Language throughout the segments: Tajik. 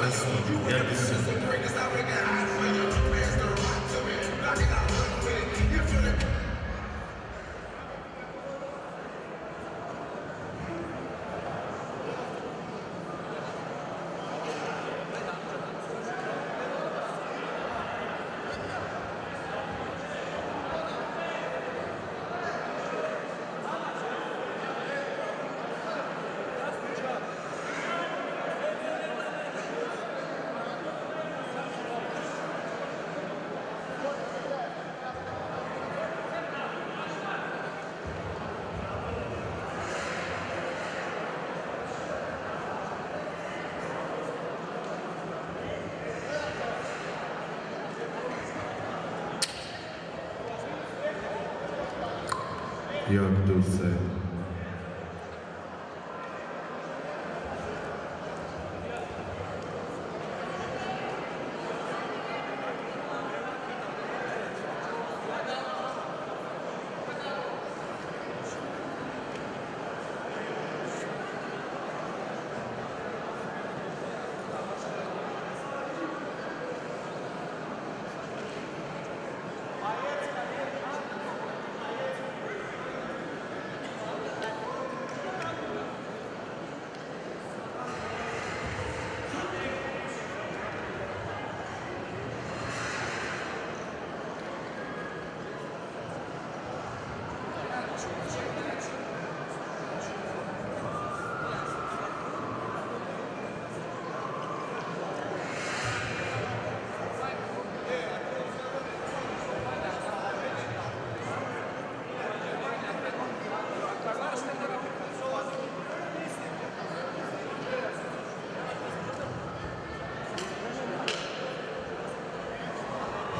1 1, 2, 3.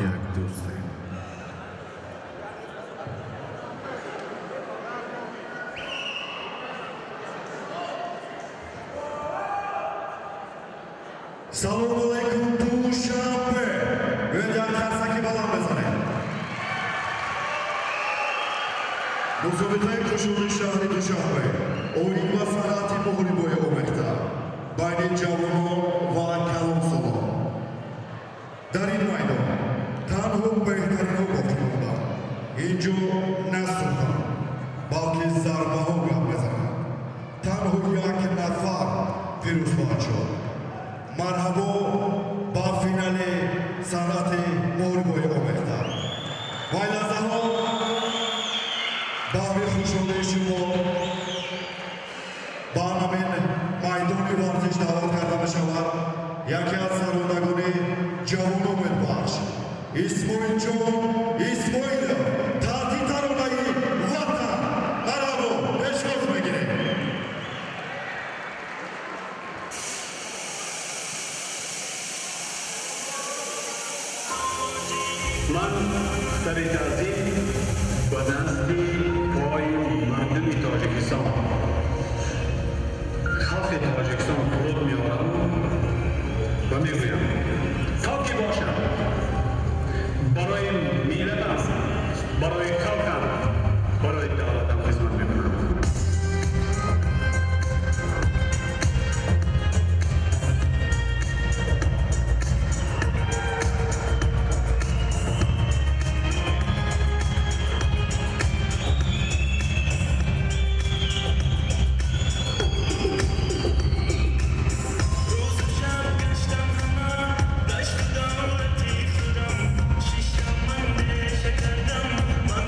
1, 2, 3. Салому алайкум, Душанбе! Биёед як қарсаки баланд бизанем. Мусобиқаи қушуни шаҳри Душанбе оид ба санъати муҳорибаи омехта байни ҷавонон ва калонсолон. Дар ин майдон танҳо беҳтаринҳо боқӣ монданд. Ин ҷо на сухан, балки зарбаҳо гап мезананд. Танҳо як нафар пирӯз хоҳад шуд. Марҳабо ба финали санъати муҳорибаи омехта. Ва ин лаҳзаҳо баҳри хушҳолии шумо ба ҳамин майдони варзиш даъват карда мешавад яке аз сарондагони ҷавону умедбахш, Исмоилҷон Исмоилов, таҳти таронаи «Ватан». Марҳабо, пешвоз мегирем. Ман сари таъзим ба назди пои мардуми Тоҷикистон, халқи Тоҷикистон фуруд меорам ва мегӯям: то ки бошам, барои миллатам, барои халқам, барои давлатам хизмат мекунам. Рӯзу шаб гаштам ҳама гашту давлати худам, шишам андеша кардам ман.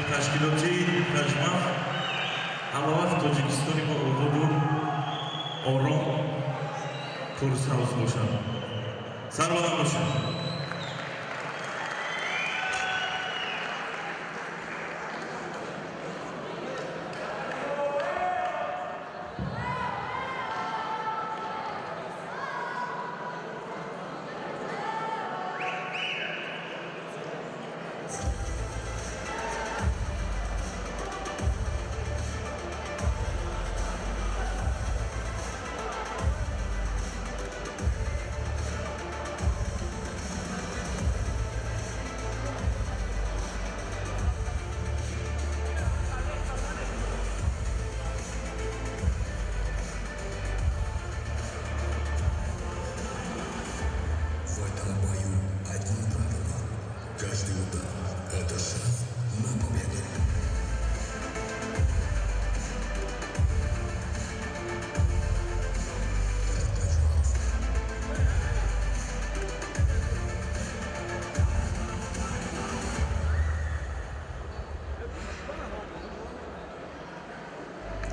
Ташкилоти Таҷмаф ҳама вақт Тоҷикистони мо ободу ором, пурсабз бошад. Сарбаланд бошад. Каждый удар – это шанс на победу.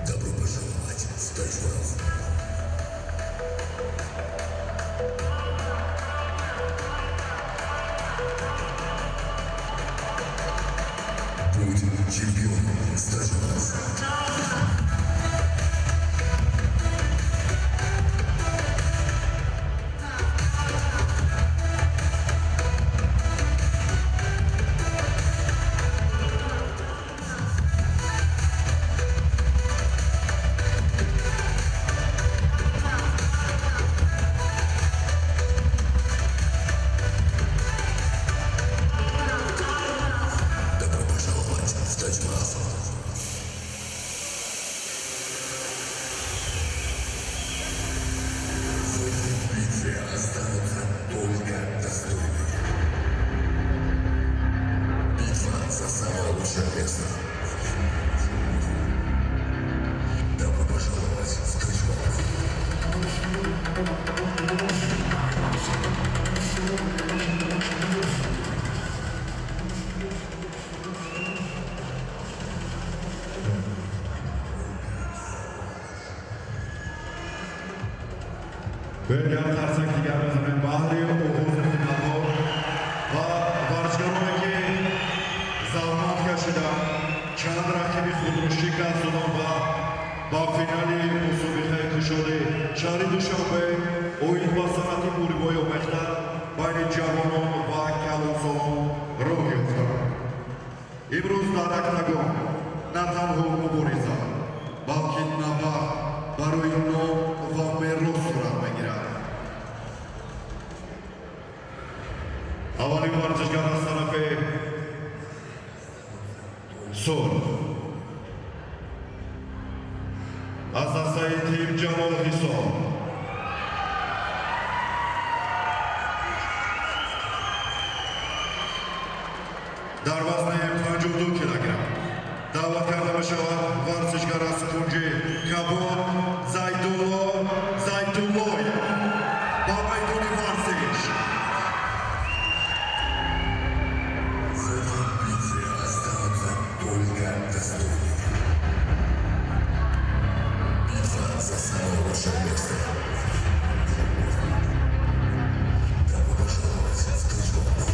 Добро пожаловать в Тайвань. Будь чемпионом Стажвас. Добро пожаловать в Тайвань. В этой битве останутся только достойные. Битва за самое лучшее место. Добро пожаловать в Тайвань. Биёед, як қарсак дигар бизанем баҳри оғози финалҳо ва варзишгароне, ки заҳмат кашиданд, чанд рақиби худро шикаст доданд ва ба финали мусобиқаи кушоди шаҳри Душанбе оид ба санъати муҳорибаҳои омехта байни ҷавонон ва калонсолон роҳ ёфтанд. Имрӯз дар октагон на танҳо мубориза, балки набард барои ном ва мерос сурат мегирад. Аввалин варзишгар аз тарафи сурх, аз дастаи тим Ҷамол Ҳисор, дар вазни 52 килограмм даъват карда мешавад варзишгар аз кунҷи кабуд Зайдулло Зайдуллоев ба майдони варзиш. В этой битве останутся только достойные. Битва за самое лучшее место. Добро пожаловать в Тайвань.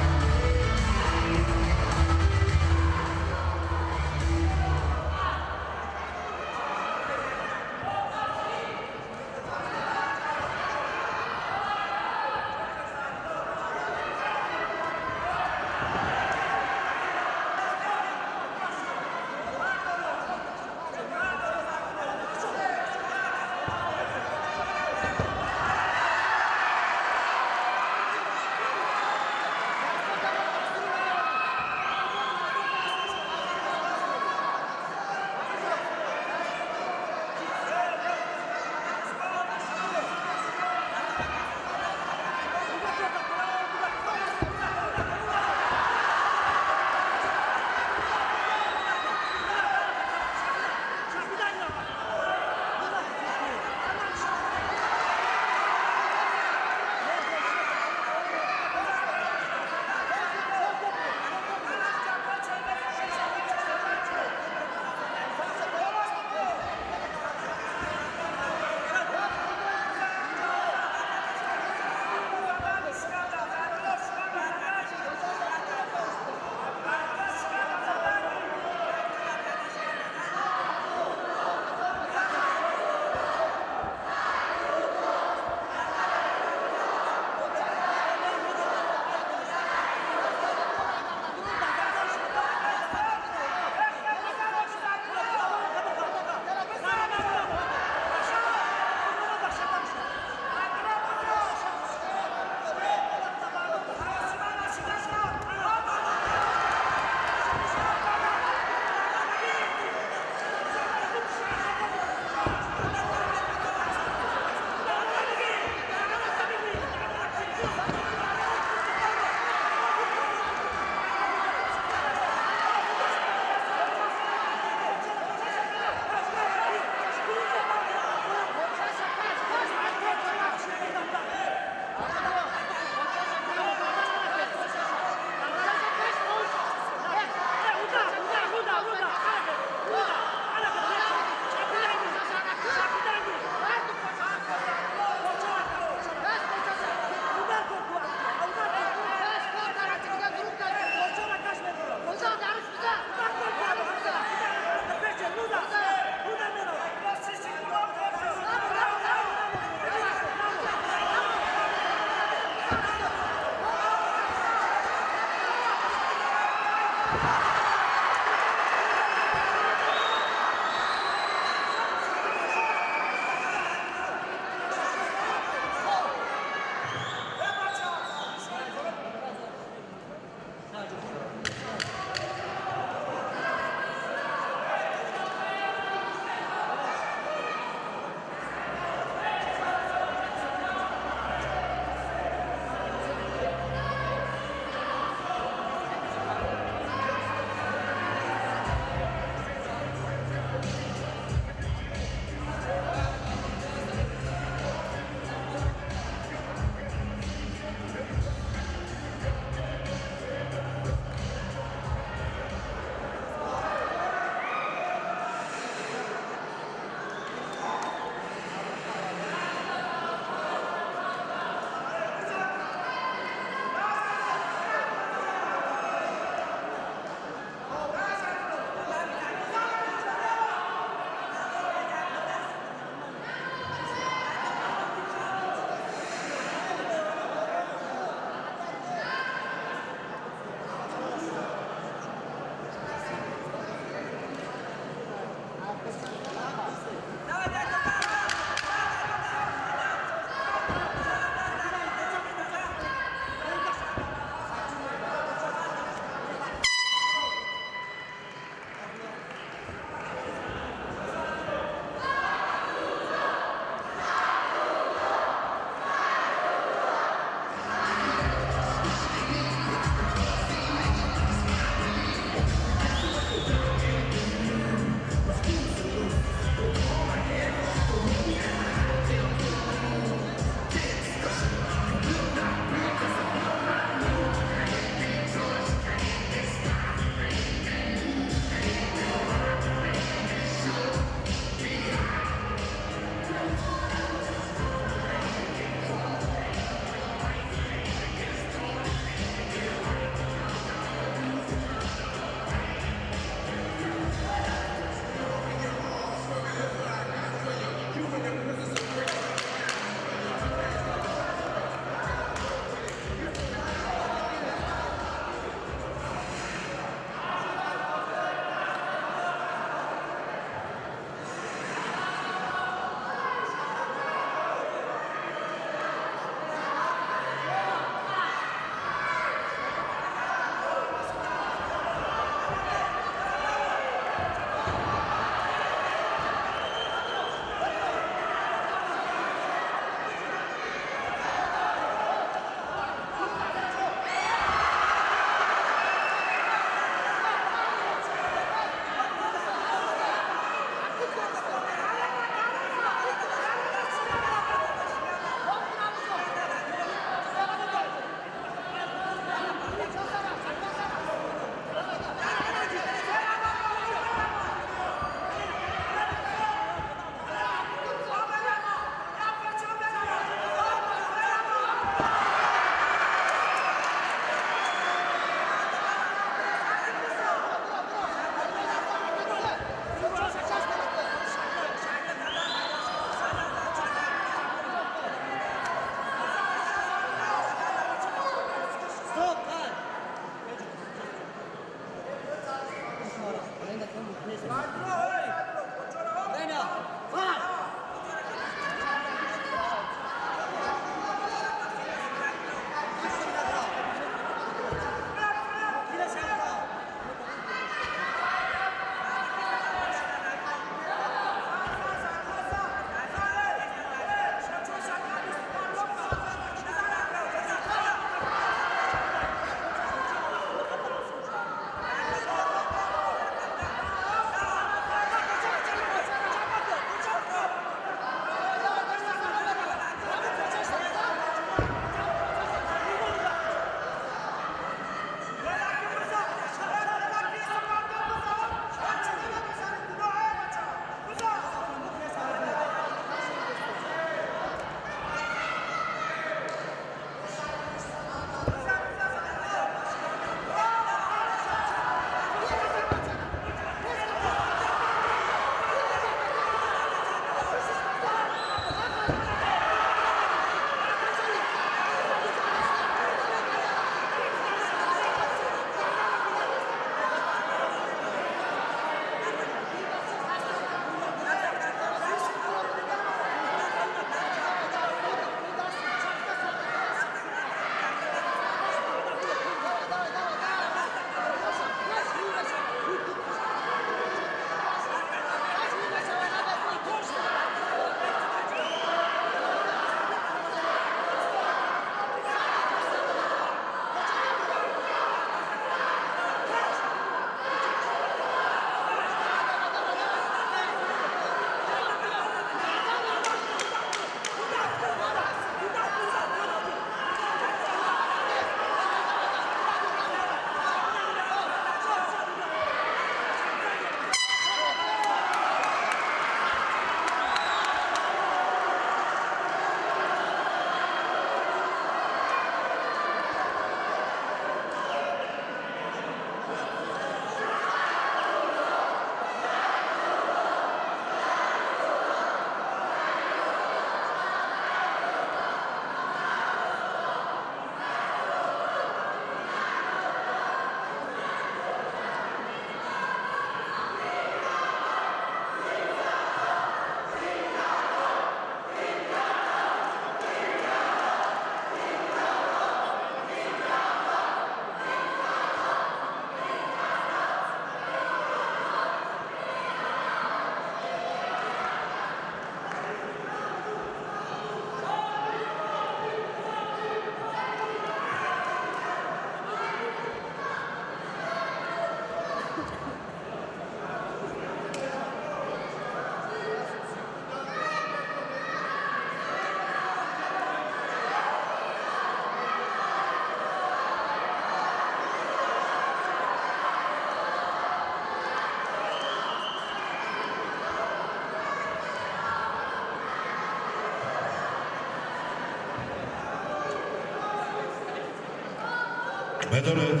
Медонед,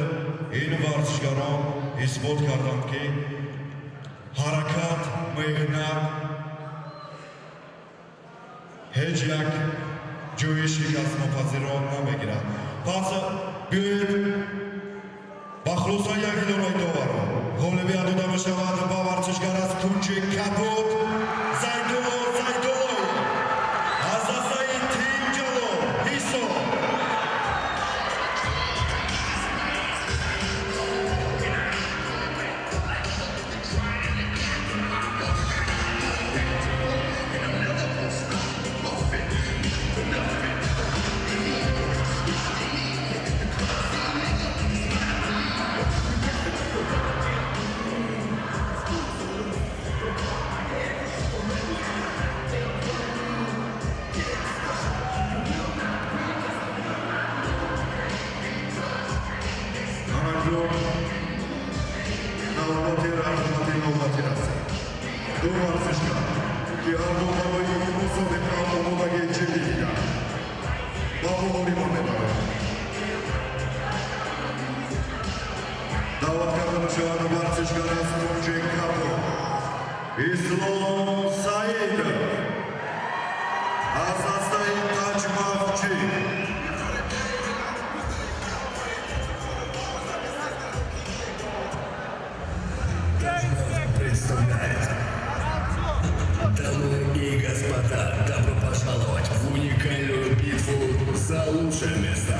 ин варзишгарон исбот карданд, ки ҳаракат, меҳнат ҳеҷ як ҷои шикастнопазирро намегирад. Пас биёед ба хулоса як идораи доварро. Ғолибият дода мешавад ба варзишгар аз кунҷи кабуд Зайдулло Зайдуллоев аз дастаи Тим Ҷалол, Ҳисор. Ҳамакнун навбати рақобати навбатӣ расид. Ду варзишгар, ки ҳарду барои ин мусобиқа омодагии ҷиддӣ диданд, ба муҳориба мебаранд. Даъват карда мешавад варзишгар аз кунҷи кабуд Ислом Саидов аз дастаи Таҷмафчӣ. Представляет. Дамы и господа, добро пожаловать в уникальную битву за лучшее место.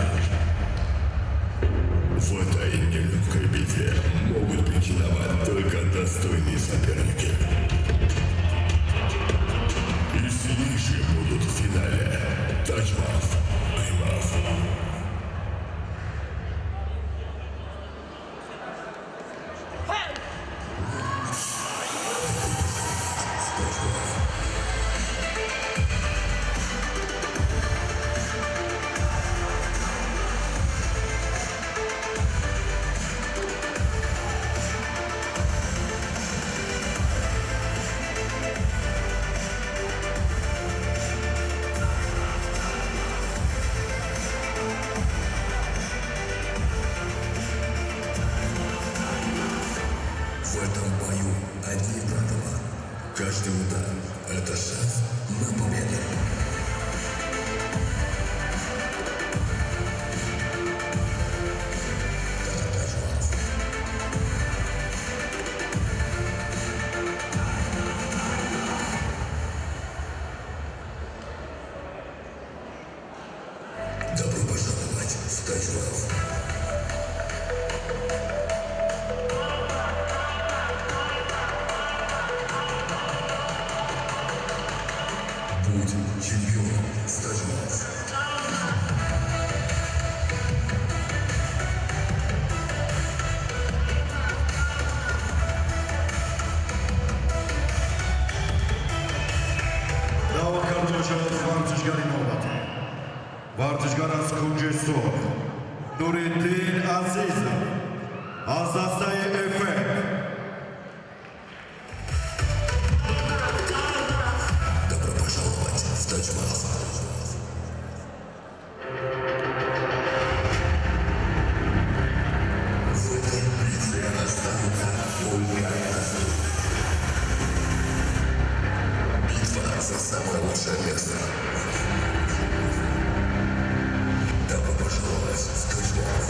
В этой нелегкой битве могут претендовать только достойные соперники. И сильнейшие будут в финале. Таджмаф, Аймаф. В этом бою одни правила. Каждый удар – это шанс на победу. Таджмаф. Добро пожаловать в Таджмаф. Будь чемпионом в Таджмаф. Даъват карда мешавад варзишгари навбатӣ, варзишгар аз кунҷи сурх Нуриддин Азизов аз дастаи Эффект. Добро пожаловать в Таджмаф. В этой битве останутся только достойные. Битва за самое лучшее место. Добро пожаловать в Таджмаф.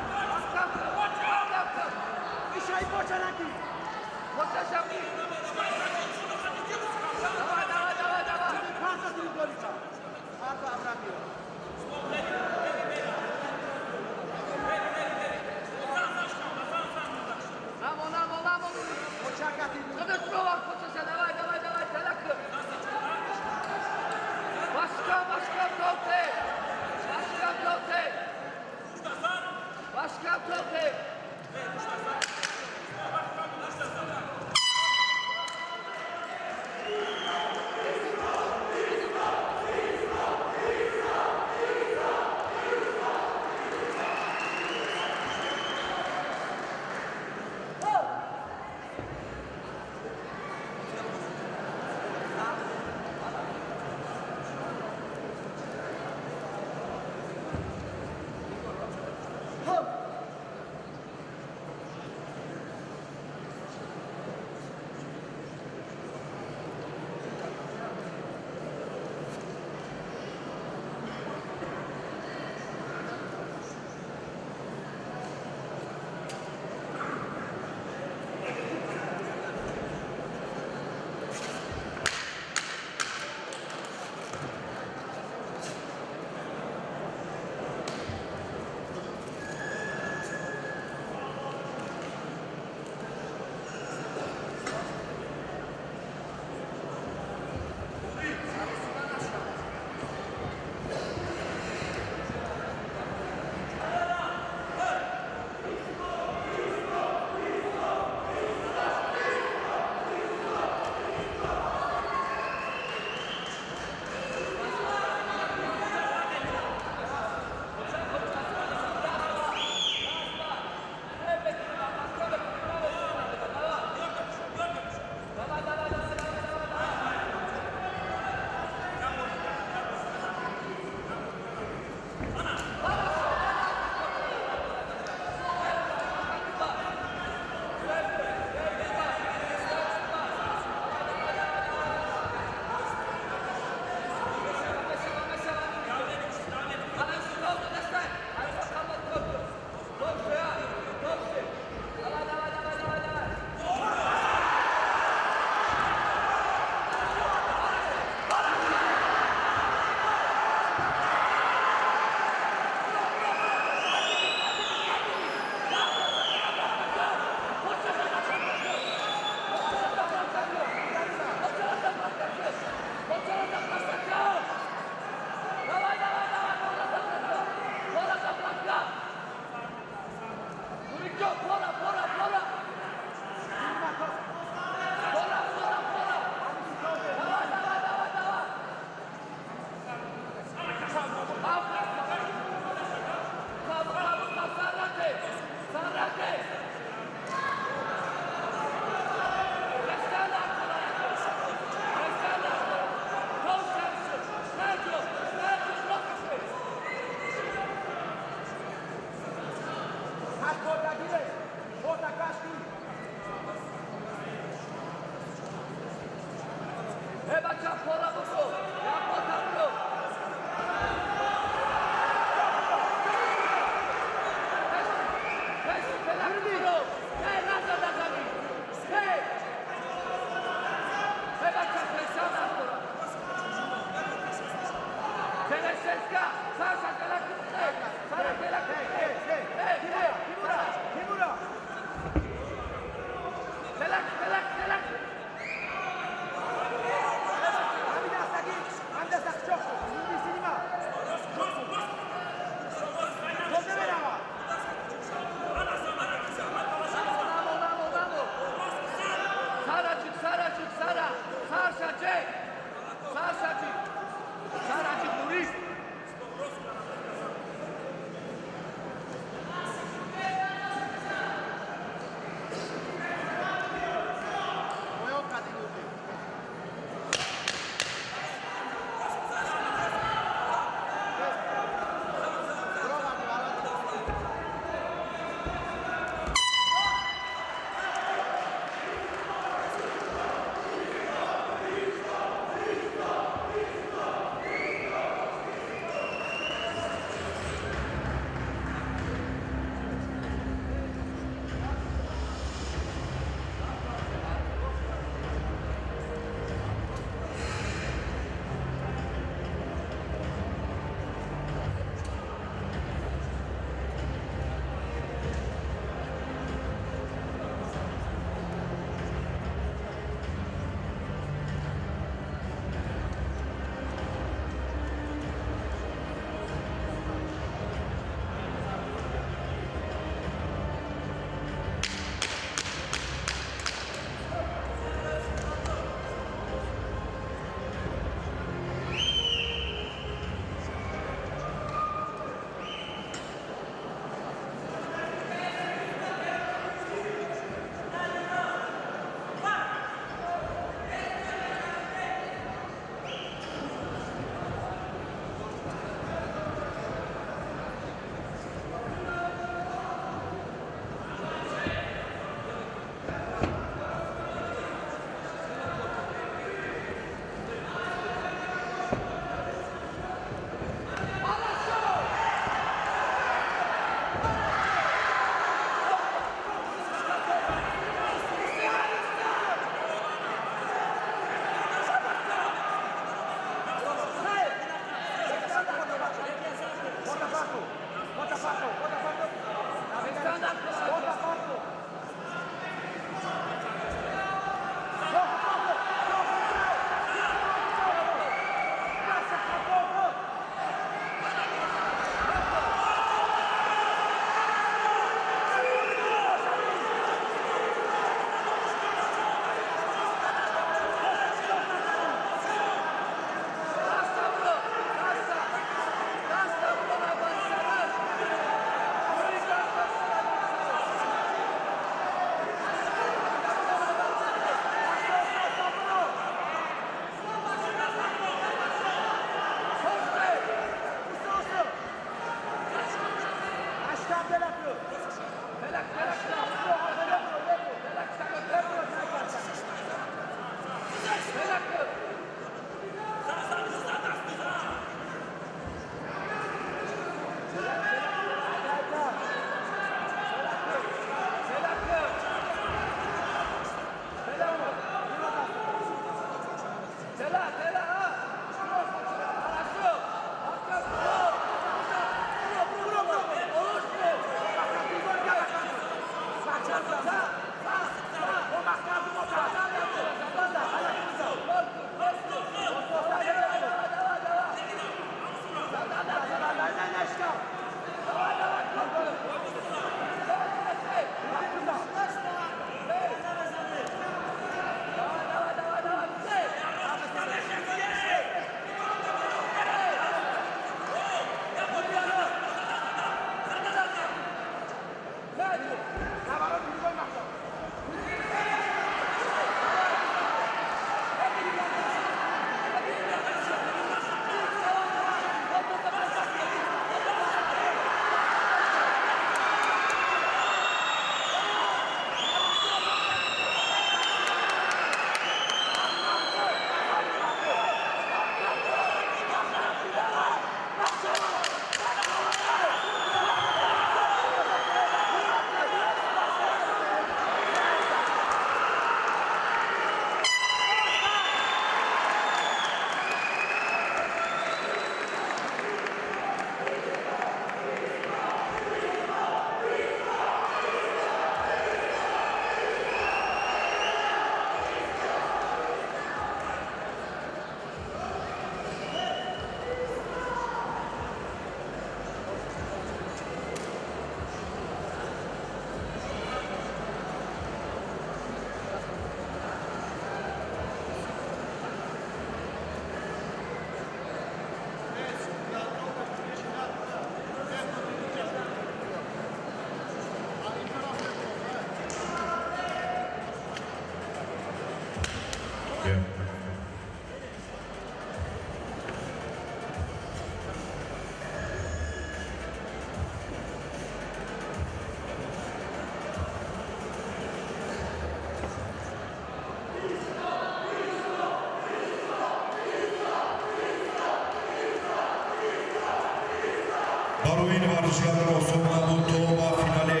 Барои ин варзишгар осон набуд то ба финали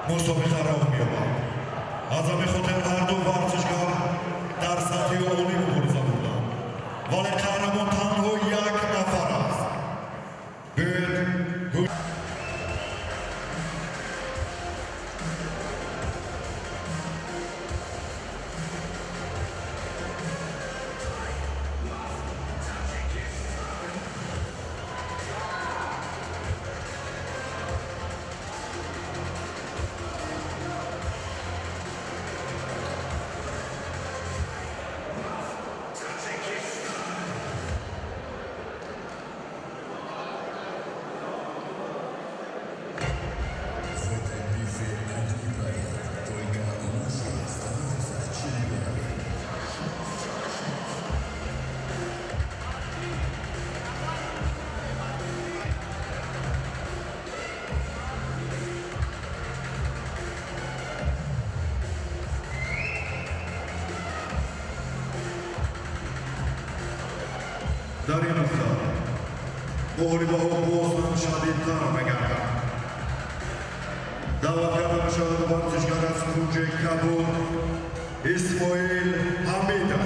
мусобиқа роҳ меёбад. Аз ҳамин хотир ҳарду варзишгар дар сатҳи олӣ мубориза бурданд. Вале қаҳрамон танҳо як нафар аст. Биёед. Дар ин нуқта муҳорибаҳо боз ҳам шадидтар мегарданд. Даъват карда мешавад варзишгар аз кунҷи кабуд Исмоил Ҳамидов.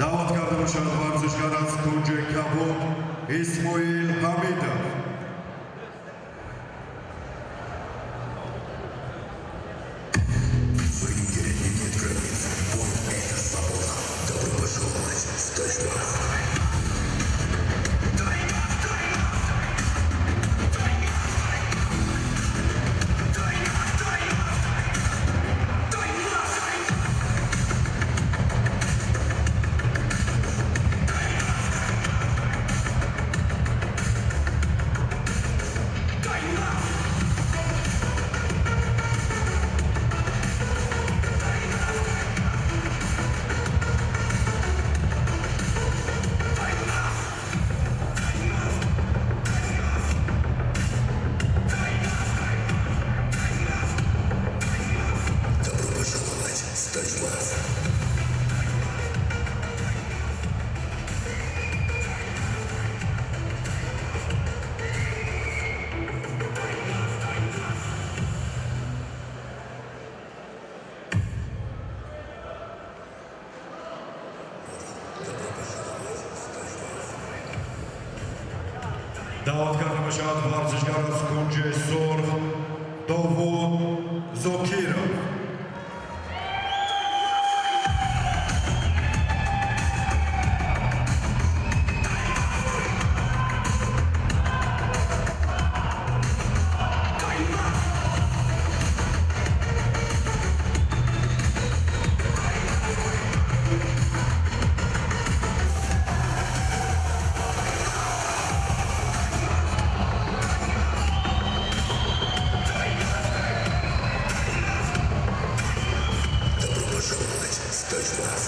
Даъват карда мешавад варзишгар аз кунҷи кабуд Исмоил Ҳамидов. В ринге нет границ. Бой – это свобода. Добро пожаловать в Тачбах. Добро пожаловать в Тачбах. Даъват карда мешавад варзишгар аз кунҷи сурх Довуд Зокиров. Добро пожаловать в Тачбах.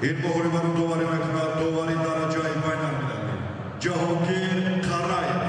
Ин муҳорибаро доварӣ мекунад довари дараҷаи байналмилалӣ Ҷаҳонгир Қараев.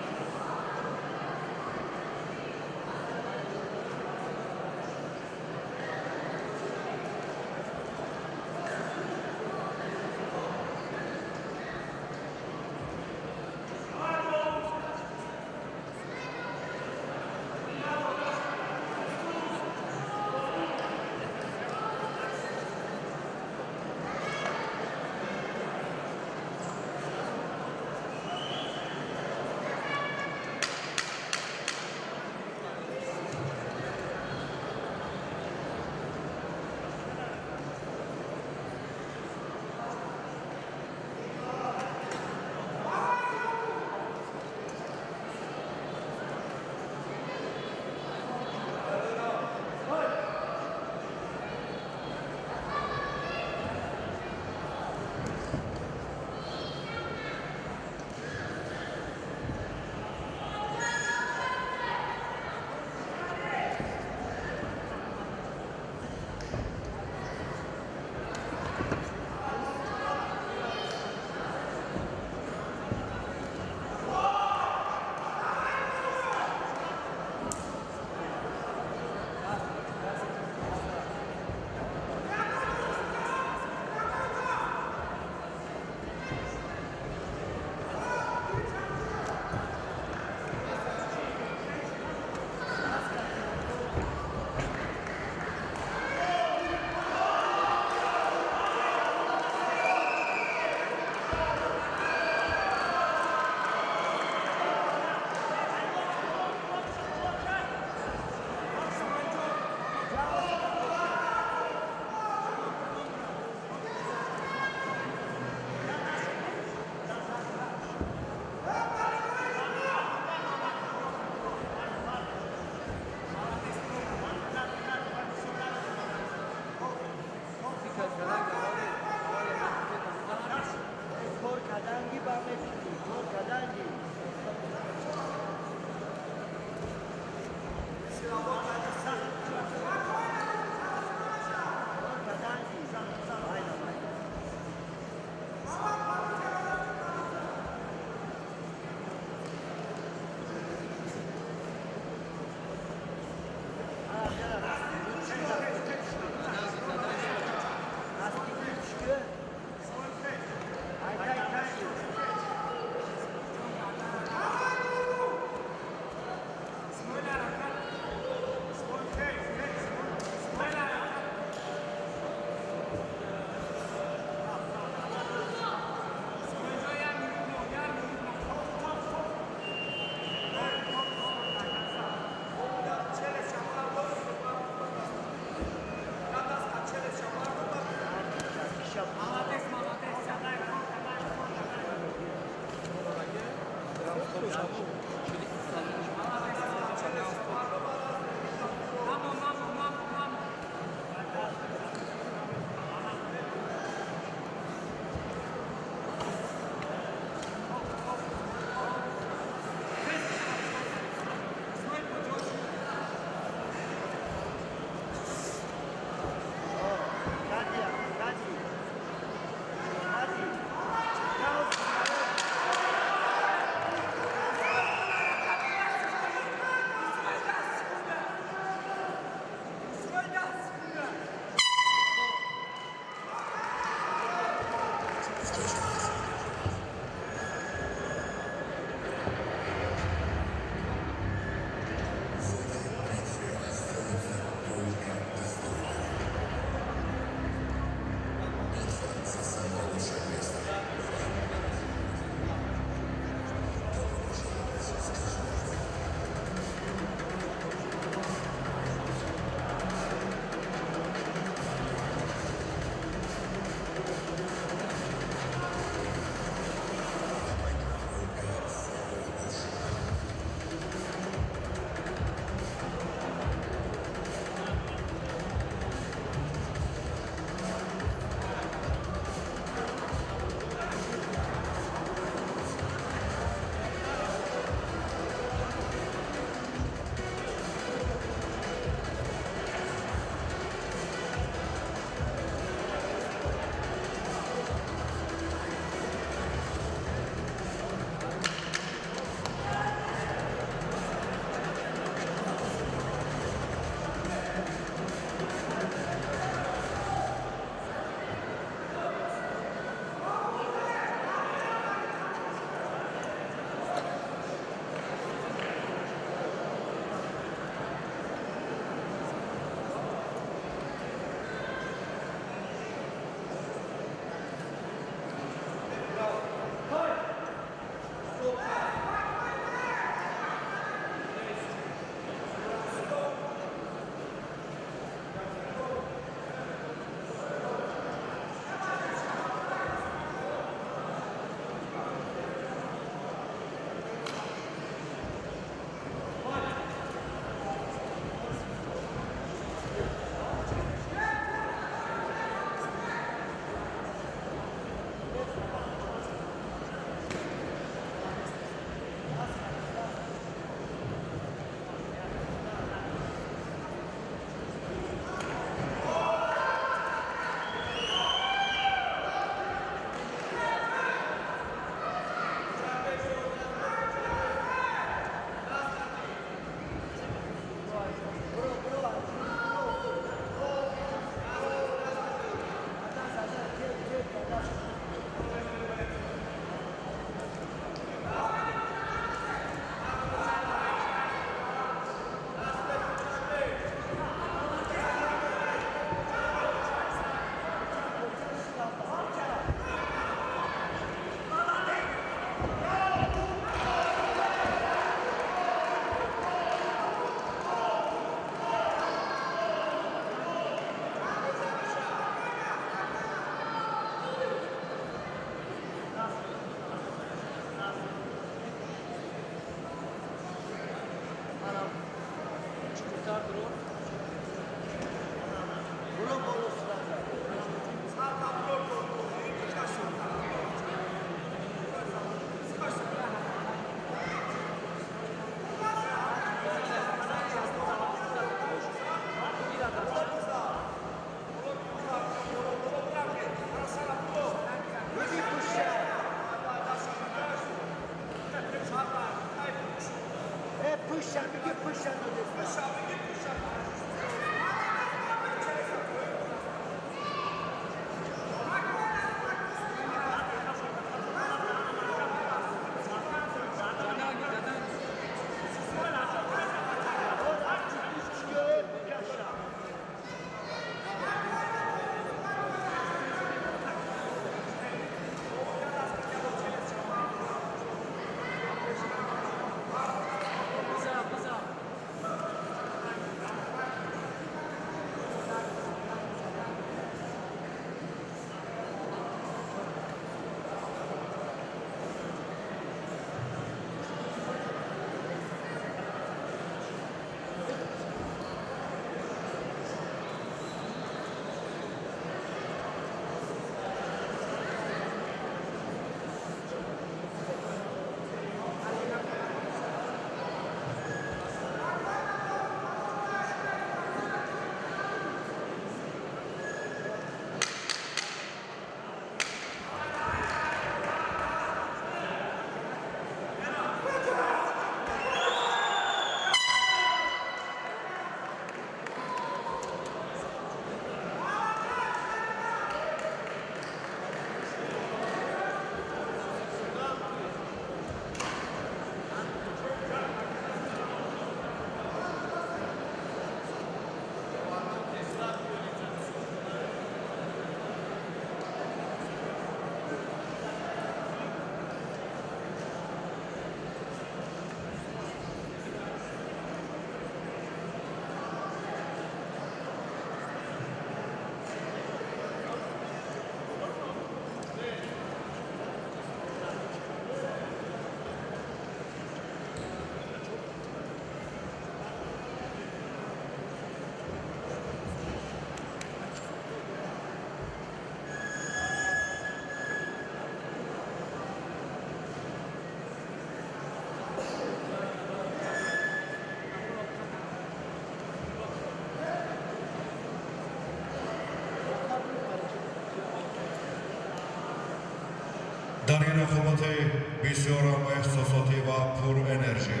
Дар ин рақобати бисёрам эҳсосотӣ ва пурэнержӣ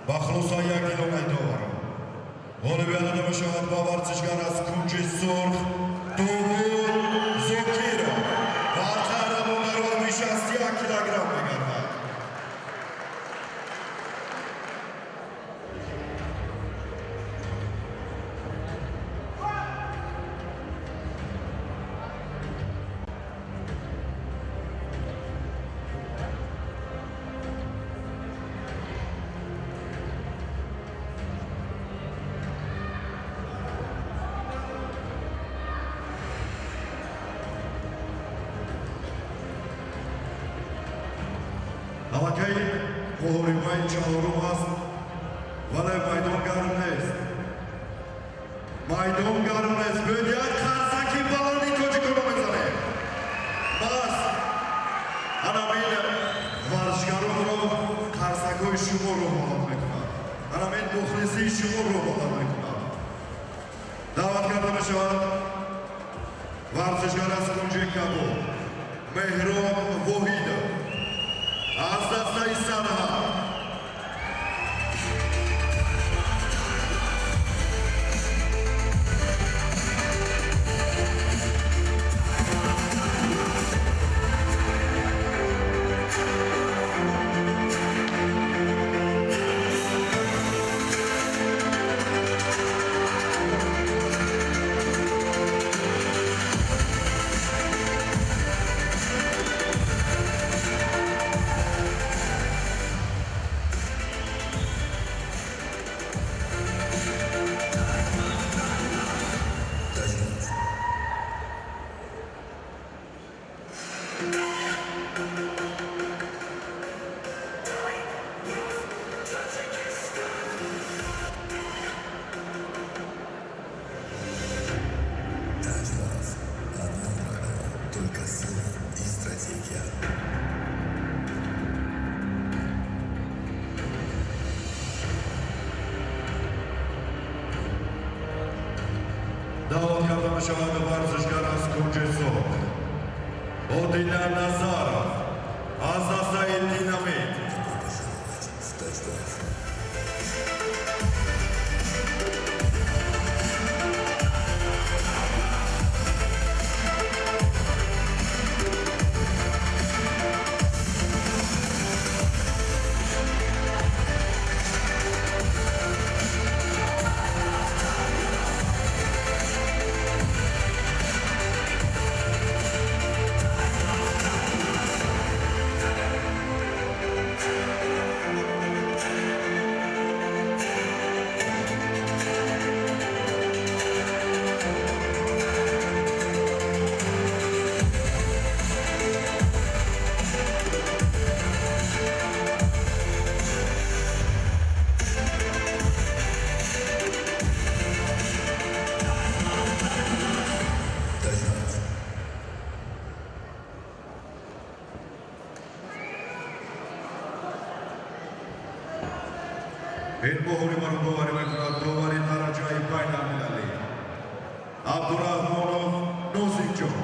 ба хулоса як диломаи доварам ғолибият дода мешавад ба варзишгар аз кунҷи сурх Довуд Зокиров ва қаҳрамон дар вазни 61 килограмм мегардад. Аллакай муҳорибаи чаҳорум аст, вале майдон гарм нест. Майдон гарм нест. Биёед як қарсаки баланди тоҷиконро мезанем. Бас анамин варзишгаронро қарсакҳои шуморо баланд мекунад. Анамин мухлисии шуморо баланд мекунад. Даъват карда мешавад варзишгар аз кунҷи кабуд Меҳроб Воҳидов аз дастаи Санҳат. Даъват карда мешавад варзишгар аз кунҷи сурх Одина Назаров аз дастаи Динамит. Ин муҳорибаро доварӣ мекунад довари дараҷаи байналмилалӣ Абдураҳмонов Нозимҷон.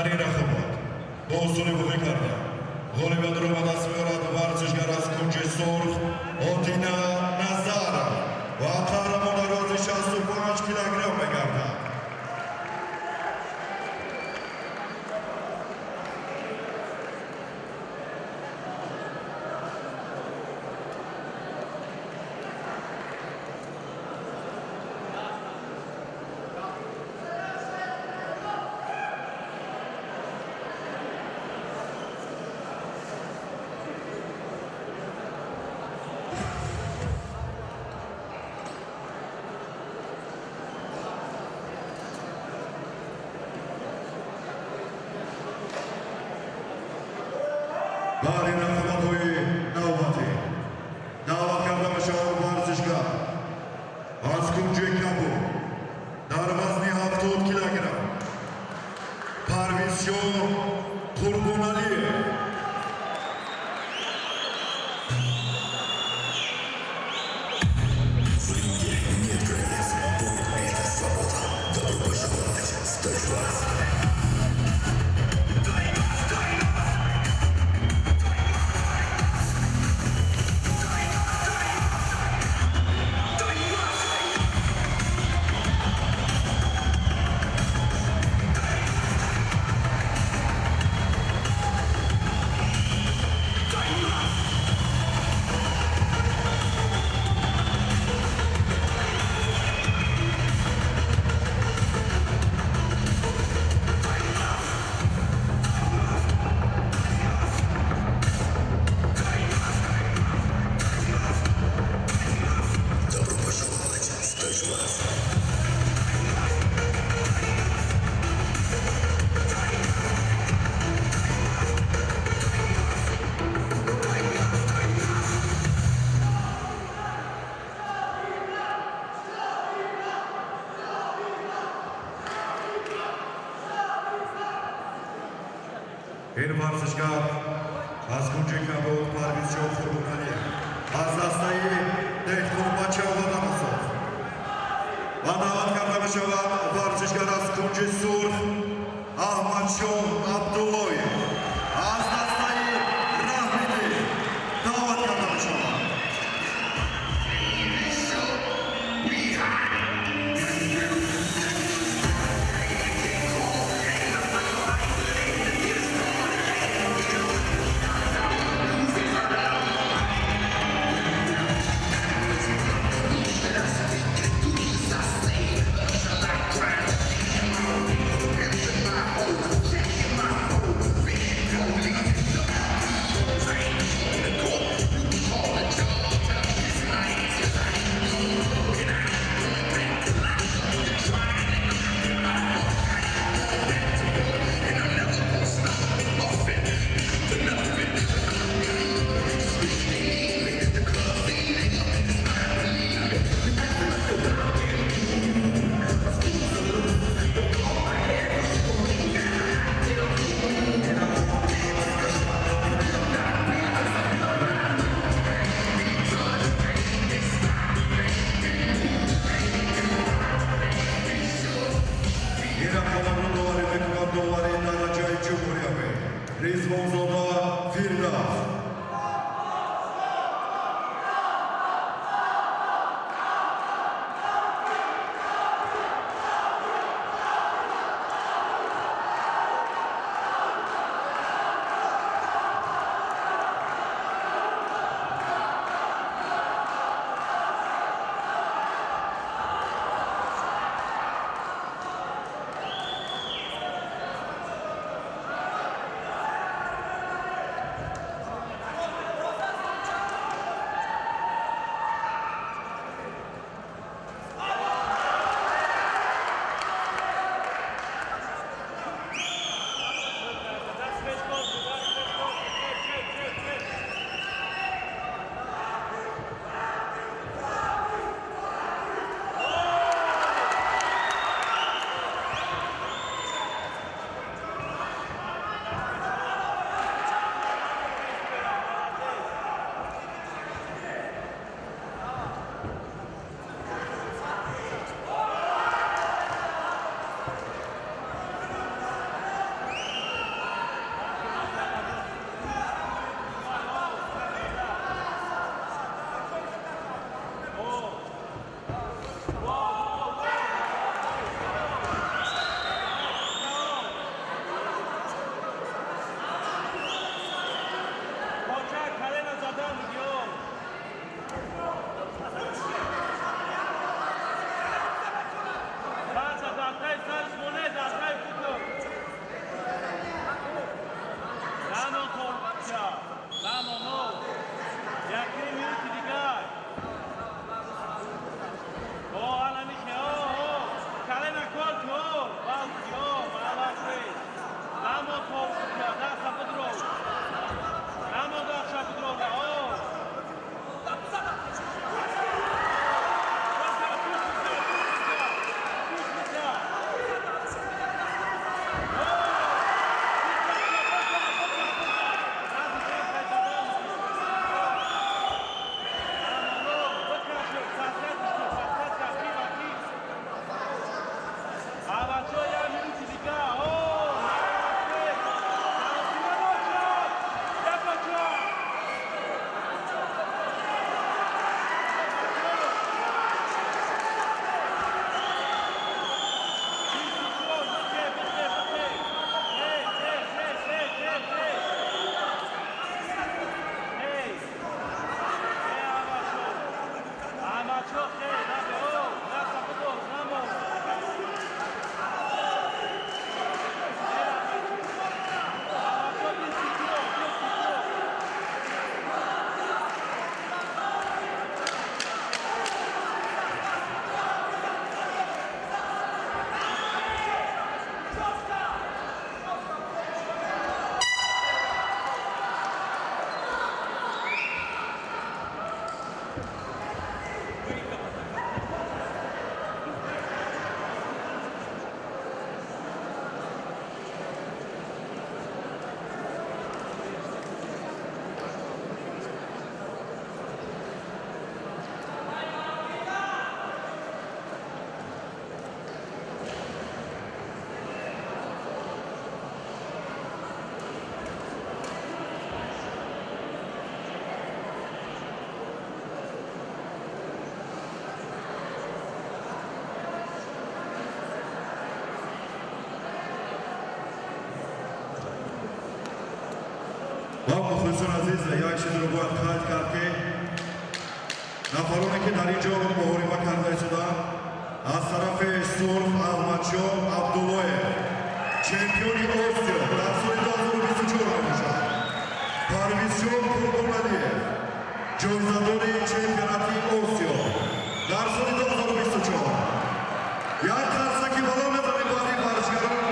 Дар ин рақобат бо усули буғӣ карда ғолибиятро ба даст меорад варзишгар аз кунҷи сурх Одина Назаров ва қаҳрамон дар вазни 65 килограмм мегардад. Баҳри рақобатҳои навбатӣ даъват карда мешавад варзишгар аз кунҷи кабуд дар вазни 70 килограмм Парвизҷон Қурбоналиев. В ринге нет границ. Бой – это свобода. Добро пожаловать в Тайвань. Добро пожаловать в Тайвань. Ин варзишгар аз кунҷи кабуд Парвизҷон Қурбоналиев аз дастаи Деҳқонбача Ватанасоз ва даъват карда мешавад варзишгар аз кунҷи сурх Аҳмадшоҳ Абдуллоев аз дастаи Раҳмидин даъват карда мешавад. Мухлисон азиз, як чизро бояд қайд кард, ки нафароне, ки дар ин ҷо муҳориба карда истоданд, аз тарафи сурх Аҳмадшоҳ Абдуллоев, чемпиони Осиё дар соли 2024 мебошад. Парвизшоҳ Қурбоналиев, ҷоизадори чемпионати Осиё дар соли 2024. Як қарсаки боло мезанем барои варзишгарон.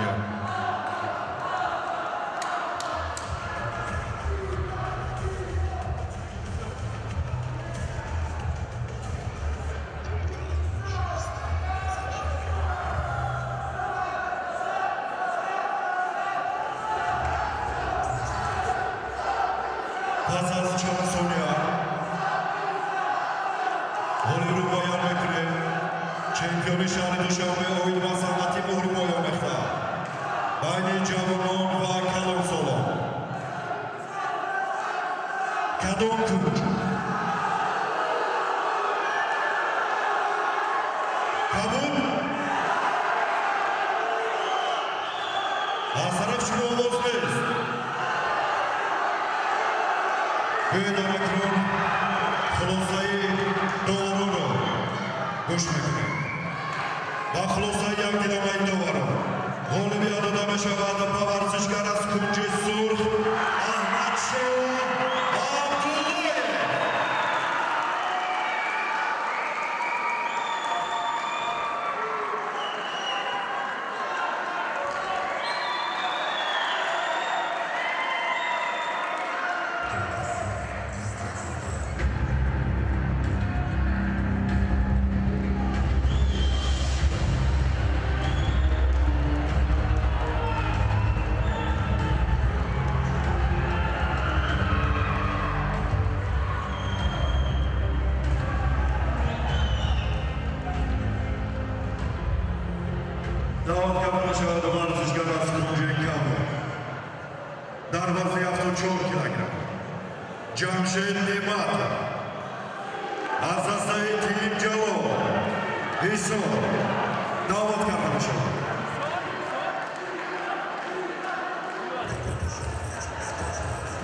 Як. Пас аз чанд сония ғолибро муайян мекунем. Чемпиони шаҳри Душанбе оид ба санъати муҳримоӣ омехта байни ҷавонон ва калонсолон. Кадом кунҷ? Кабуд? Аз тараф шумо овоз нест. Биёед, акнун хулосаи доваронро гӯш мекунем. Ба хулосаи якдилонаи доварон ғолибият дода мешавад ба варзишгар аз кунҷи сурх Аҳмадшоҳ Абдуллоев. Даъват карда мешавад варзишгар аз кунҷи кабуд дар вазни 74 килограмм Ҷамшед Неъматов аз дастаи Тим Ҷалол, Ҳисор, даъват карда мешавад. Добро пожаловать в Таджимах.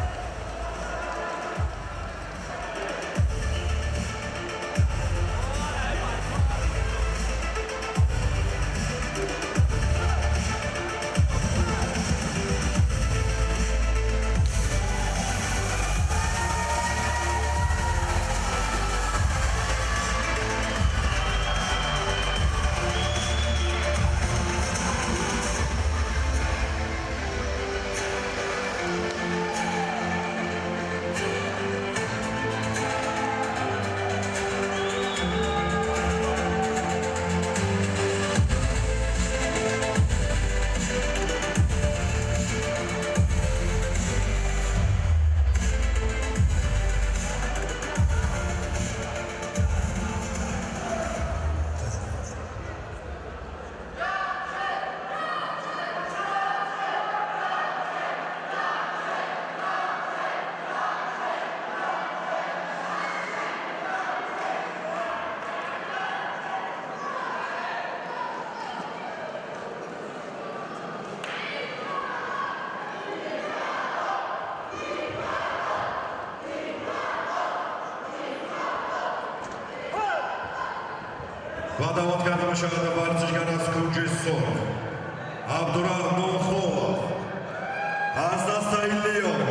Ва даъват карда мешавад варзишгар аз кунҷи сурх Абдураҳмон Холов аз дастаи Леон.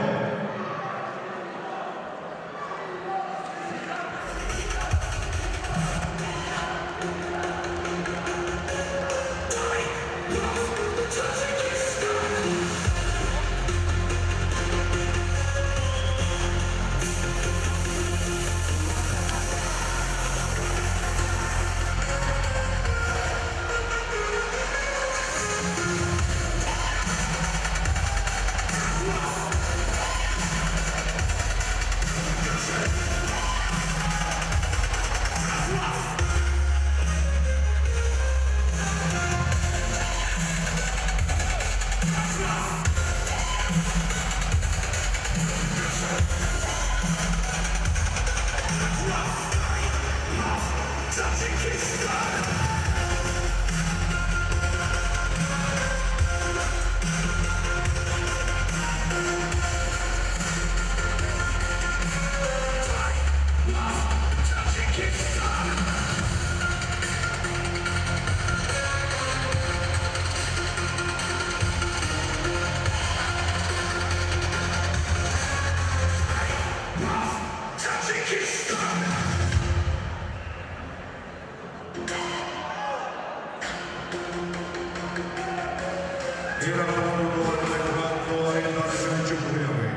Ин рақобатро доварӣ мекунад довари дараҷаи ҷумҳуриявӣ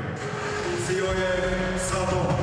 Зиёев Садом.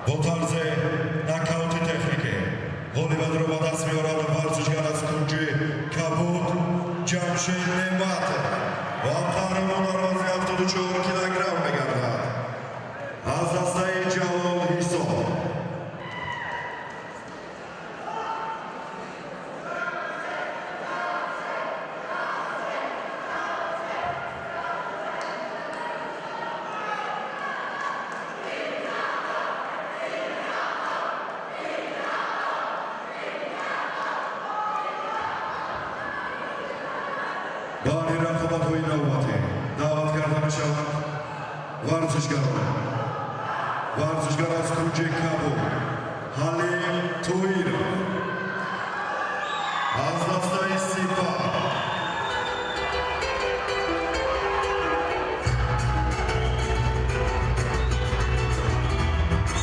Бо тарзи нокаути техникӣ ғолибиятро ба даст меорад варзишгар аз кунҷи кабуд Ҷамшед Неъматов ва қаҳрамон дар вазни 74 килограмм мегардад аз дастаи Ҷалол Ҳисор. Баъди рақобатҳои навбатӣ даъват карда мешаванд варзишгарон. Варзишгар аз кунҷи кабуд Ҳалим Тоиров аз дастаи Сипаҳ.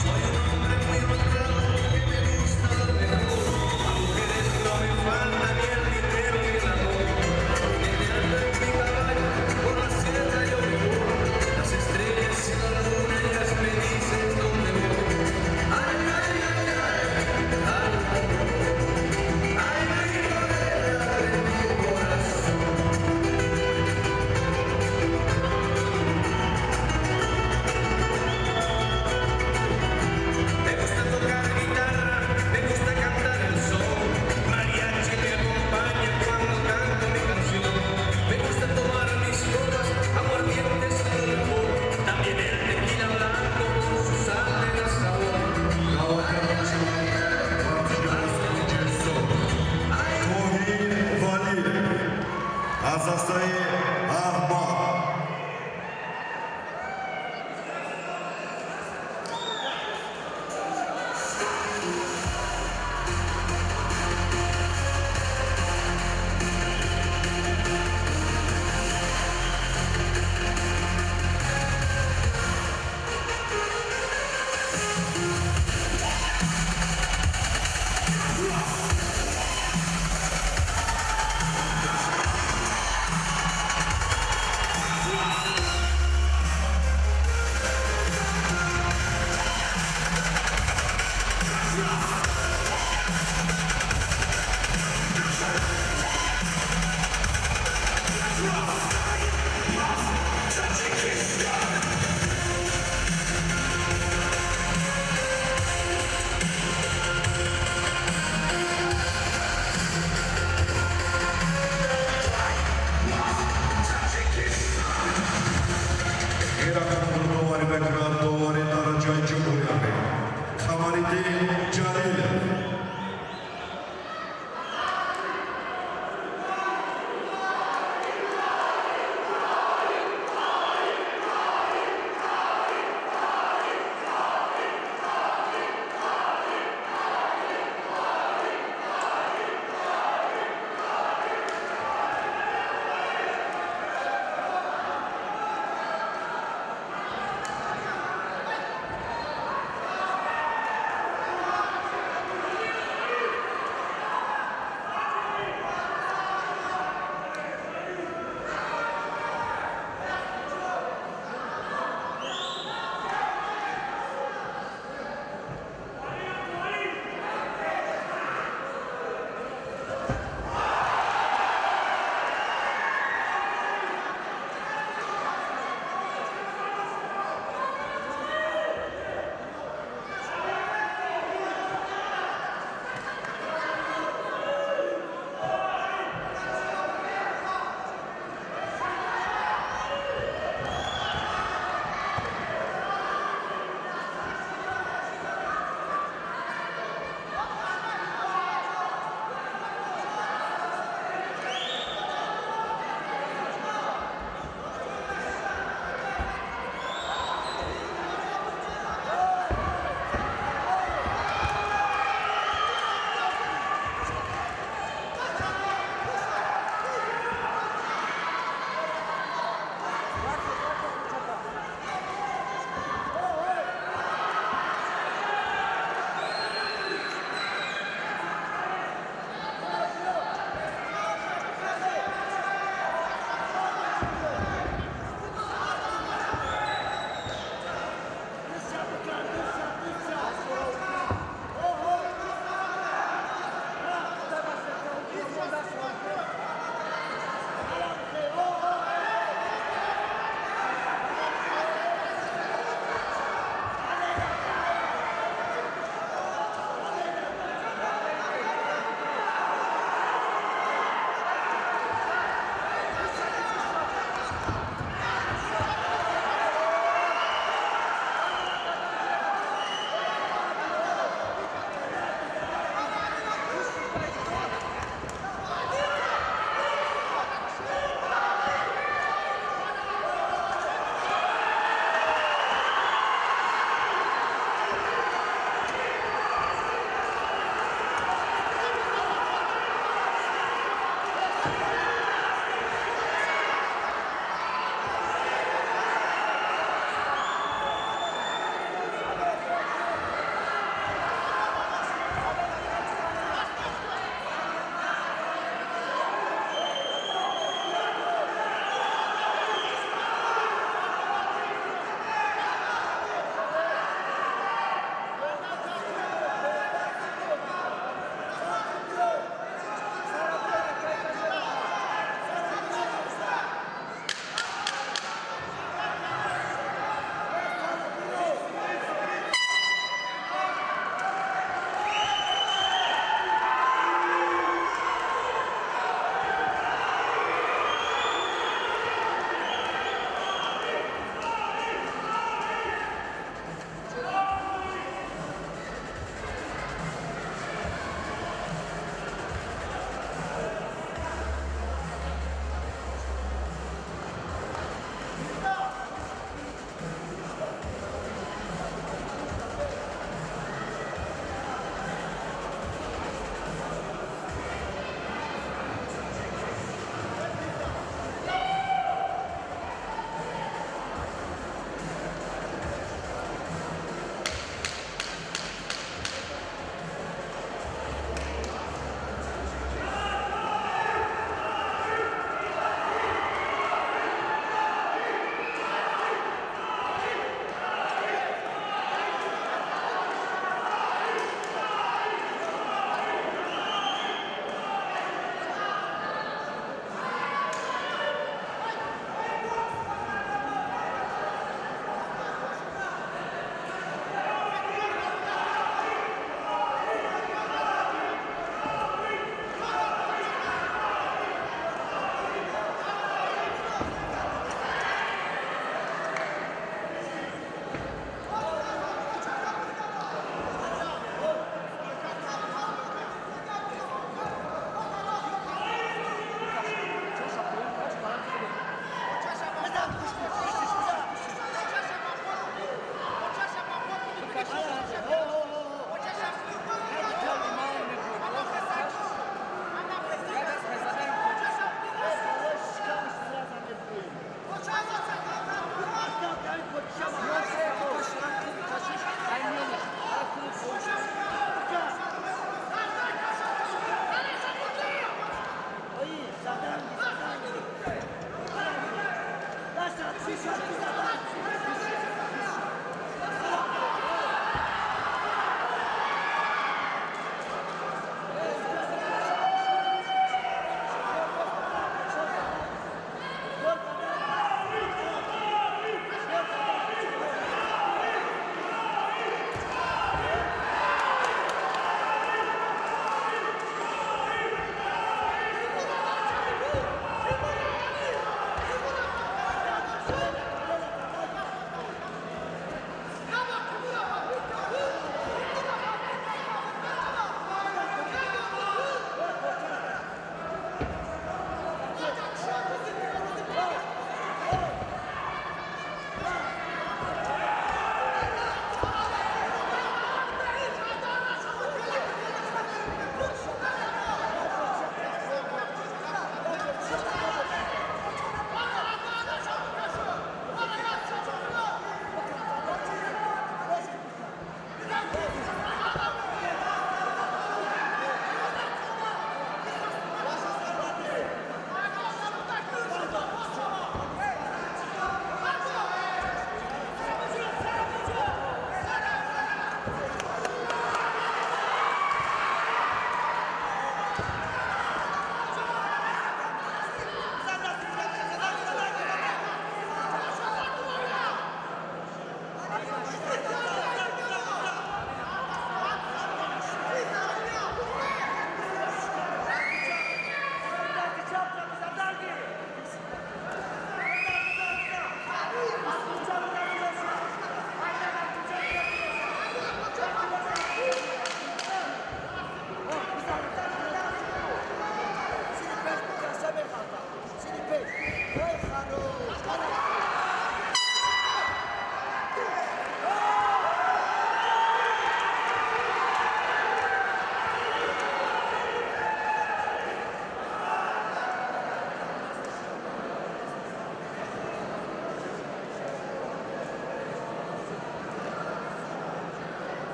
Soy un hombre muy honrado que me gusta lo mejor. A mujeres no me falta ni el dinero ni el amor. Jineteando en mi caballo por la sierra yo me voy. Las estrellas y la luna ellas me dicen dónde voy. Ay, ay, ay, ay, ay, ay, mi morena de mi corazón.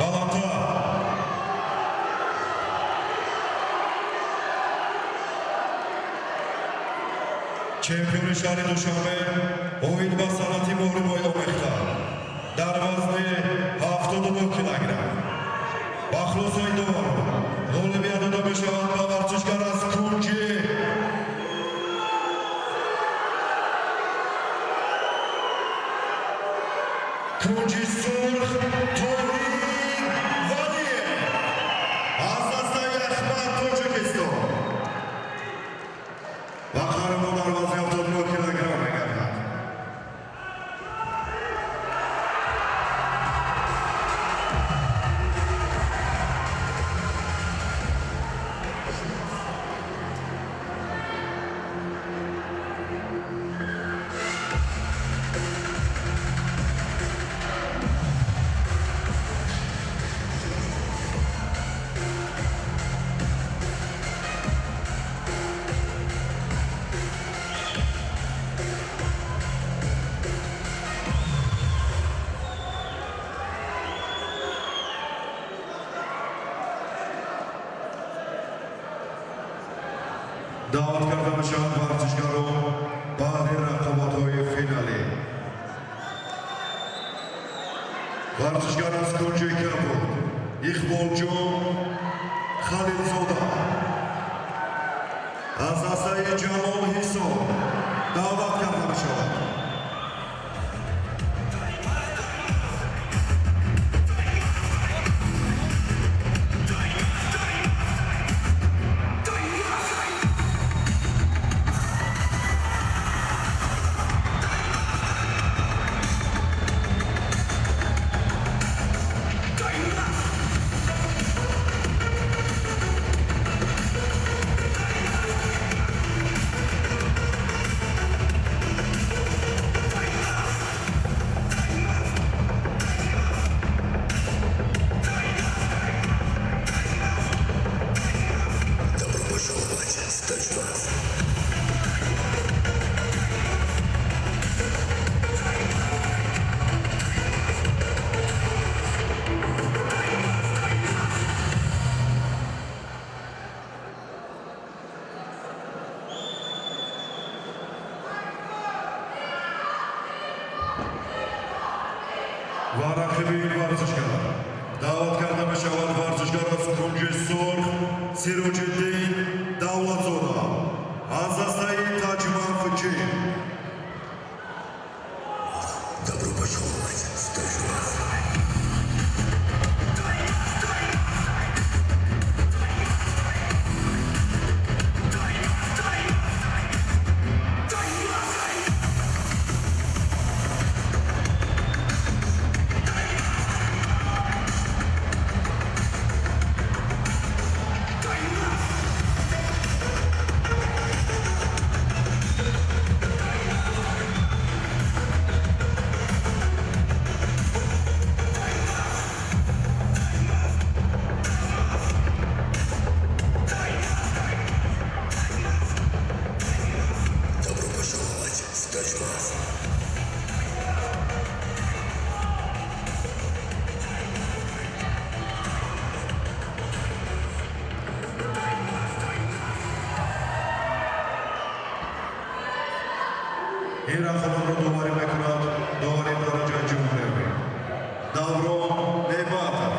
Баландтар. Чемпиони шаҳри Душанбе оид ба санъати муҳримои омехта дар вазни 72 килограмм. Ба хулосаи доварон ғолибият дода мешавад ба варзишгар аз кунҷи сурх Тоҳир Валиев аз дастаи Аҳмад, Тоҷикистон, ва қаҳрамон дар вазни 79 килограмм мегардад. Даъват карда мешаванд варзишгарон баъди рақобатҳои финалӣ. Варзишгар аз кунҷи кабуд Иқболҷон Халилзода аз дастаи Ҷамол Ҳисор даъват карда мешавад. Добро пожаловать в Таджмаф. Ва рақиби ин варзишгар даъват карда мешавад варзишгар аз кунҷи сурх Сироҷиддин Давлатзода аз дастаи Таҷмаф Ҷим. Добро пожаловать в Таджмаф. Добро пожаловать в Таджмаф. Ин рақобатро доварӣ мекунад довари дараҷаи ҷумҳуриявӣ Даврон Неъматов.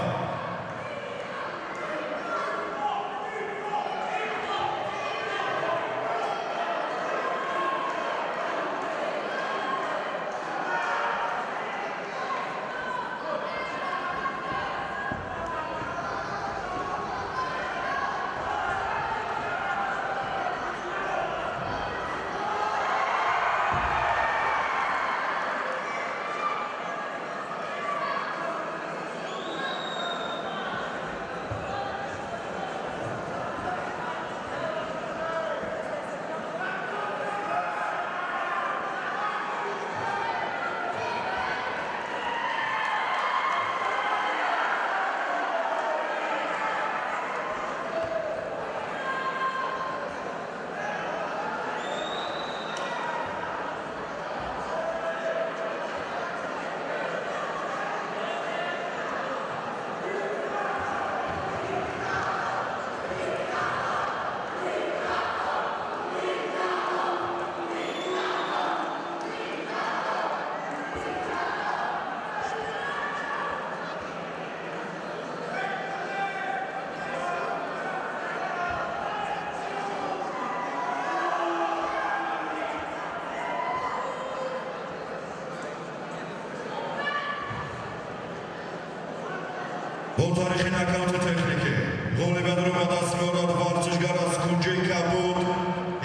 Бо тариқи нокаути техникӣ ғолибиятро ба даст меорад варзишгар аз кунҷи кабуд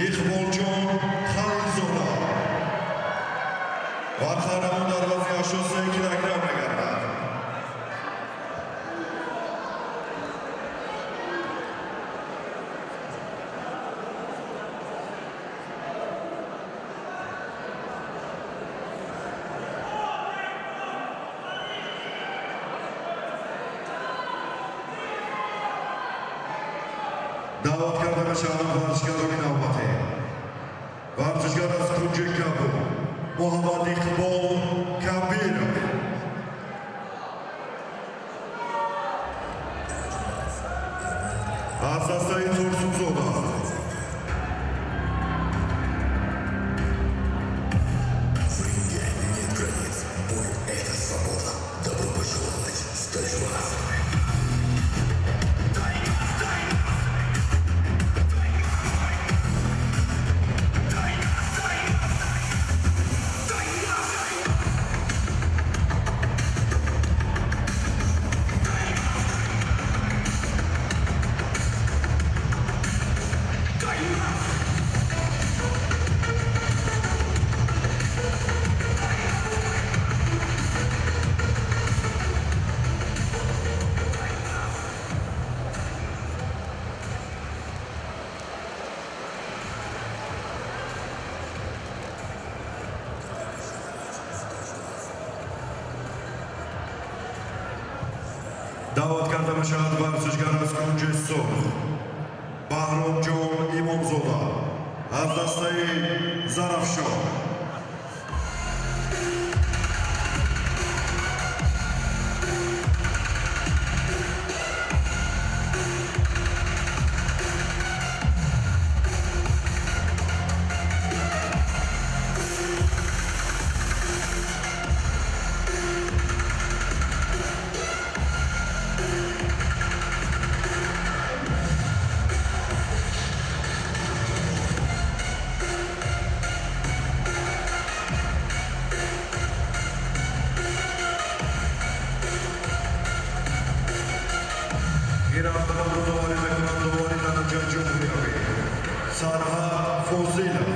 Иқболҷон Халилзода ва қаҳрамон дар вазни 83 килограмм мегардад. Даъват карда мешаванд варзишгарони навбатӣ. Варзишгар аз кунҷи кабуд Муҳаммад Иқбол Кабиров. Аз дастаи Турсунзода. В ринге нет границ. Бой – это свобода. Добро пожаловать в Тайвань. Даъват карда мешавад варзишгар аз кунҷи сурх Баҳромҷон Имомзода аз дастаи Зарафшон. Ин рафтанро доварӣ мекунад довари дараҷаи ҷумҳуриявӣ Сарҳад Фозилов.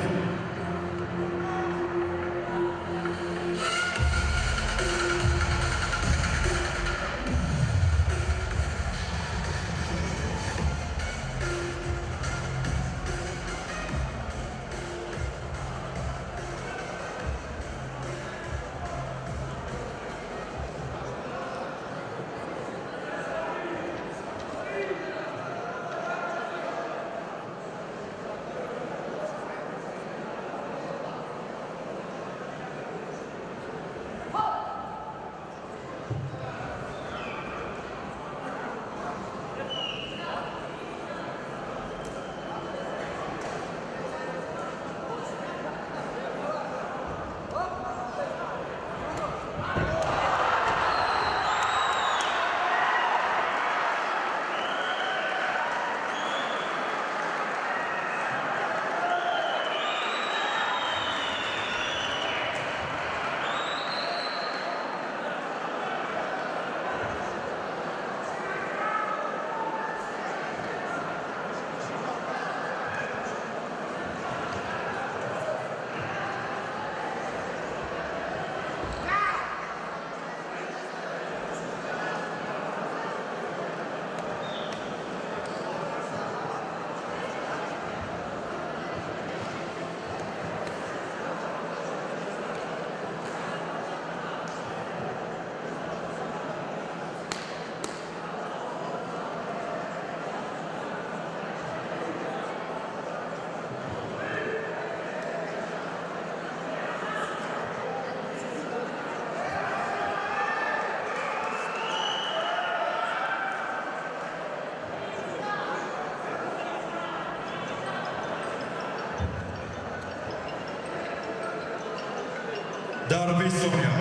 Дар 20 сония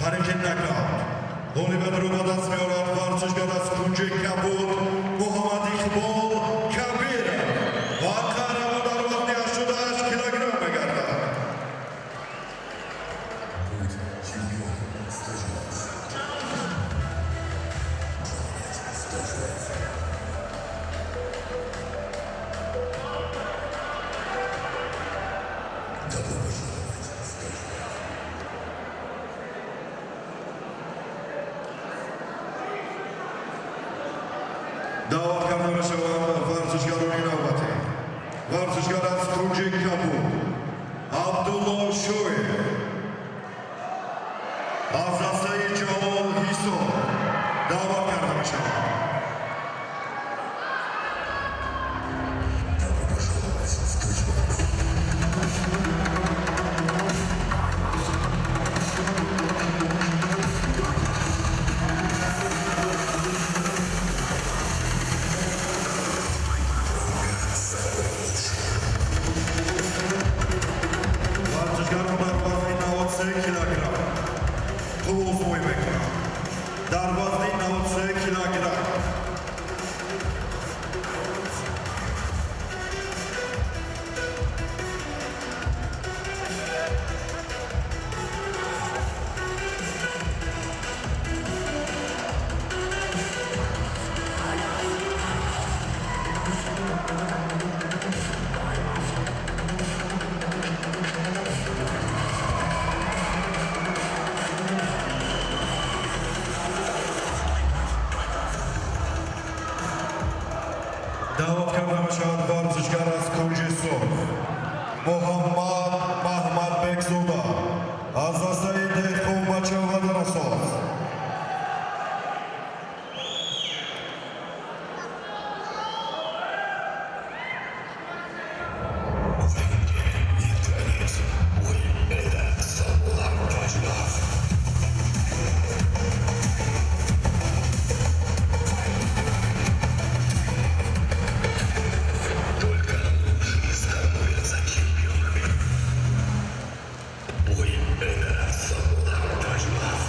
тариқи нокаут ғолибиятро ба даст меорад варзишгар аз кунҷи кабуд Муҳаммад Иқбол Кабиров ва қаҳрамон дар вазни 88 килограмм мегардад. Будет чемпионом Стажмас. Даъват карда мешаванд варзишгарони навбатӣ. Варзишгар аз кунҷи кабуд, Абдулло Шоев, аз дастаи Ҷалол Ҳисор даъват карда мешаванд. Добро пожаловать в Тачмак. Варзишгарон дар вазни 93 килограмм қувваозмоӣ мекунанд. Дар вазни 93 килограмм. Даъват карда мешавад варзишгар аз кунҷи сурх, Муҳаммад Маҳмадбекзода, аз дастаи Деҳқонбача Вадарасоз. В ринге нет границ. Бой – это свобода. Тачмак. Только лучшие становятся чемпионами. Бой – это свобода. Тачмак.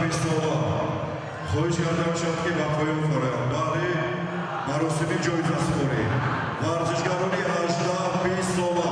18-20 сола хоҳиш карда мешавад, ки ба поён фароянд баҳри маросими ҷоизасупорӣ. Варзишгарони 18-20 сола.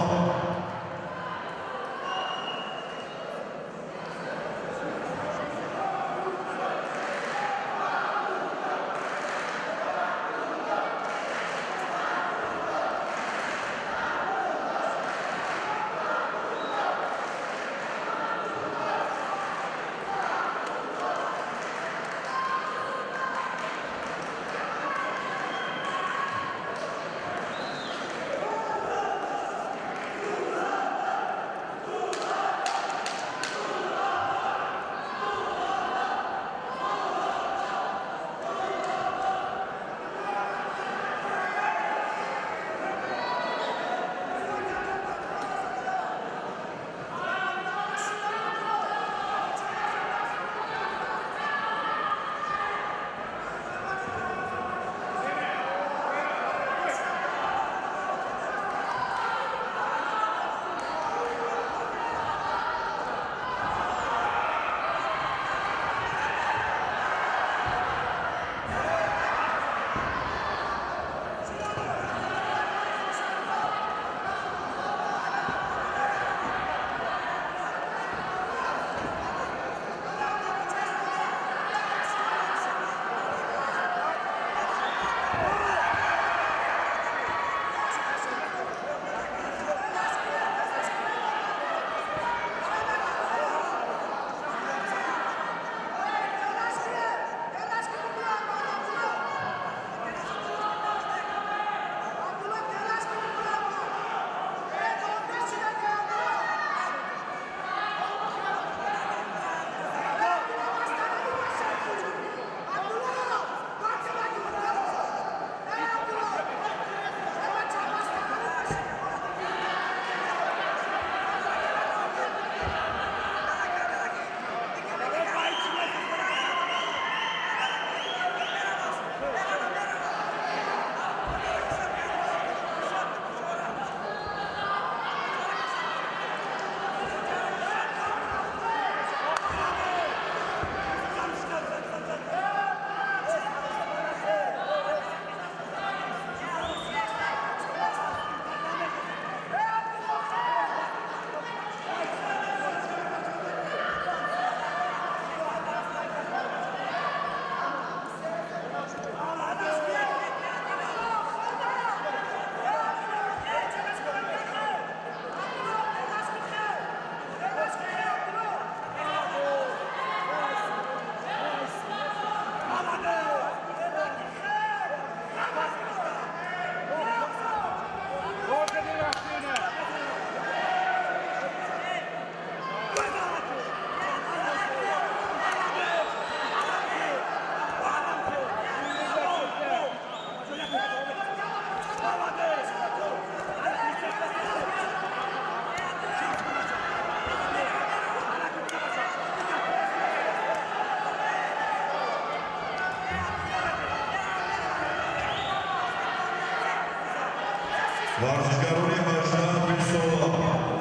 Варзишгарони 18-20 сола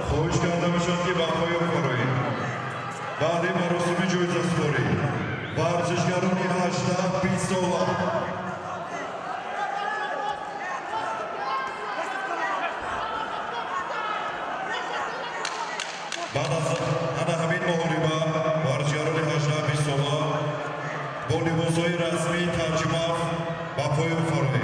хоҳиш карда мешавад, ки ба поён фароед баъди маросими ҷоизасупорӣ. Варзишгарони 18-20 сола. Баъд аз ана ҳамин муҳориба варзишгарони 18-20 сола бо либосҳои расмии Тарҷимаф ба поён фароед.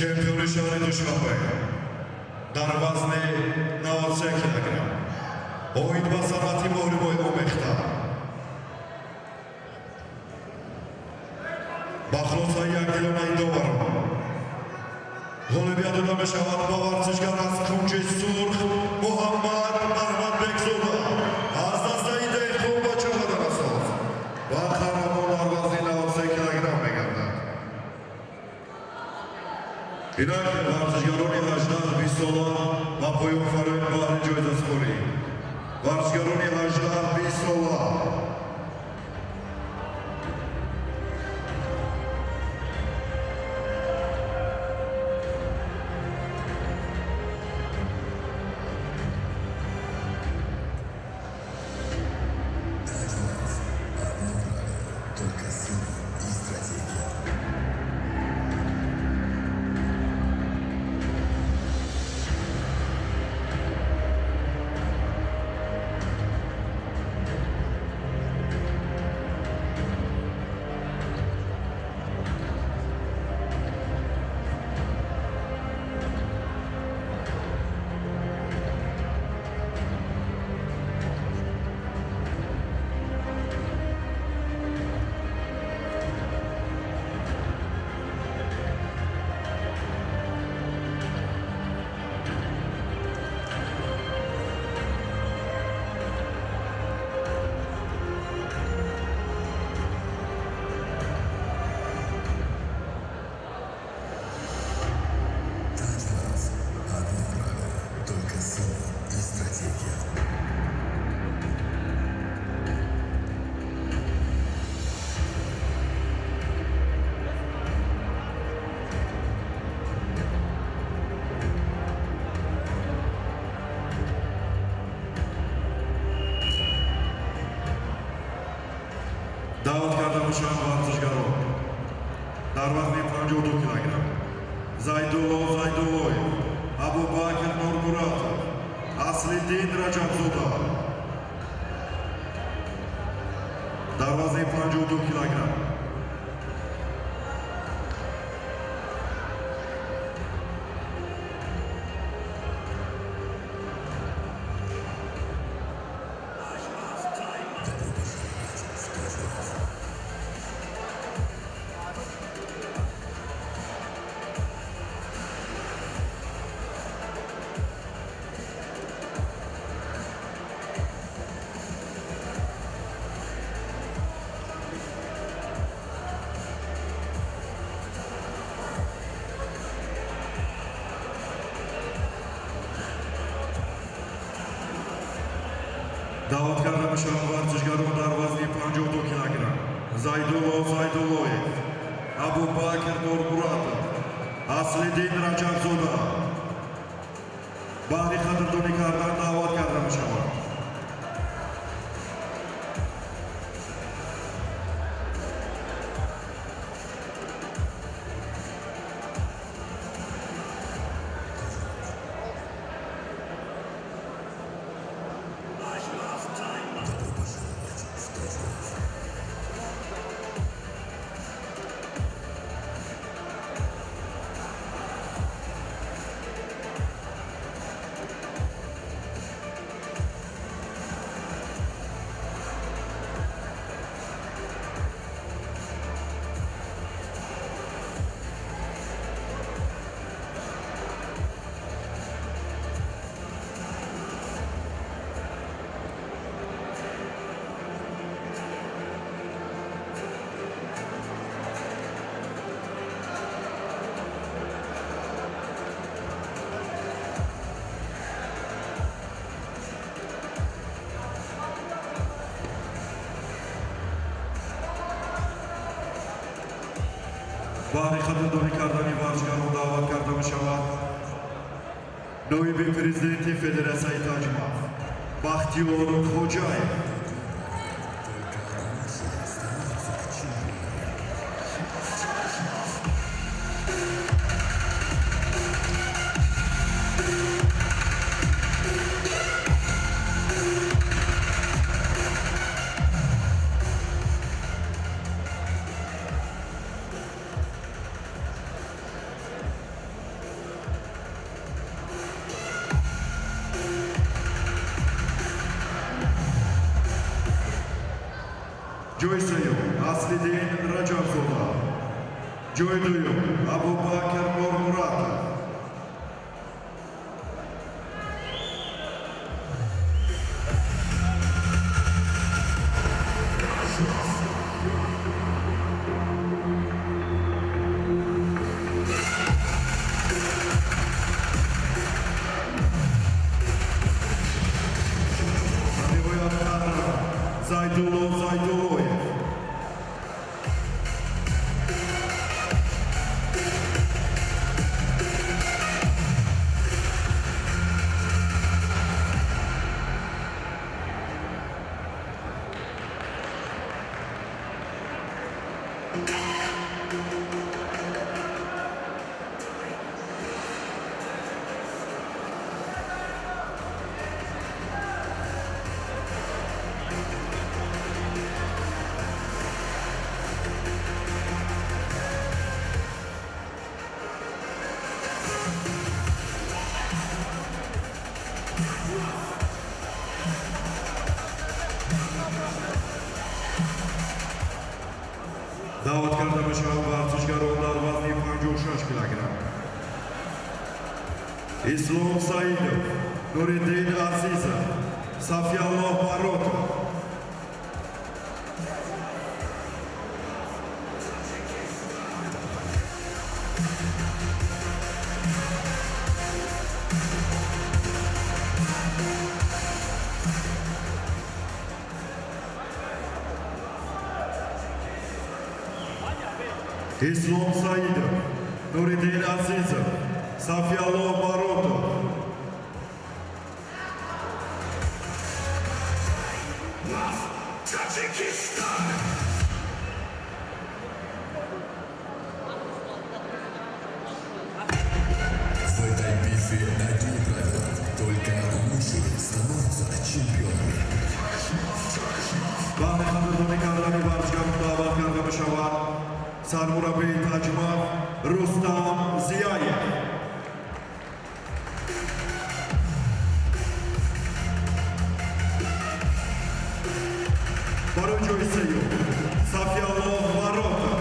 Чемпиони шаҳри Душанбе дар вазни 93 килограмм оид ба санъати муҳрибои омехта ба хулосаи якдилонаи доварон ғолибият дода мешавад ба варзишгар аз кунҷи сурх Муҳаммад Аҳмадбекзода аз дастаи Деҳқон ба Чоҳадарасоз ва қаҳрамон дар вазни 93 килограмм мегардад. Инак варзишгарони 18-20 сола ба поён фароянд баҳри ҷоизасупорӣ. Варзишгарони 18-20 сола. Только сила и стратегия. Даъват карда мешаванд варзишгарон дар вазни 52 килограмм Зайдулло Зайдуллоев, Абубакр Нурмуратов, Аслиддин Раҷабзода. Дар вазни 52 килограмм. Даъват карда мешаванд варзишгарон дар вазни 52 килограмм Зайдулло Зайдуллоев, Абубакр Нурмуратов, Аслиддин Раҷабзода. Баҳри қадрдонӣ кардан даъват карда мешаванд. Баҳри қадрдонӣ кардани варзишгарон даъват карда мешавад ноиби президенти Федератсияи Таҷмаф Бахтиёр Хоҷаев. Ҷои сеюм Аслиддин Раҷабзода, ҷои дуюм Абубакр Нурмуратов. Ниҳоят Зайдулло Зайдуллоев. Даъват карда мешаванд варзишгарон дар вазни 56 килограмм Ислом Саидов, Нуриддин Азизов, Сафиалло Баротов. Ислом Саидов, Нуриддин Азизов, Сафиалло Баротов. Таджикистан! Таджмафе одни правила. Только лучшие становятся чемпионами. Баъди қадрдонӣ кардани варзишгарон даъват карда мешавад сармураббии Таҷмаф Рустам Зияев. Барои ҷои сеюм Сафиаллоҳ Маротов.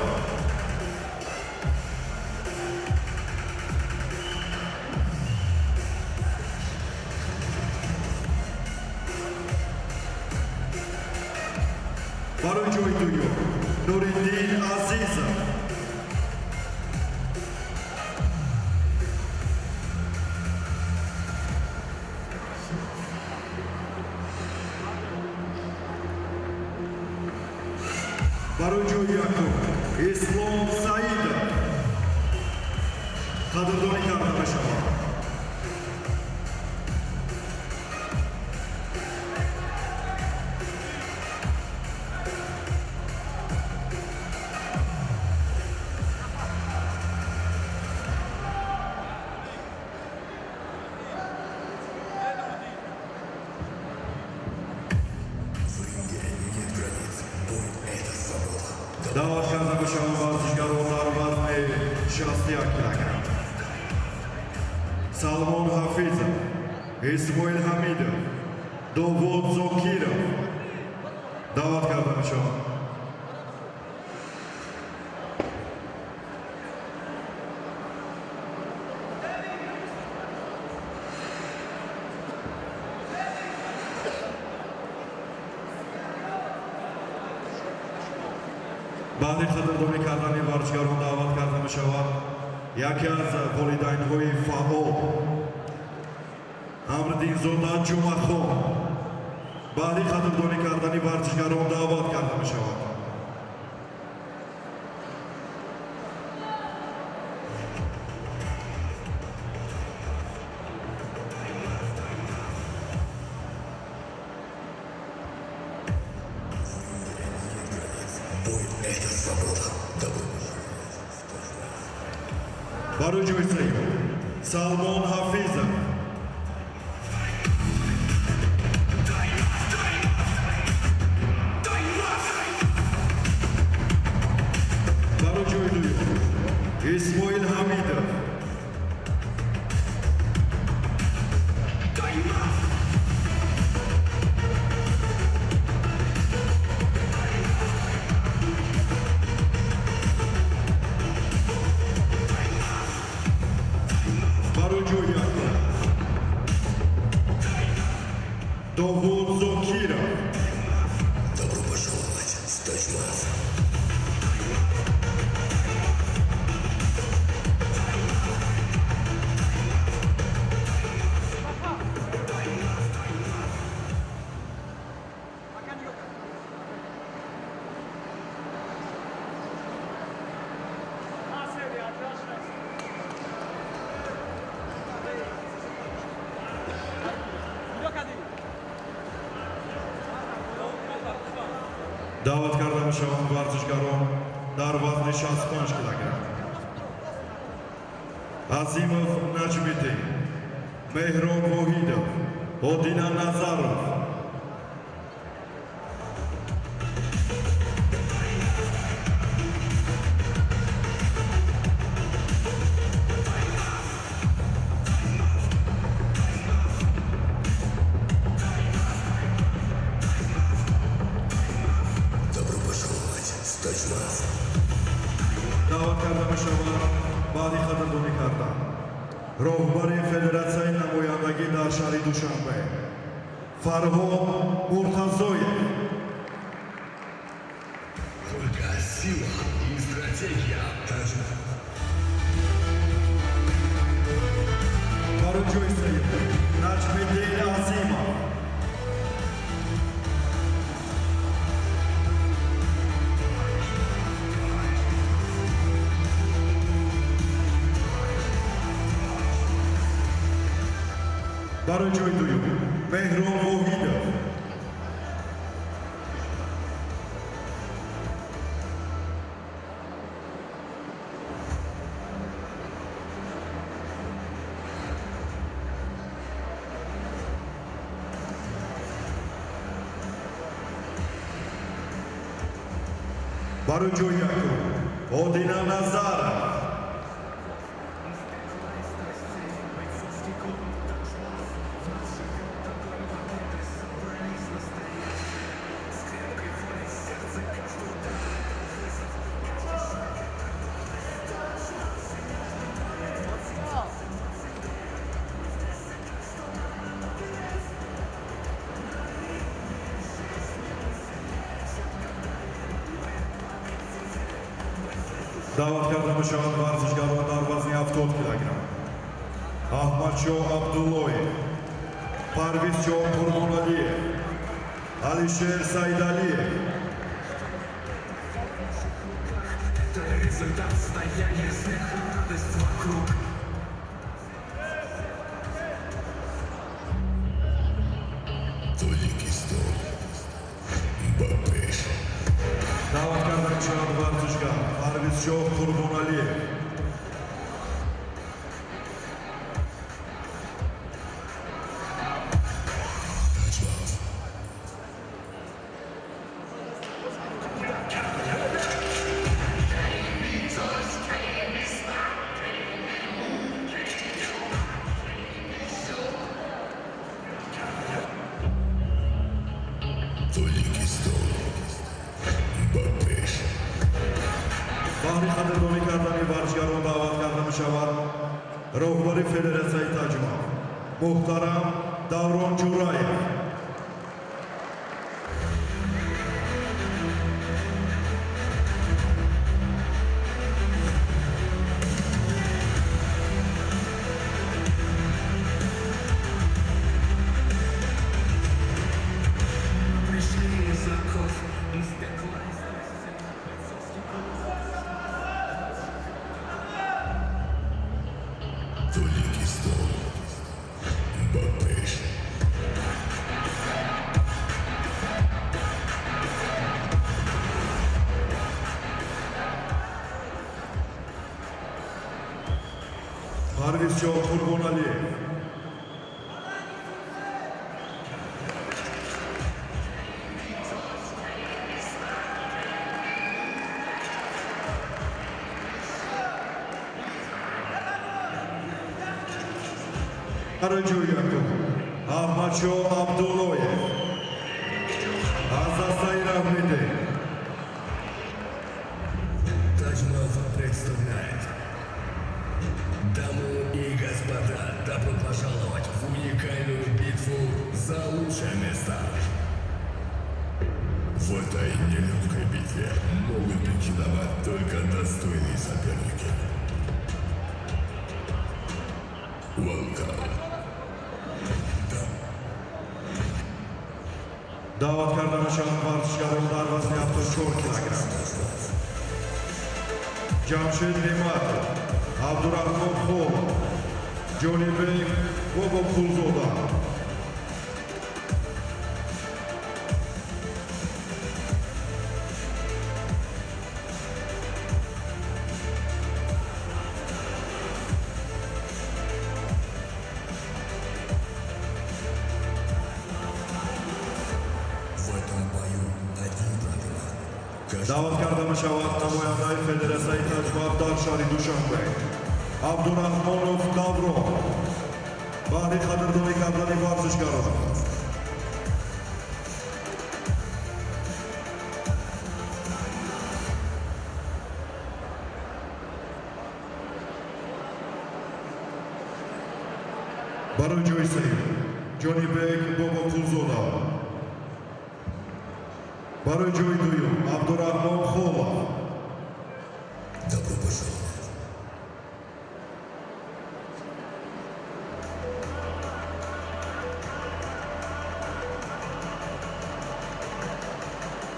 Барои ҷои дуюм Нуриддин Азизов. Барои ҷои якум Ислом Саидов қадрдонӣ карда мешавад. В ринге нет границ. Бой – это свобода. Даъват карда мешаванд варзишгарон дар вазни 61 килограмм. Салмон Ҳафизов, Исмоил Ҳамидов, Довуд Зокиров даъват карда мешаванд. Баъди қадрдонӣ кардани варзишгарон даъват карда мешавад яке аз волидайнҳои фаъол Амриддинзода Ҷумъахон. Баъди қадрдонӣ кардани варзишгарон даъват карда мешавад. В ринге нет границ. Бой – это свобода. Добро пожаловать в Таджмаф. Барои ҷои сеюм Салмон Ҳафизов. Барои ҷои дуюм Исмоил Ҳамидов. Барои ҷои якум Довуд Зокиров. Добро пожаловать в Таджмаф. Даъват карда мешаванд варзишгарон дар вазни 65 килограмм. Азимов Наҷмиддин, Меҳрон Воҳидов, Одина Назаров. Добро пожаловать в Таджмаф. Даъват карда мешавад баъди қадрдонӣ кардан роҳбари федератсияи намояндагӣ дар шаҳри Душанбе Фарҳод Муртазоев. Только сила и стратегия. Таджмаф. Барои ҷои сеюм Наҷмиддин Азимов. Барои ҷои дуюм Меҳрон Воҳидов. Барои ҷои якум Одина Назаров. Даъват карда мешаванд варзишгарон дар вазни 70 килограмм. Аҳмадшоҳ Абдуллоев, Парвизҷон Қурбоналиев, Алишер Саидалиев. Тоҷикистон ба пеш. Даъват карда мешавад варзишгар Парвизшоҳ Қурбоналиев. Таҷмав. Тоҷикистон ба пеш. Баҳри қадрдонӣ кардани варзишгарон даъват карда мешавад роҳбари федератсияи Таҷмав муҳтарам Даврон Ҷураев. Пришли языков из пекла. Тоҷикистон ба пеш. Парвизҷон Қурбоналиев. Барои ҷои якум Аҳмадшоҳ Абдуллоев аз дастаи Раҳмиде. Таҷмав представляет. Дамы и господа, добро пожаловать в уникальную битву за лучшее место. В этой нелегкой битве могут претендовать только достойные соперники. Welcome. Даъват карда мешаванд варзишгарон дар вазни 74 килограмм. Ҷамшед Неъматов, Абдураҳмон Холов, Ҷонибек Бобоқулзода. В этом бою одни правила. Каждый Даъват карда мешавад намояндаи федератсияи Таҷмав дар шаҳри Душанбе Абдураҳмонов Даврон баҳри қадрдонӣ кардани варзишгарон. Барои ҷои сеюм Ҷонибек Бобоқулзода. Барои ҷои дуюм Абдураҳмон Холов. Добро пожаловать.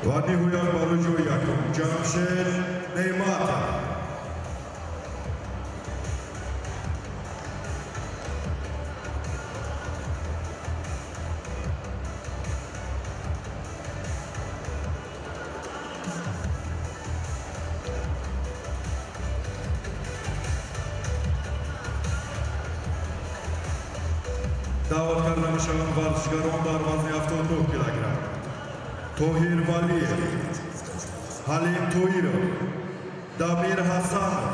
Ва ниҳоят барои ҷои якум Ҷамшед Неъматов. Даъват карда мешаванд варзишгарон дар вазни 79 килограмм. Тоҳир Валиев. Ҳалим Тоиров, Дамир Ҳасанов.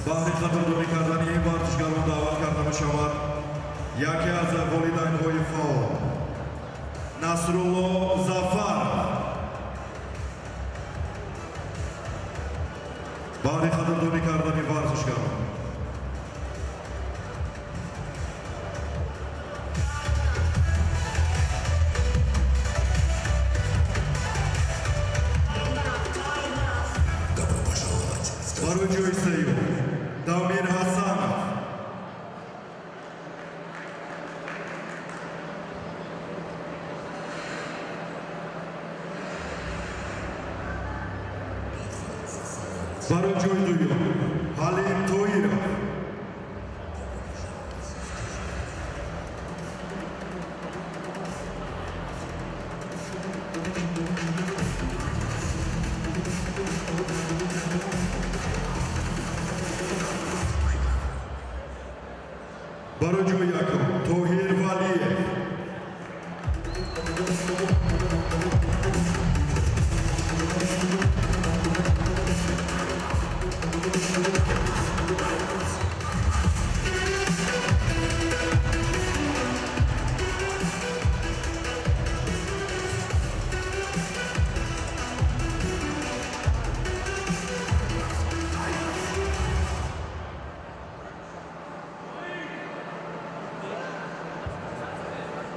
Баҳри қадрдонӣ кардани ин варзишгарон даъват карда мешавад яке аз волидайнҳои фаъол Насрулло Зафаров. Баҳри қадрдонӣ кардани варзишгарон. Барои ҷои сеюм Дамир Ҳасанов. Барои ҷои дуюм Ҳалим Тоиров. Барои ҷои якум Тоҳир Валиев.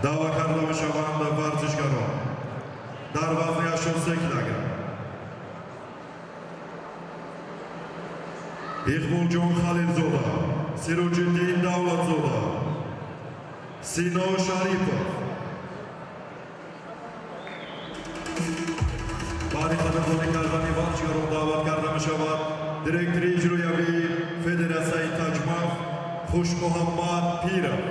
Даъва карда мешаванд варзишгарон дар вазни 83 килограмм Иқболҷон Халилзода, Сироҷиддин Давлатзода, Сино Шарипов. Баъди қадрдонӣ кардани варзишгарон даъват карда мешавад директори иҷроявии Федератсияи Таҷмаф Хушмуҳаммад Пиров.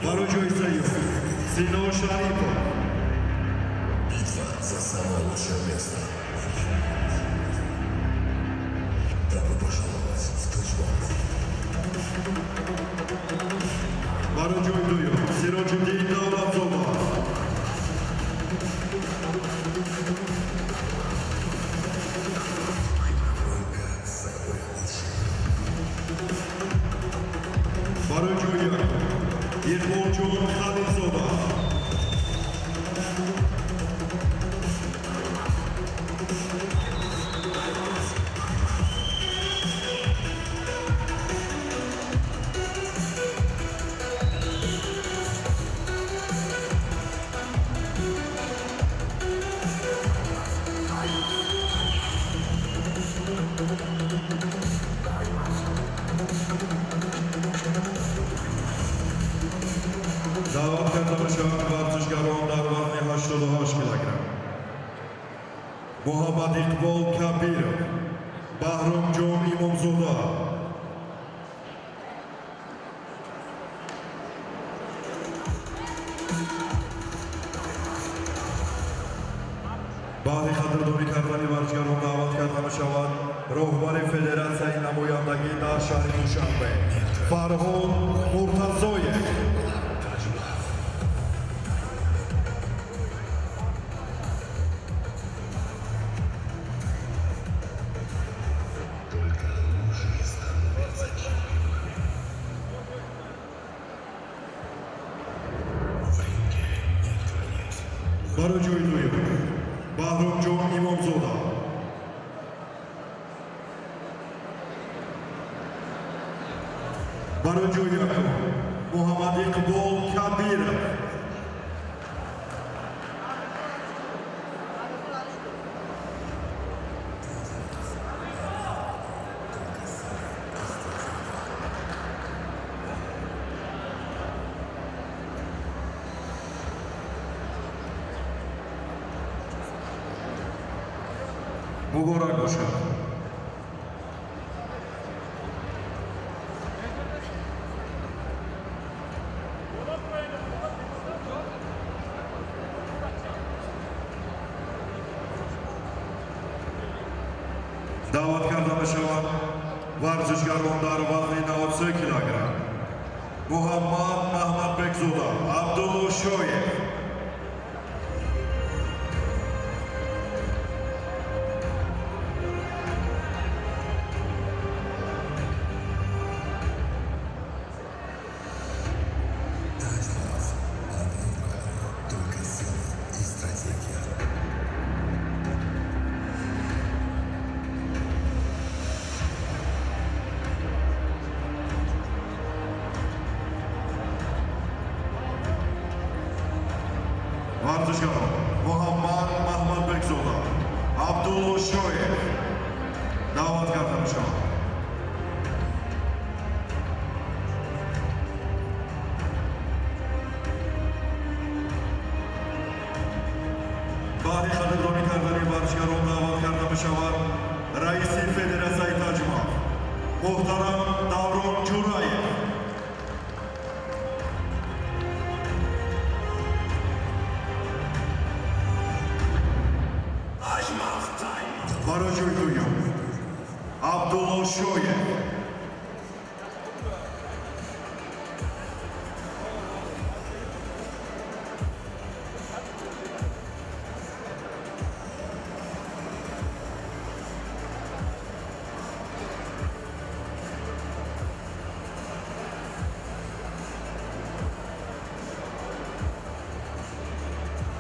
Барои ҷои сеюм Сино Шарипов. Битва за самое лучшее место. Добро пожаловать в Таджмаф. Барои ҷои дуюм Сироҷиддин Давлатзода. Только самые лучшие. Барои ҷои якум Иқболҷон Халилзода. Даъват карда мешаванд варзишгарон дар вазни 88 килограмм Муҳаммад Иқбол Кабиров, Баҳромҷон Имомзода. Баҳри қадрдонӣ кардани варзишгарон даъват карда мешавад роҳбари Федератсияи намояндагӣ дар шаҳри Душанбе Фарҳод Муртазоев. Только лучшие становятся чемпионами. В ринге нет границ. Барои ҷои дуюм Баҳромҷон Имомзода. Барои ҷои якум Муҳаммад Иқбол Кабиров. Муборак бошад. Даъват карда мешаванд варзишгарон дар вазни 93 килограмм Муҳаммад Маҳмадбекзода, Абдулло Шоев. Таджмаф. Одно правило, только сила и стратегия. Варзишгарон Муҳаммад Маҳмадбекзода, Абдулло Шоев даъват карда мешаванд. Баҳри қадрдонӣ кардани варзишгарон даъват карда мешавад раиси Федератсияи Таҷмаф муҳтарам Даврон Ҷураев. Барои ҷои дуюм Абдулло Шоев.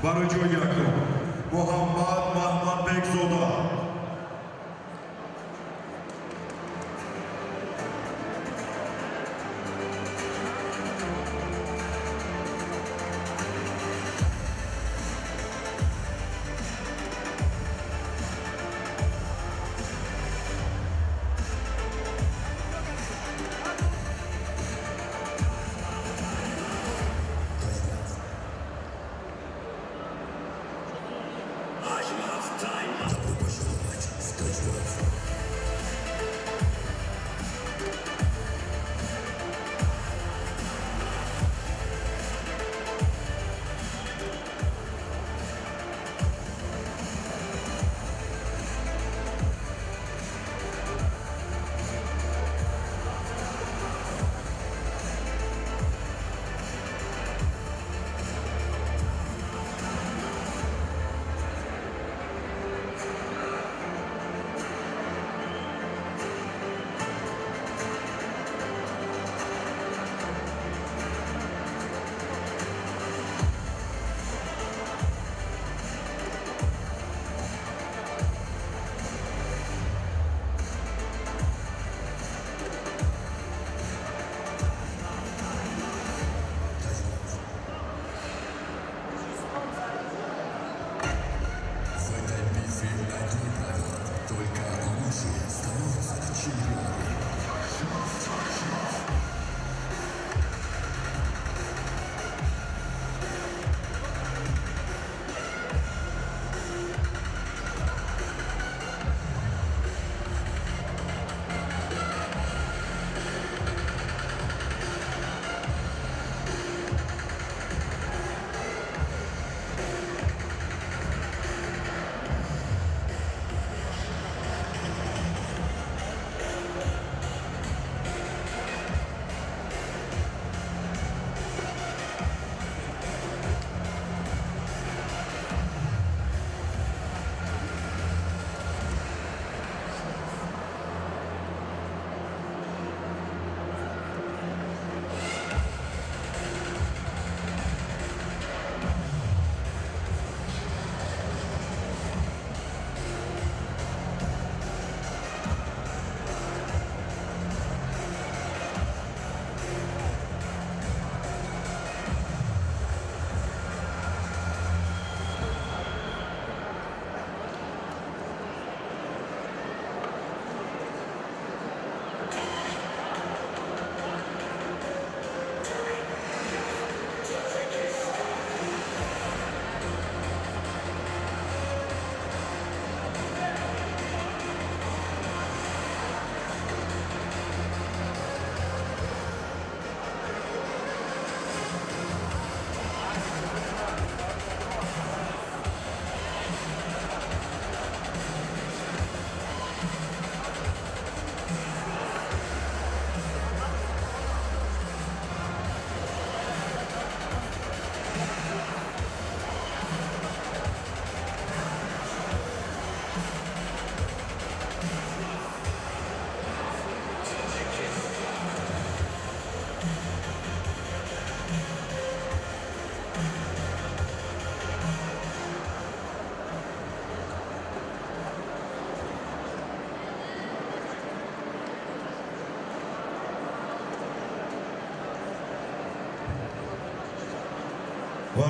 Барои ҷои якум Муҳаммад Маҳмадбекзода. Добро пожаловать в Таджмаф.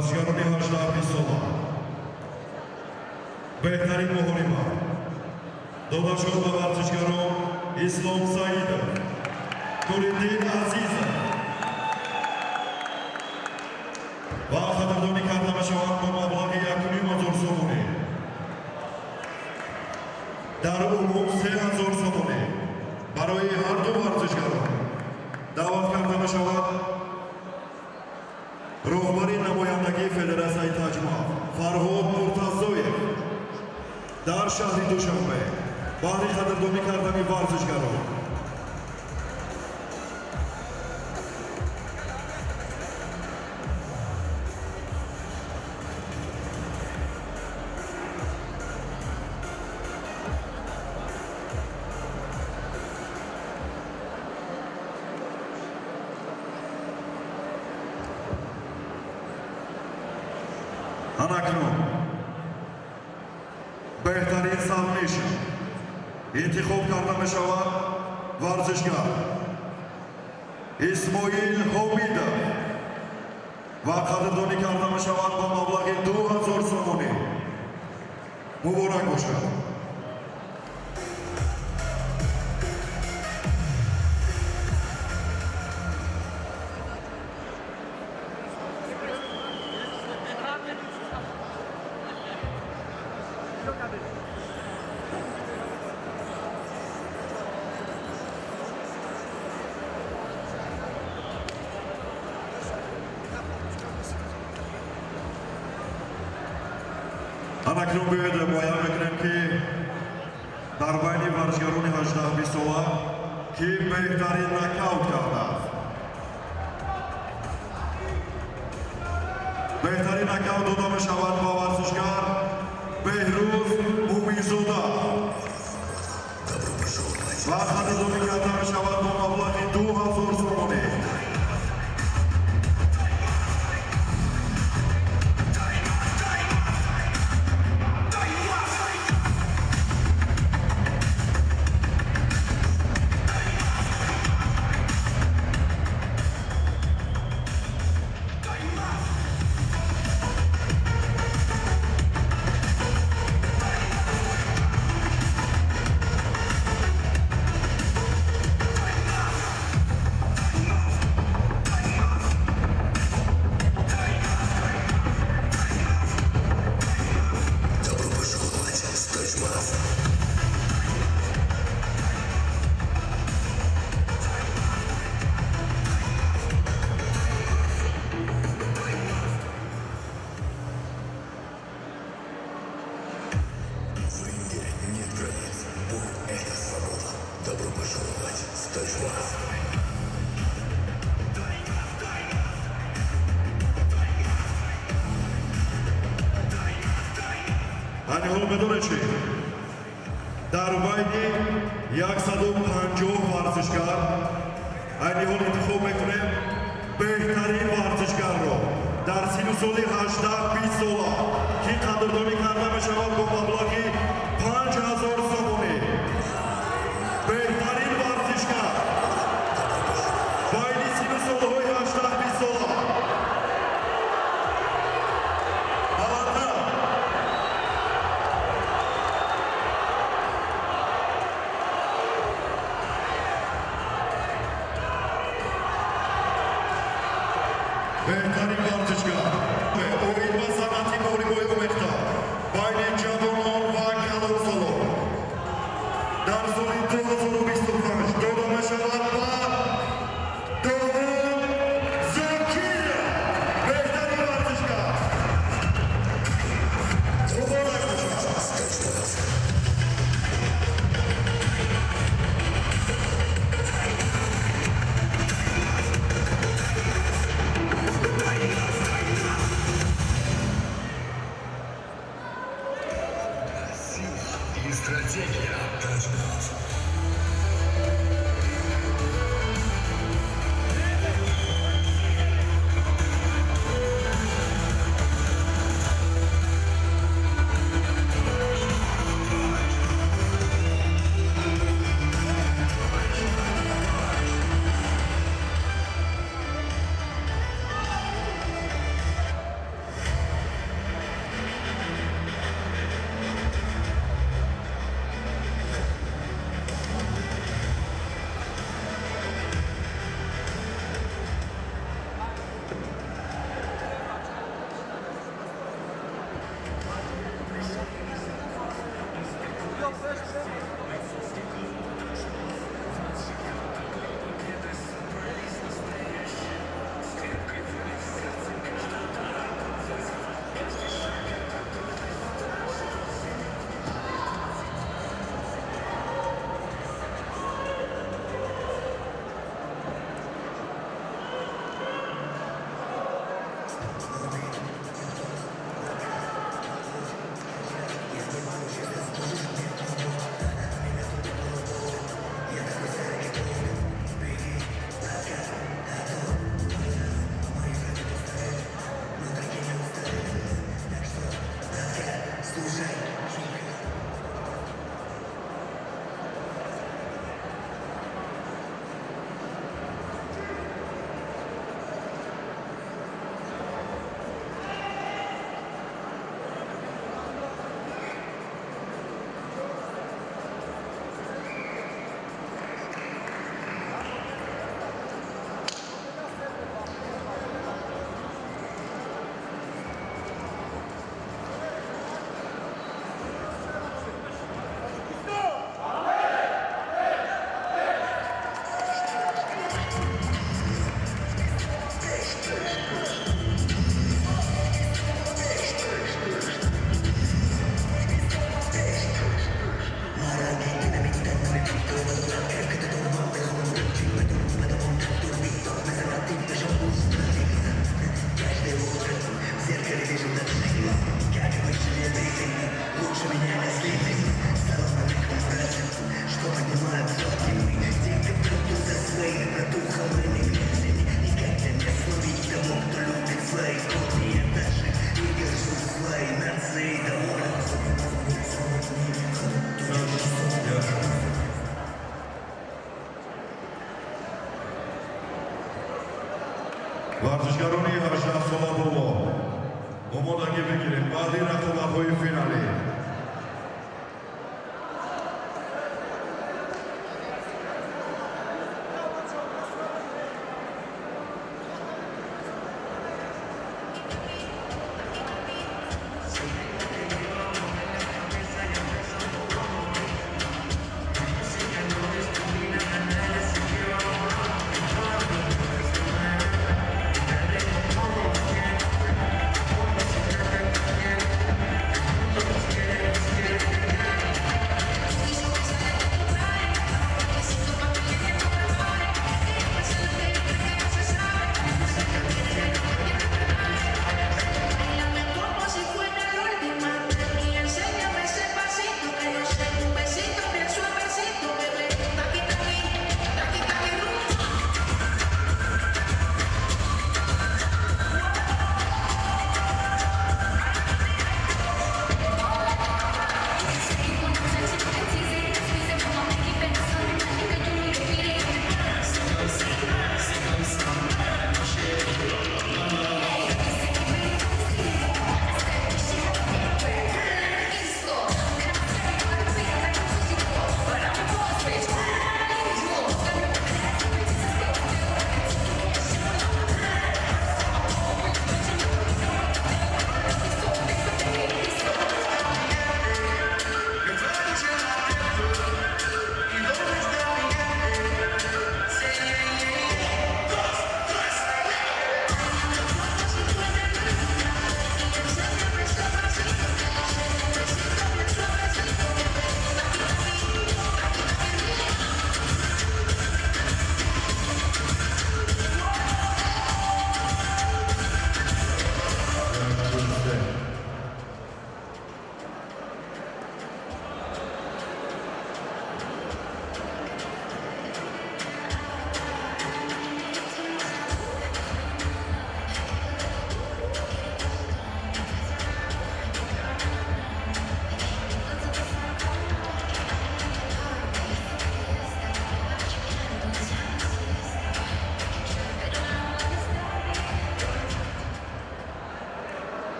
Варзишгарони 18 сола беҳтарин муҳориба дода шуд ба варзишгарон Ислом Саидов, Нуриддин Азизов ва қадрдонӣ карда мешаванд бо маблағи 1500 сомонӣ. Дар умум 3000 сомонӣ барои ҳар ду варзишгарон даъват карда мешавад роҳбари намояндагии Федератсияи Таҷмаф Фарҳод Муртазоев дар шаҳри Душанбе баҳри қадрдонӣ кардани варзишгарон. Анакнун беҳтарин сабмишн интихоб карда мешавад варзишгар Исмоил Ҳомидов ва қадрдонӣ карда мешавад бо маблағи 2000 сомонӣ. Муборак бошад. Анакнун биёед муайян мекунем, ки дар байни варзишгарони 18 сола ки беҳтарин нокаут кардааст. Беҳтарин нокаут дода мешавад ба варзишгар Беҳрӯз Муминзода ва қадрдонӣ карда мешавад бо маблағи 2000 сомонӣ. Айни ҳол медонед чӣ? Дар байни 150 варзишгар айни ҳол интихоб мекунем беҳтарин варзишгарро дар сину соли 18-20 сола, ки қадрдонӣ карда мешавад бо маблағи 5000 сомонӣ. Беҳтарин варзишгар байни сину солҳои 18-20 сола. Беҳтарин варзишгар оид ба санъати муҳорибаи омехта байни ҷавонон ва калонсолон дар соли 2025 дода мешавад ба Довуд Зокиров. Беҳтарин варзишгар. Муборак бошад. Стратегия Таджмаф. Сола боло омодагӣ бигирем баъди рақобатҳои финалӣ.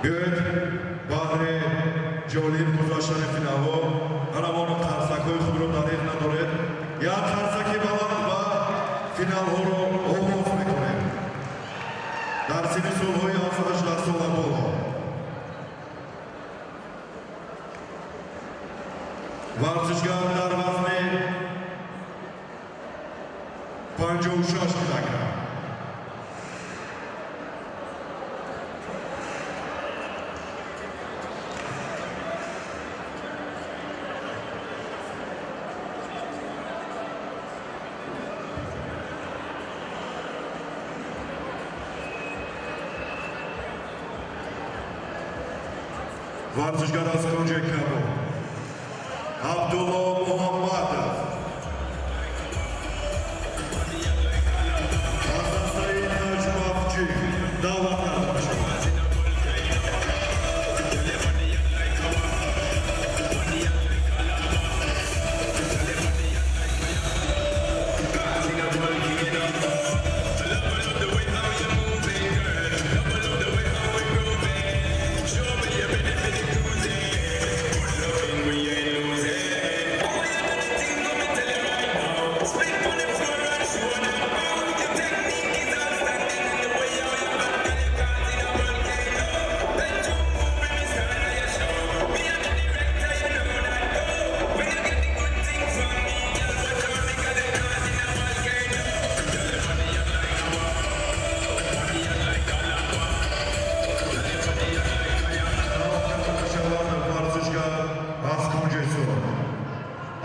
Биёед, баҳри ҷолиб гузаштани финалҳо ҳамоно қарсакҳои худро дареғ надоред. Як қарсаки баланд ва финалҳоро оғоз мекунем. Дар синни солҳои аз 18 сола боло варзишгар дар вазни 56 килограмм. Варзишгар аз кунҷи кабуд Абдулло Муҳаммадов аз дастаи Таҷмафчӣ даъват карда мешавад.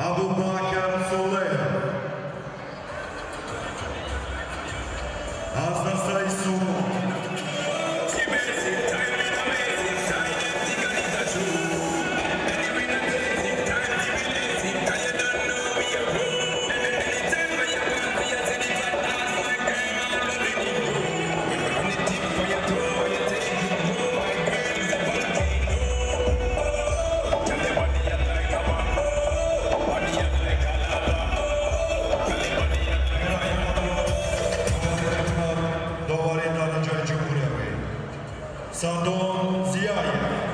Абубакр Солеев аз дастаи Сомон. Сардон Зияев.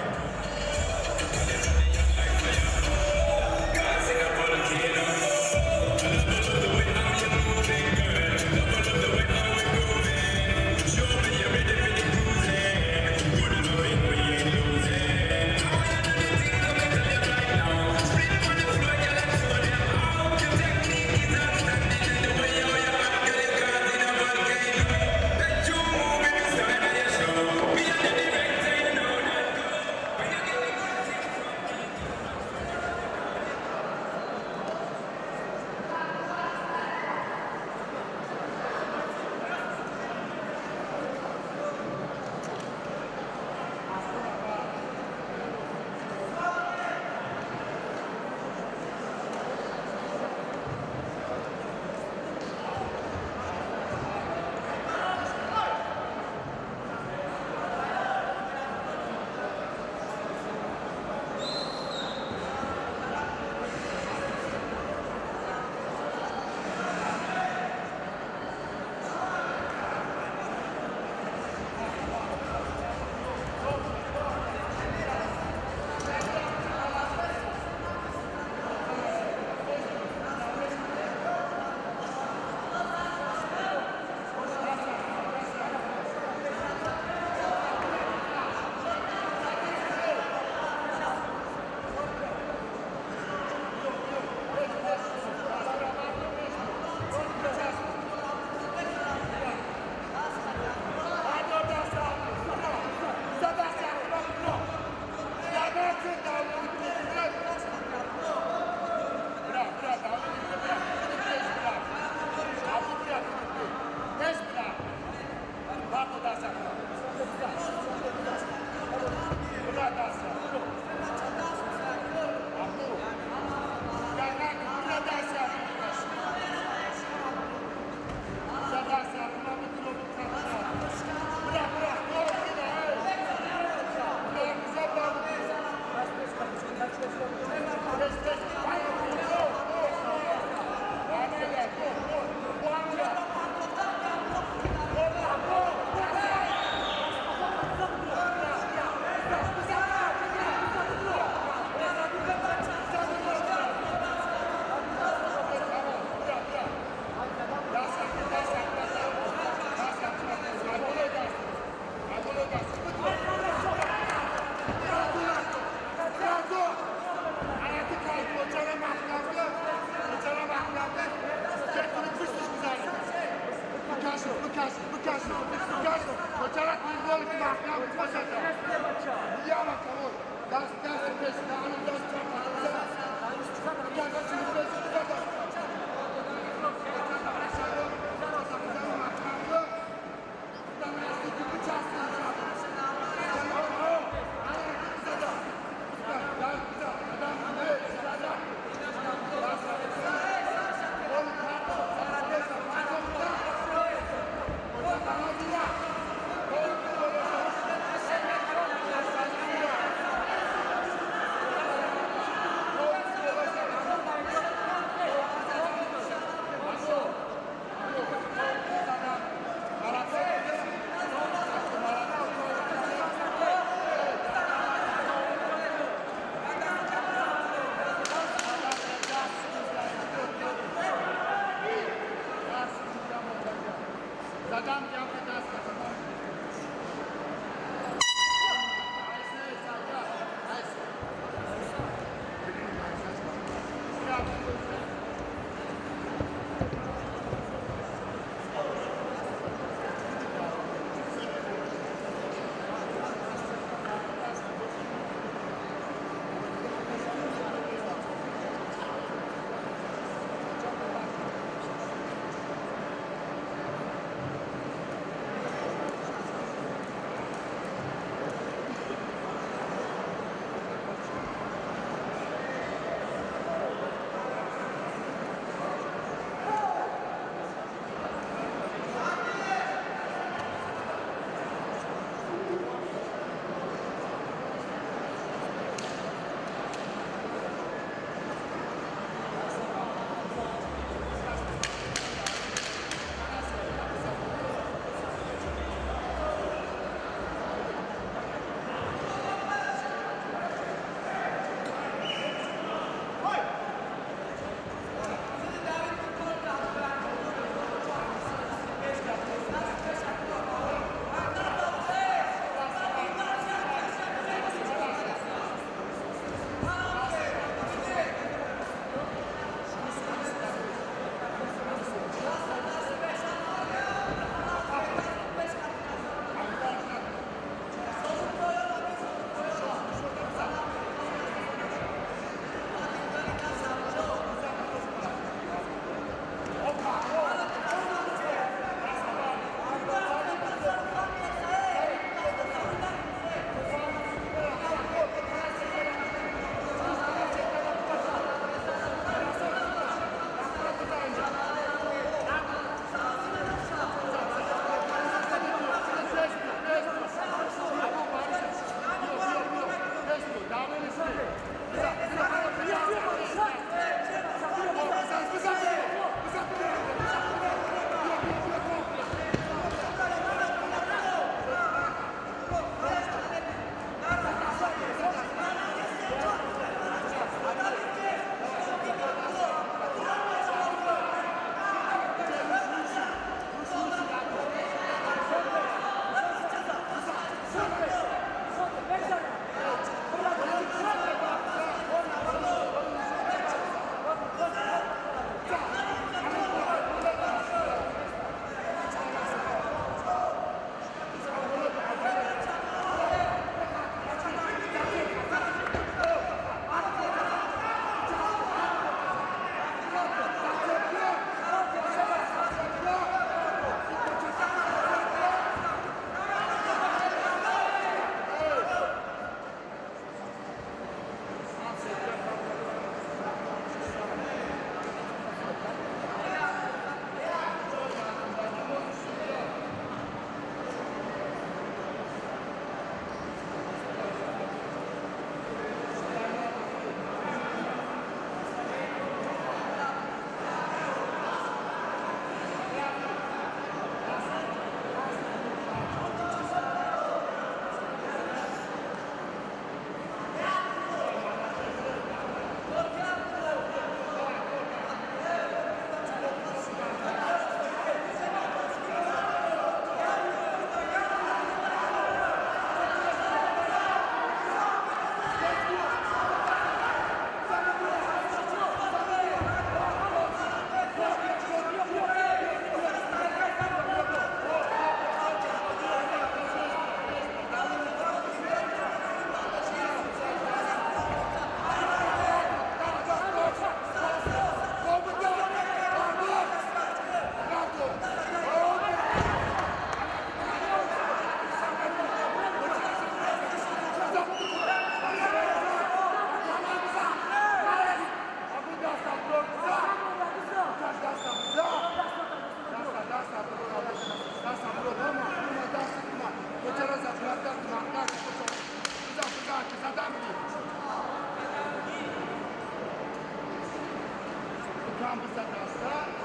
Самбуса даста.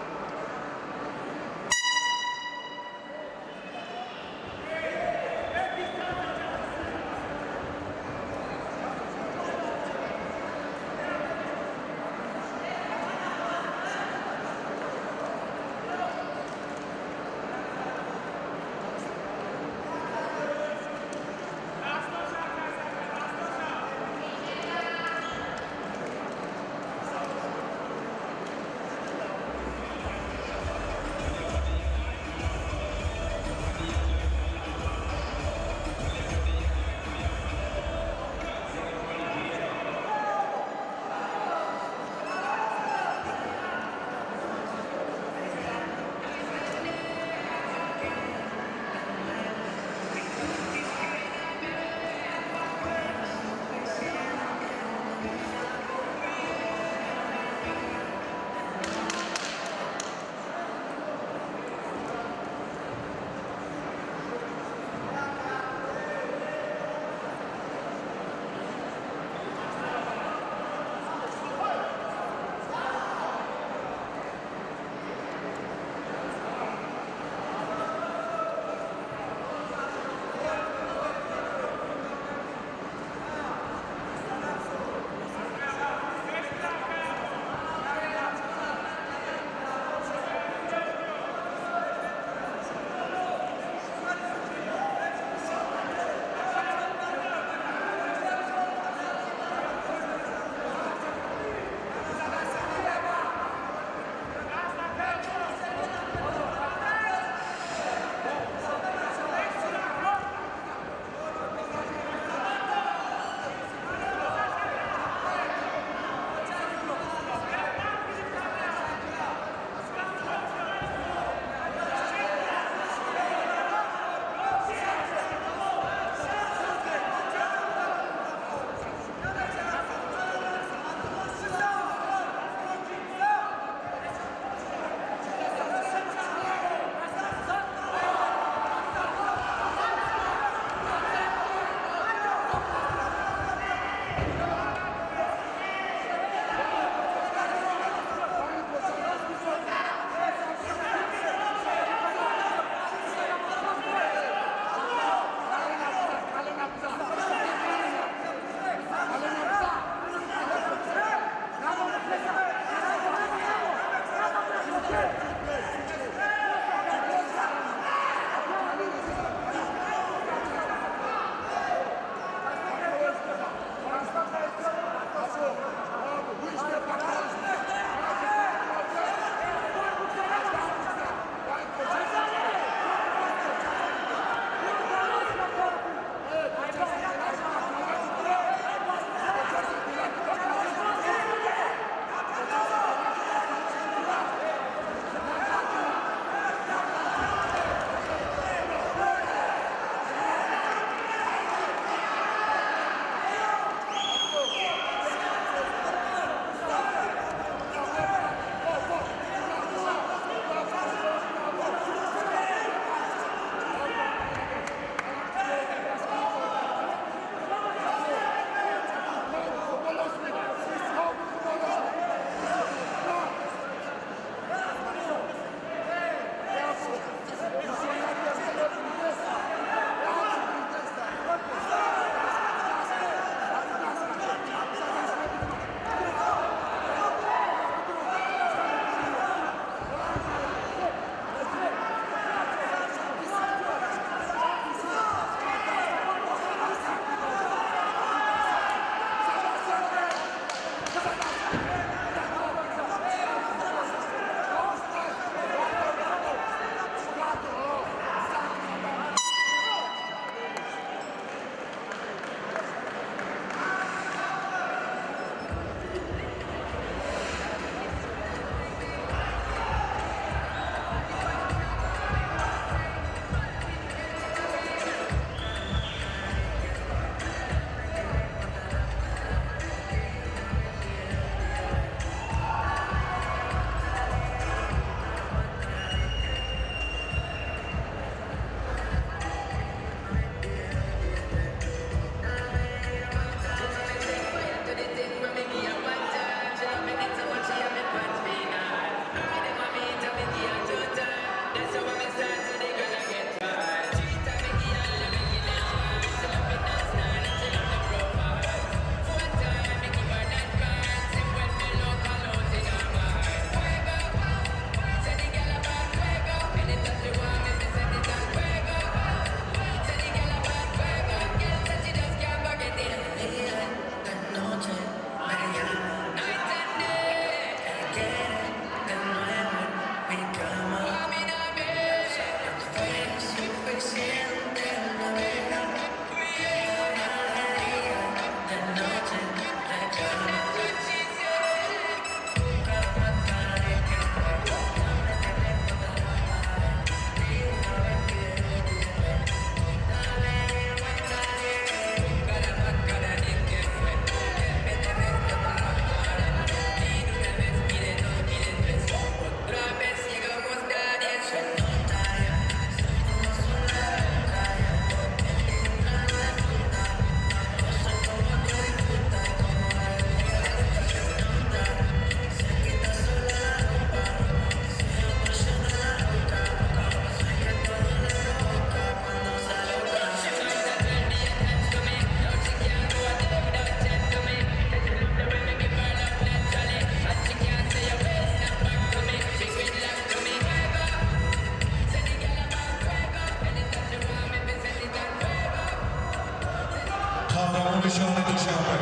Қаҳрамони шаҳри Душанбе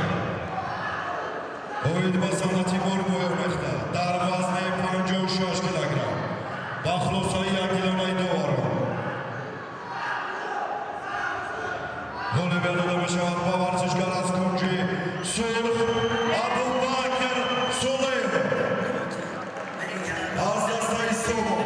оид ба санъати морбой омехта дар вазни 56 килограмм ба хулосаи якдилонаи доварон ғолибият дода мешавад ба варзишгар аз кунҷи сурх Абубакр Солеҳов аз дастаи Сомо.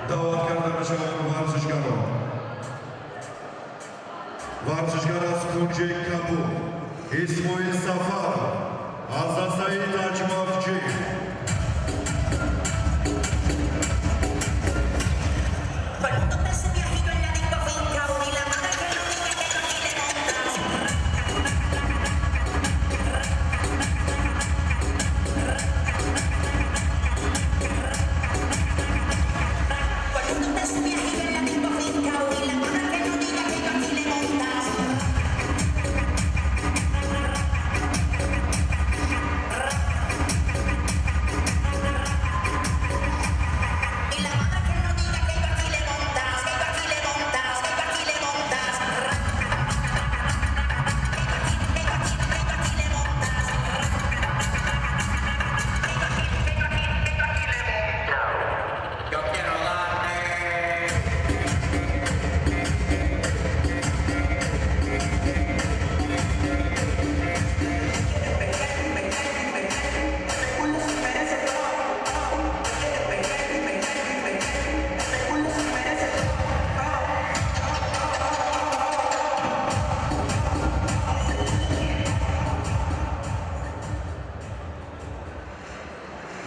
Даъват карда мешаванд варзишгарон. Варзишгар аз кунҷи кабуд Исмоил Сафаров аз дастаи Таҷмафҷӣ.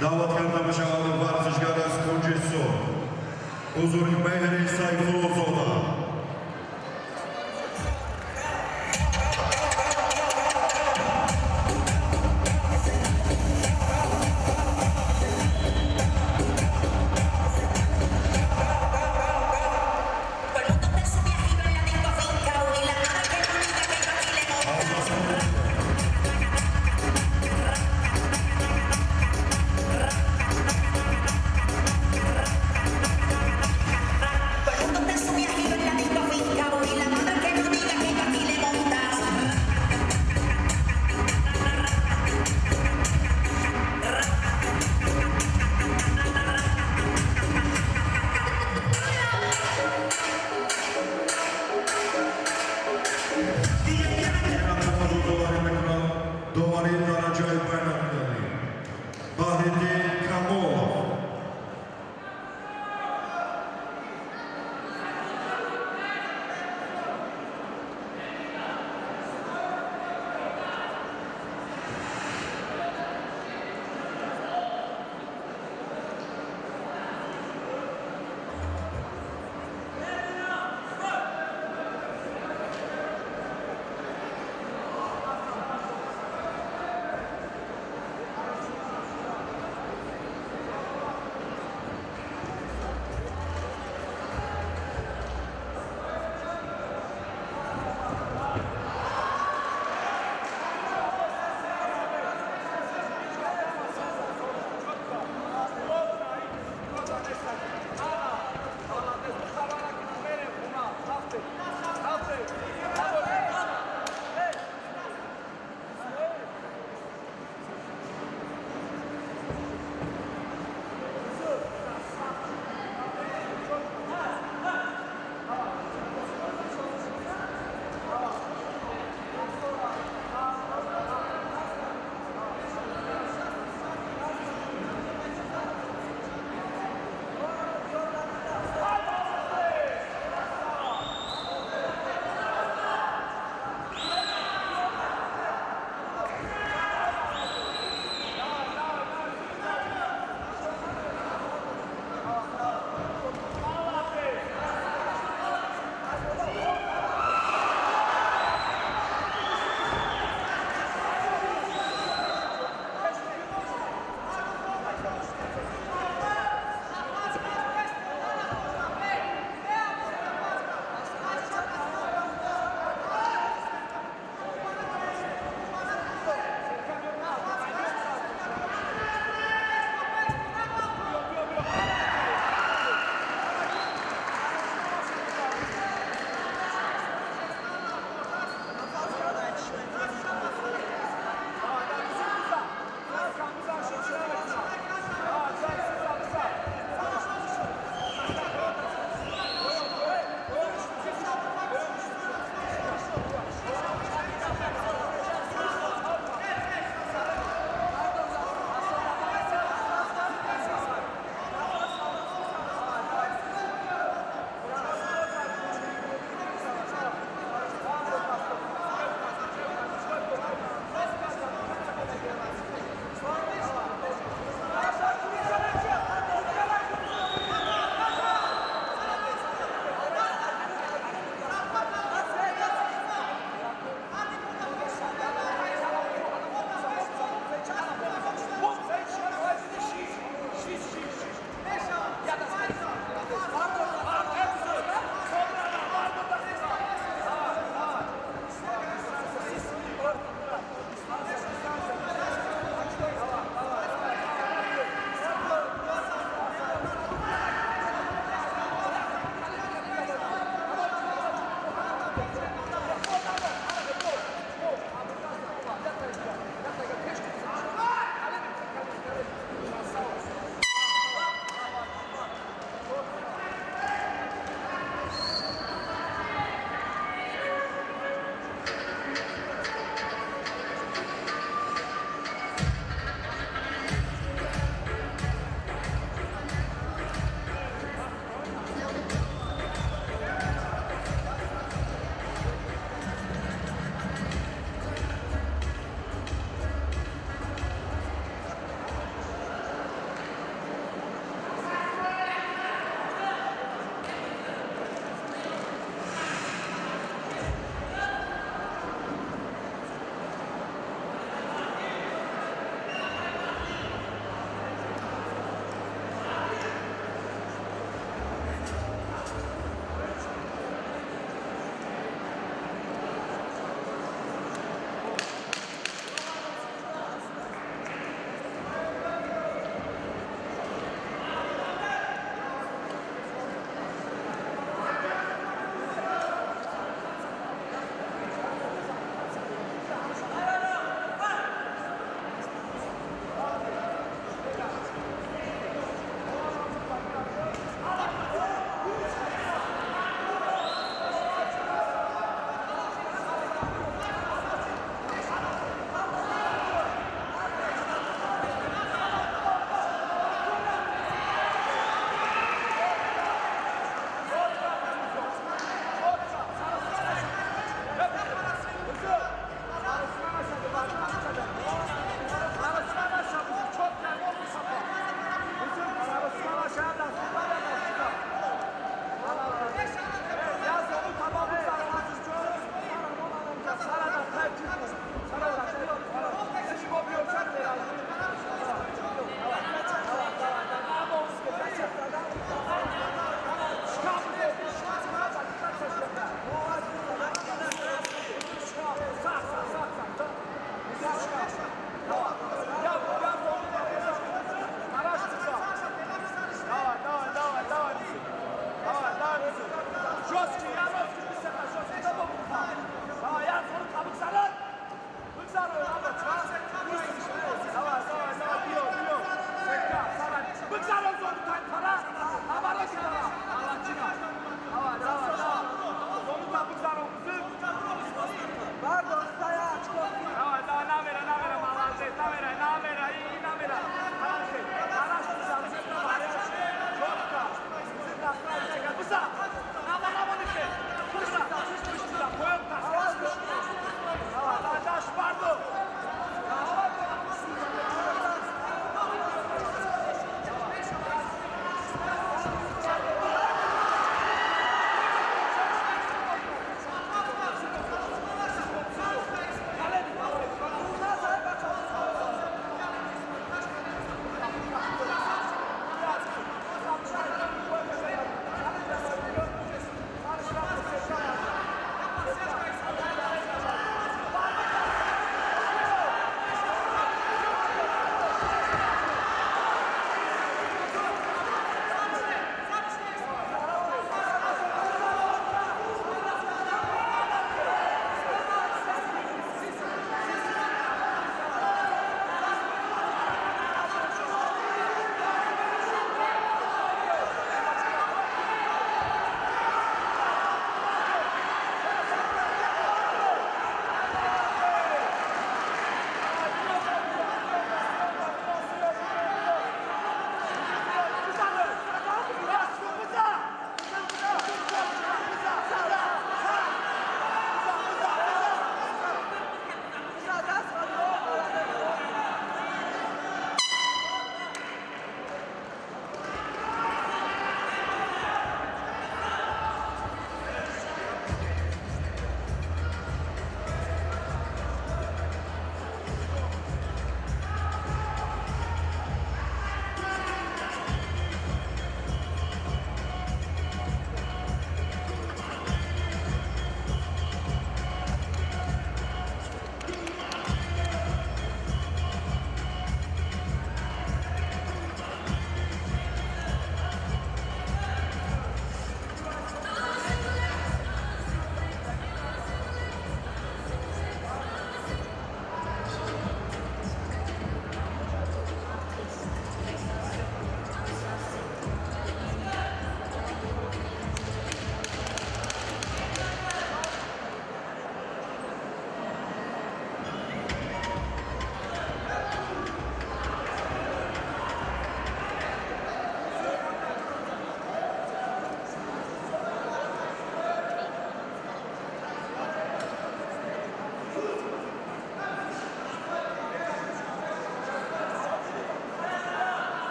Даъват карда мешавад варзишгар аз кунҷи сурх Бузургмеҳри Сайфуллозода.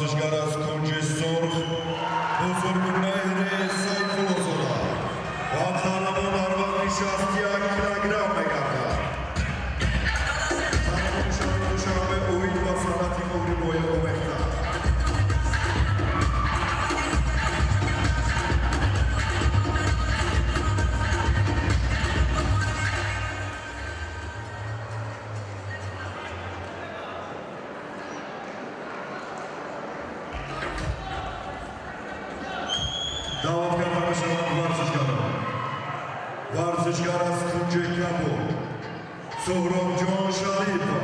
Варзишгар аз кунҷи сурх Бузургмеҳри Сайфуллозода ва қаҳрамон дар вазни 61 килограмм мегардад. Қаҳрамони шаҳри Душанбе оид ба санъати муҳрибоӣ омехта. Даъват карда мешаванд варзишгарон. Варзишгар аз кунҷи кабуд Суҳробҷон Шарипов.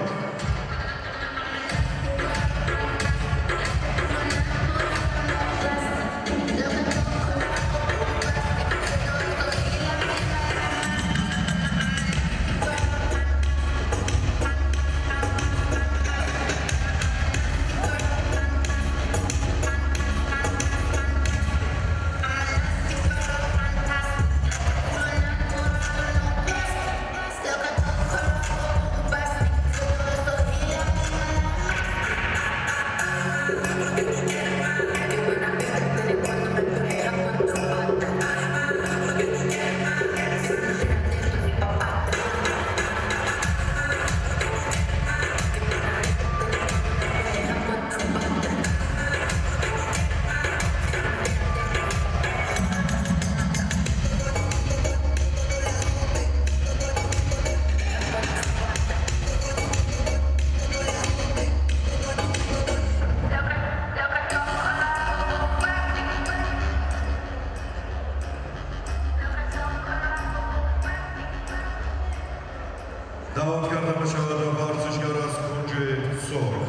Даъват карда мешавад варзишгар аз кунҷи сурх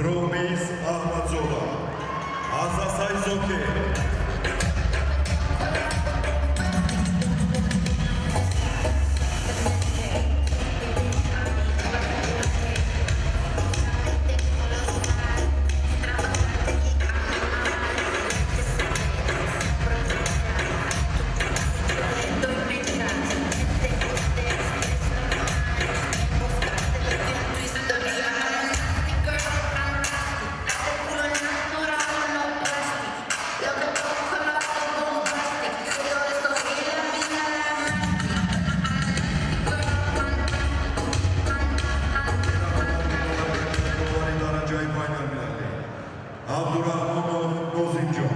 Румиз Аҳмадзода аз дастаи Зокир. Дараҷаи байналмилалӣ Абдураҳмонов Нозимҷон.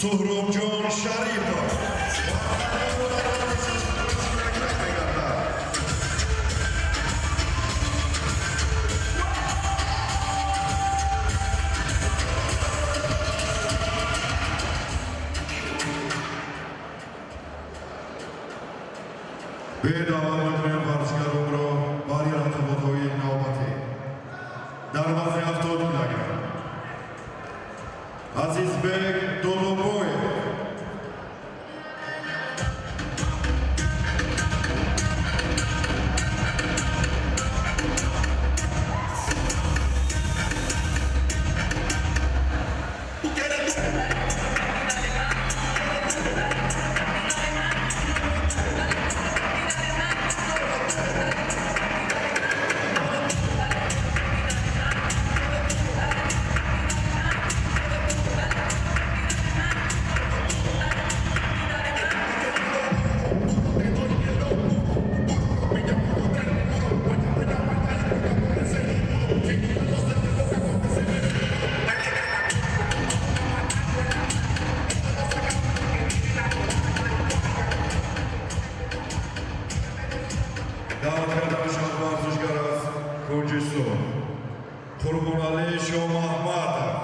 Суҳробҷон Шарипов. Даъват мекунем варзишгаронро барои рақоботҳои навбатӣ. Дар вазни 70 килограмм Азизбек Додобоев. Даъват карда мешавад варзишгар аз Кунҷистон Қурбоналӣ Шоҳмаҳмадов.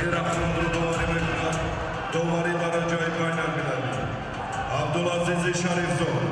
Ин рақамро доварӣ мекунад довари дараҷаи байналмилалӣ Абдулазизи Шарифзод.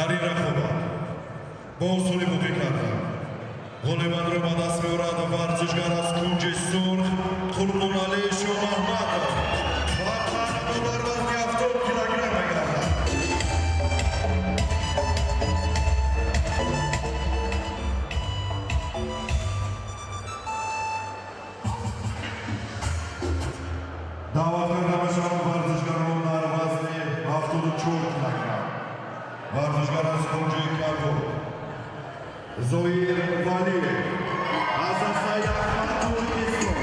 Дар ин рақобат бо усули буғӣ карда ғолибанро ба даст меорад варзишгар аз кунҷи сурх Қурбоналӣ Шомаҳмадов ва қаҳрамон дар вазни 70 килограмм мегардад. Даъват карда мешаванд варзишгарон дар вазни 74 килограмм. Варзишгар аз кунҷи кабуд Зоир Валиев аз дастаи Аҳмад, Тоҷикистон.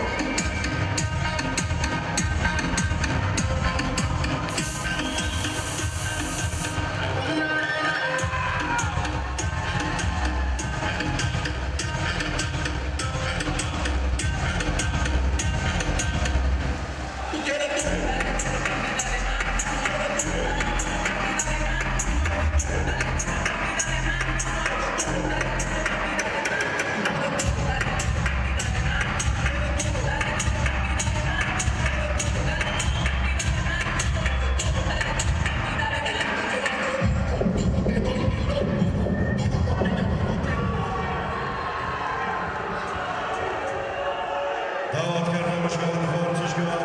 Даъват карда мешавад варзишгар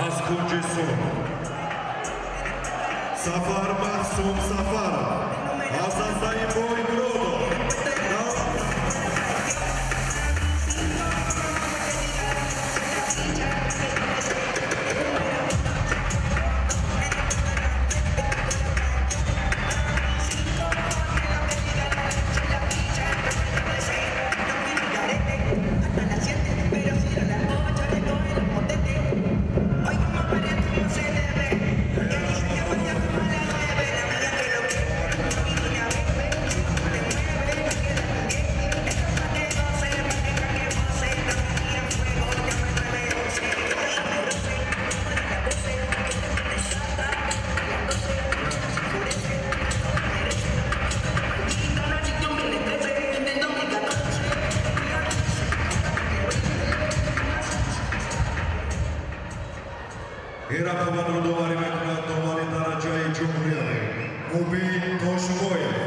аз кунҷи сурх Сафар Маҳсум Сафаров аз дастаи Боймуродов. Hasta las 7, pero si a las 8 le coge los motetes. Hoy como pariente no se debe. Que dice que mañana como a las 9. La mía que lo que y de una vez te mueve, no queda pendiente. Esto es pa' que goce, pa' que tranque voce. No me tira fuego, llama al 911. Ay, me roce, no para la voce. Que te desata, a las 12, se enfurece, todo merece. Maldito, no existe 2013, en el 2014. Ин рақобатро доварӣ мекунад довари дараҷаи ҷумҳуриявӣ Мубин Тошбоев.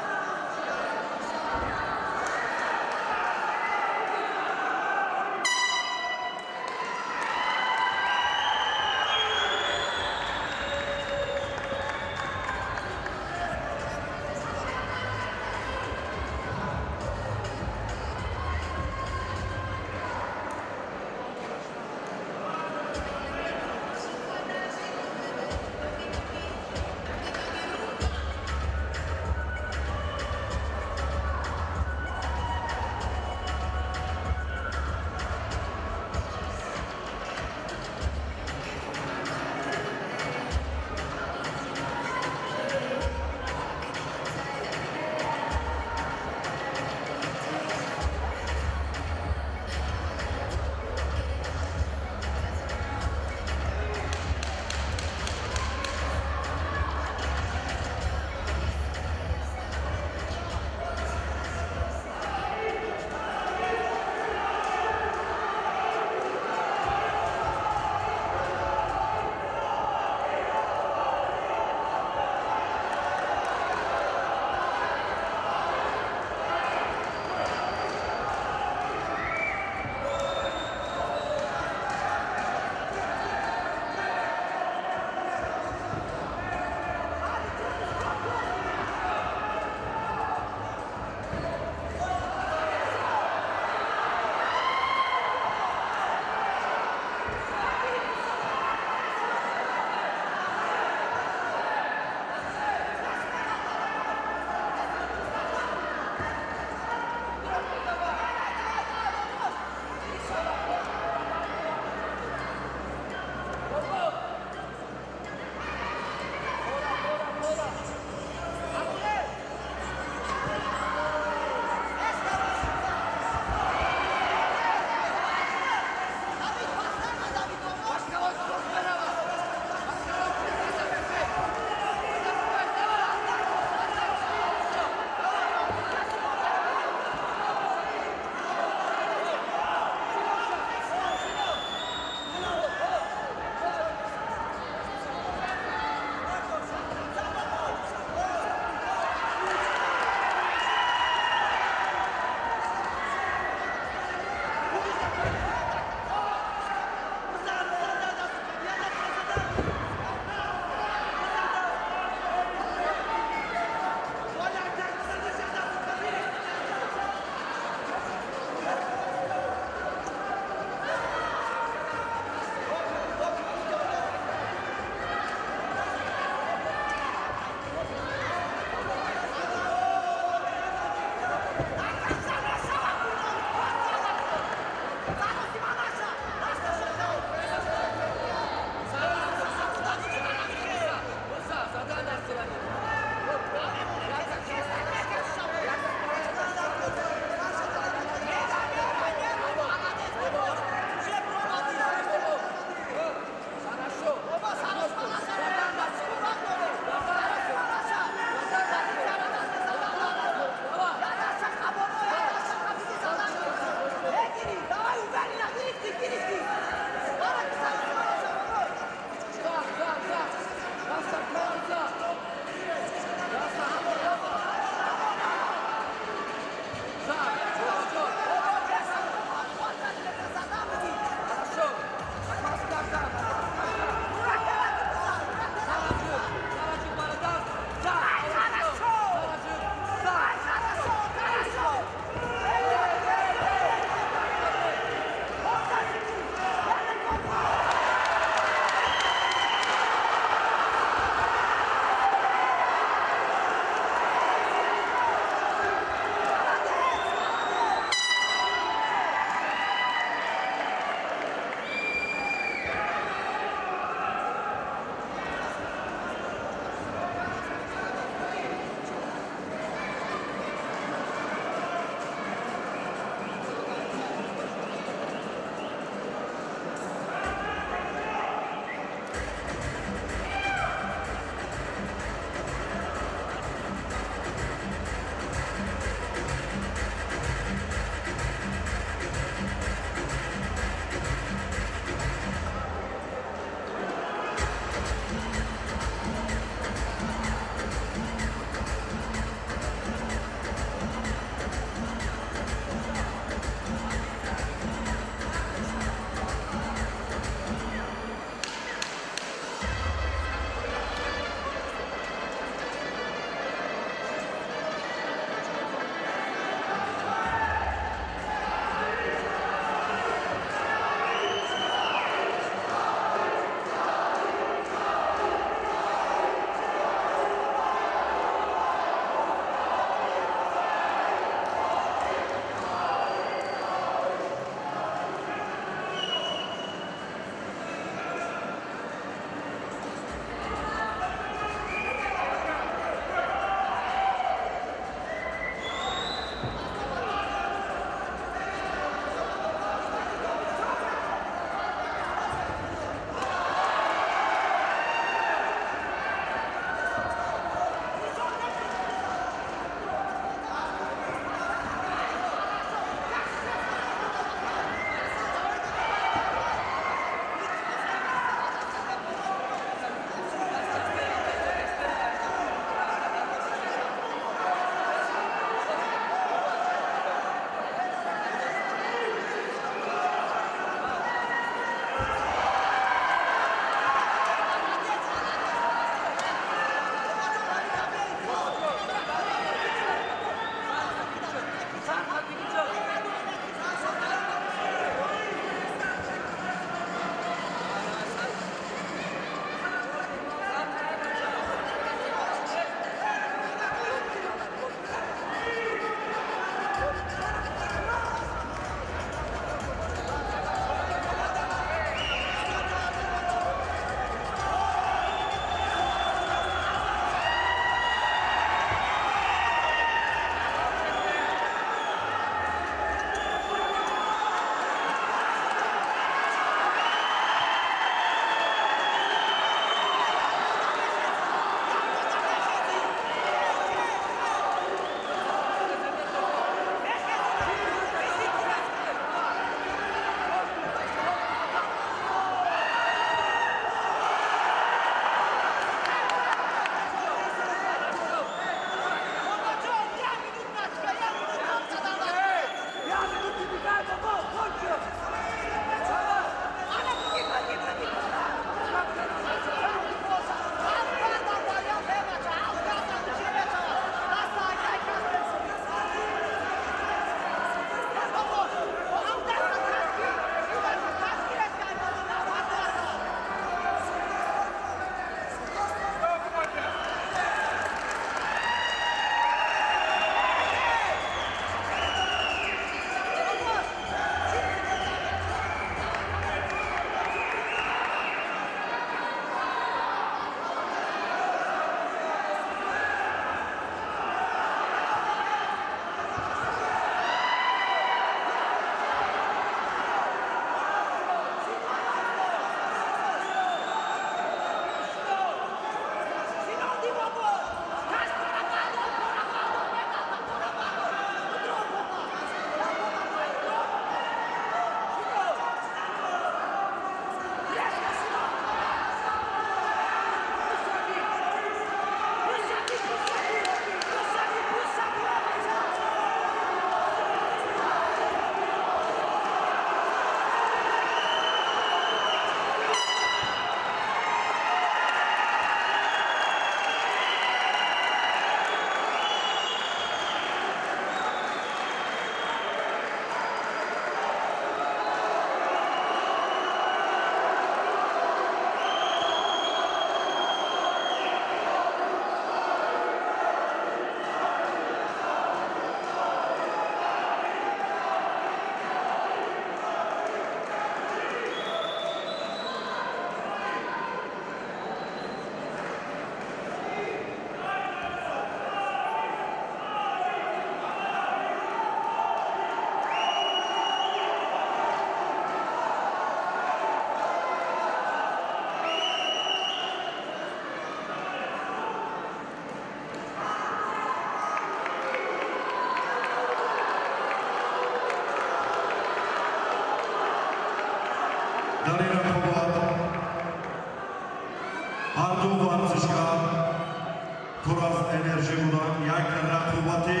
Пур аз энержӣ буданд, як рақобати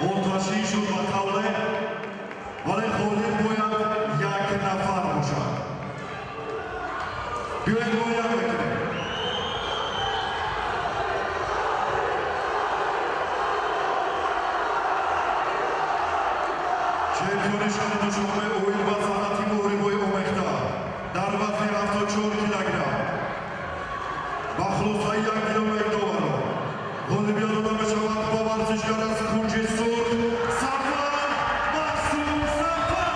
оташин шуд ба қавле, вале ғолиб бояд як нафар бошад. Биёед, муайян мекунем. Чемпиони шаҳри Душанбе оид ба санъати муҳорибаи омехта дар вазни 74 килограмм ба хулосаи якдилонаи доварон ғолибият дода мешавад ба варзишгар аз кунҷи сурх Сафар Маҳсум Сафар.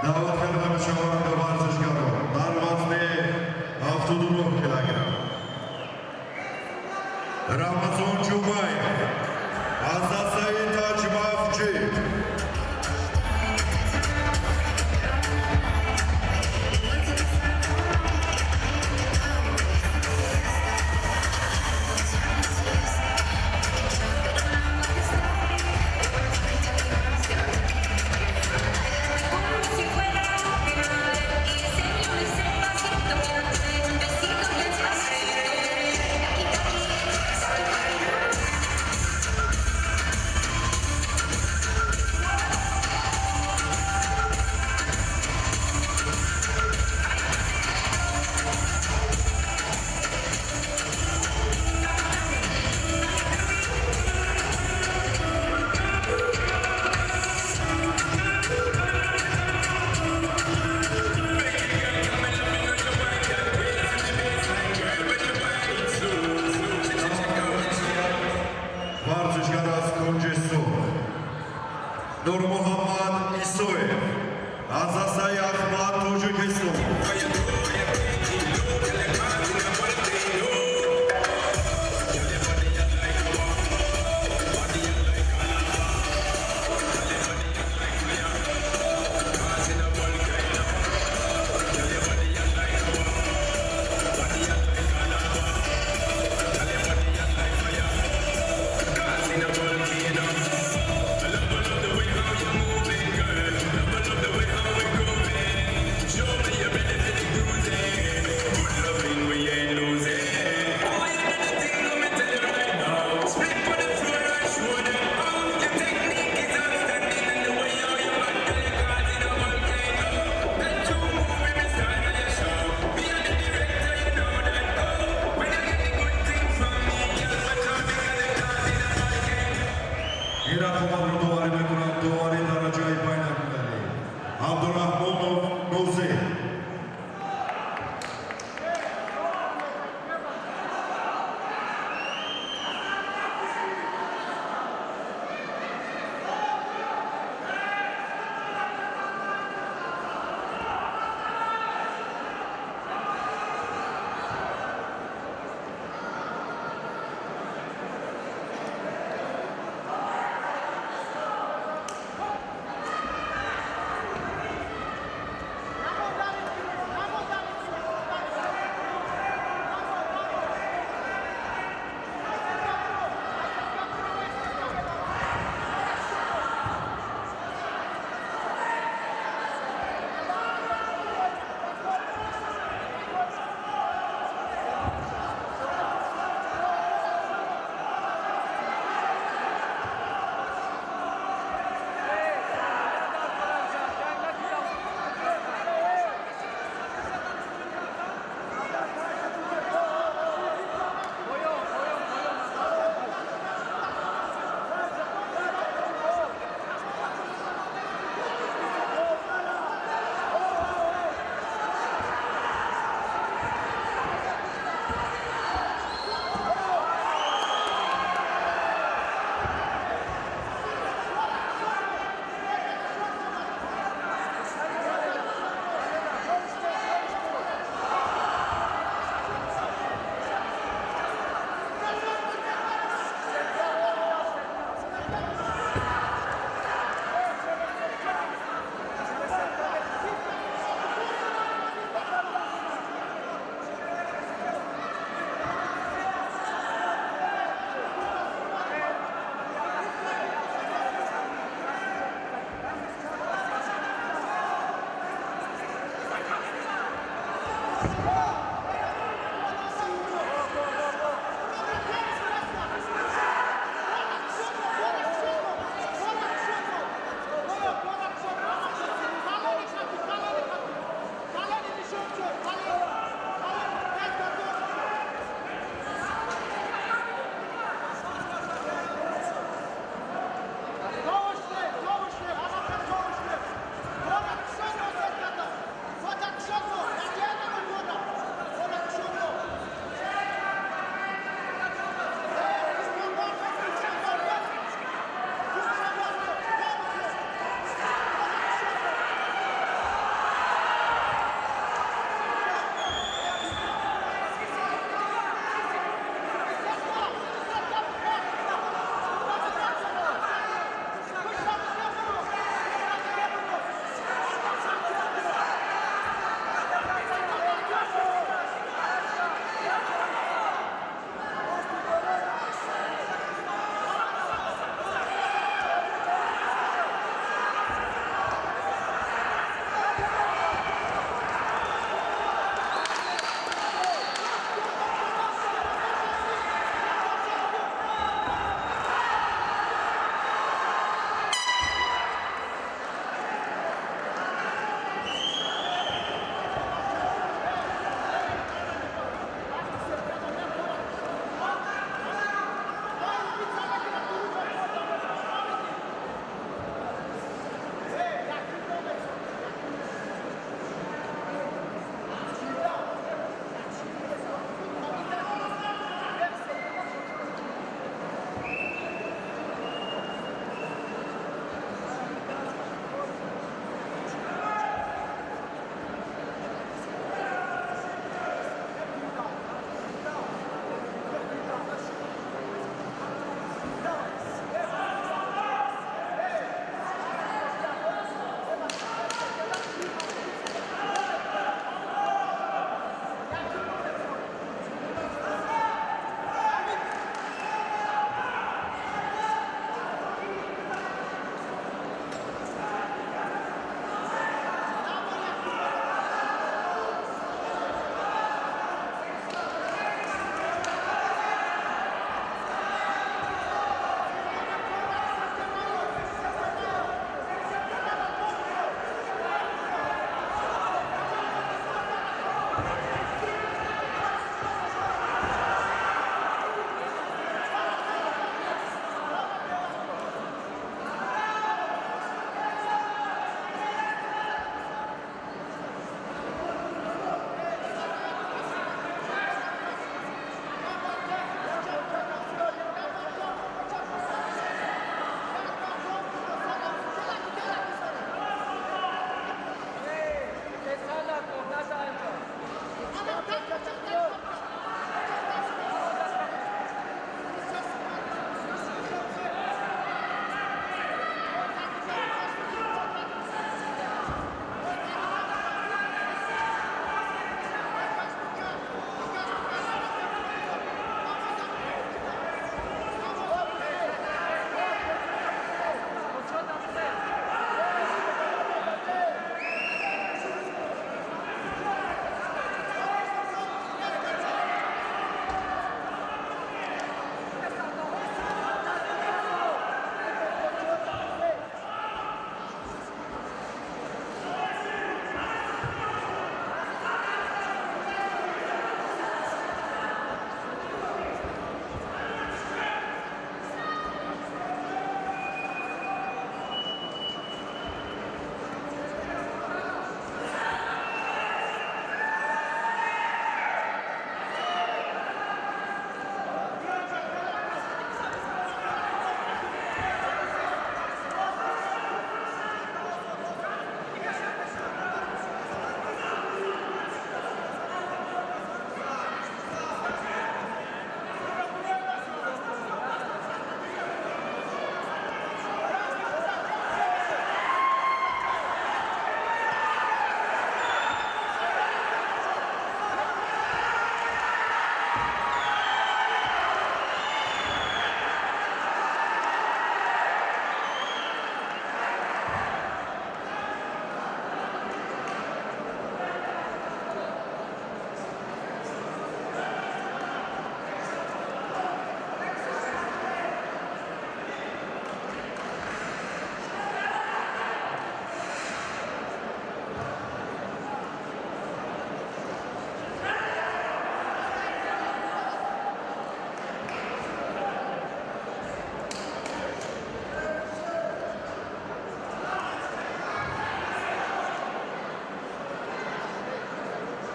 Даъват карда мешаванд варзишгарон дар вазни 79 килограмм Рамазон Ҷумаев аз дастаи Таҷмафчӣ. Como si fuera la última vez y enséñame ese pasito que antes, un besito despacito. Taki, taki, taki, taki. Варзишгар аз кунҷи сурх Нурмуҳаммад Исоев аз дастаи Ахмад, Тоҷикистон.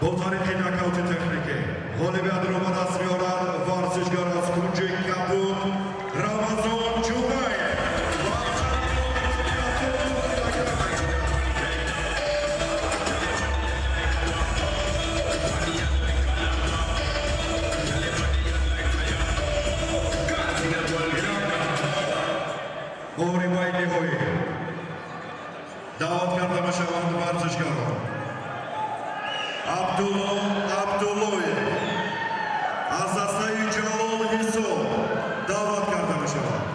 Бо тариқи нокаути техникӣ ғолибиятро ба даст меорад варзишгар аз кунҷи кабуд Рамазон Ҷумаев. Муҳорибаи ниҳоӣ даъват карда мешаванд варзишгарон Абдулло Абдуллоев аз дастаи Ҷалол Ҳисор даъват карда мешаванд.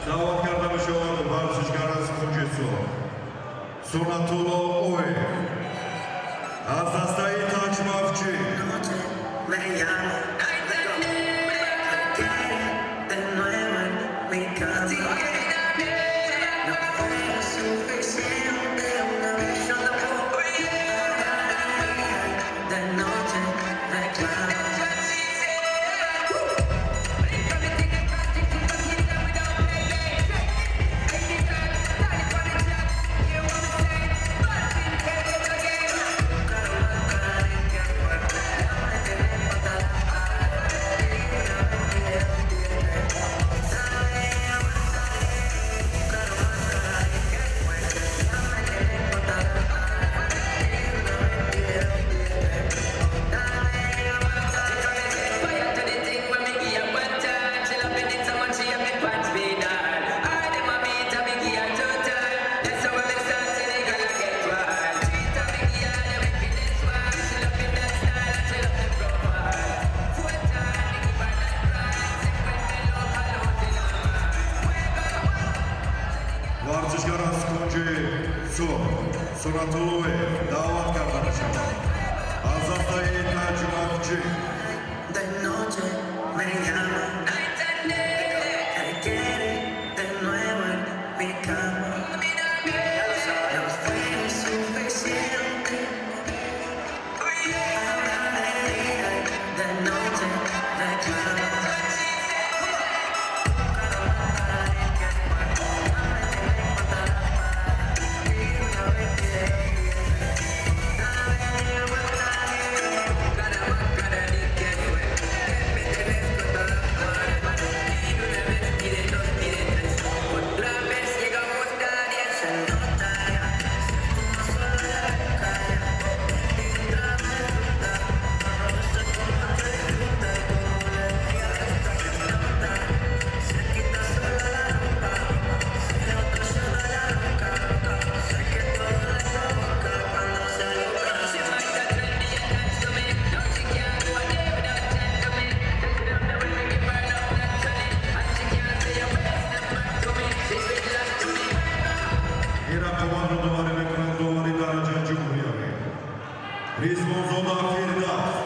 Даъват карда мешавад варзишгар аз кунҷи сурх Сунатулло Оев аз дастаи Таҷмавчӣ. Me llamo, te quiere de nuevo en mi cama. No fue suficiente una vez, yo tampoco. De noche reclamo. Варзишгар аз кунҷи сурх Сунатуллоев даъват карда мешавад аз дастаи Таҷмавчӣ. De noche me llama, te quiere de nuevo en mi cama. No fue suficiente. Ahora de día y de noche reclamo. Ин рақобатро доварӣ мекунад довари дараҷаи ҷумҳуриявӣ Ризвонзода Фирдавс.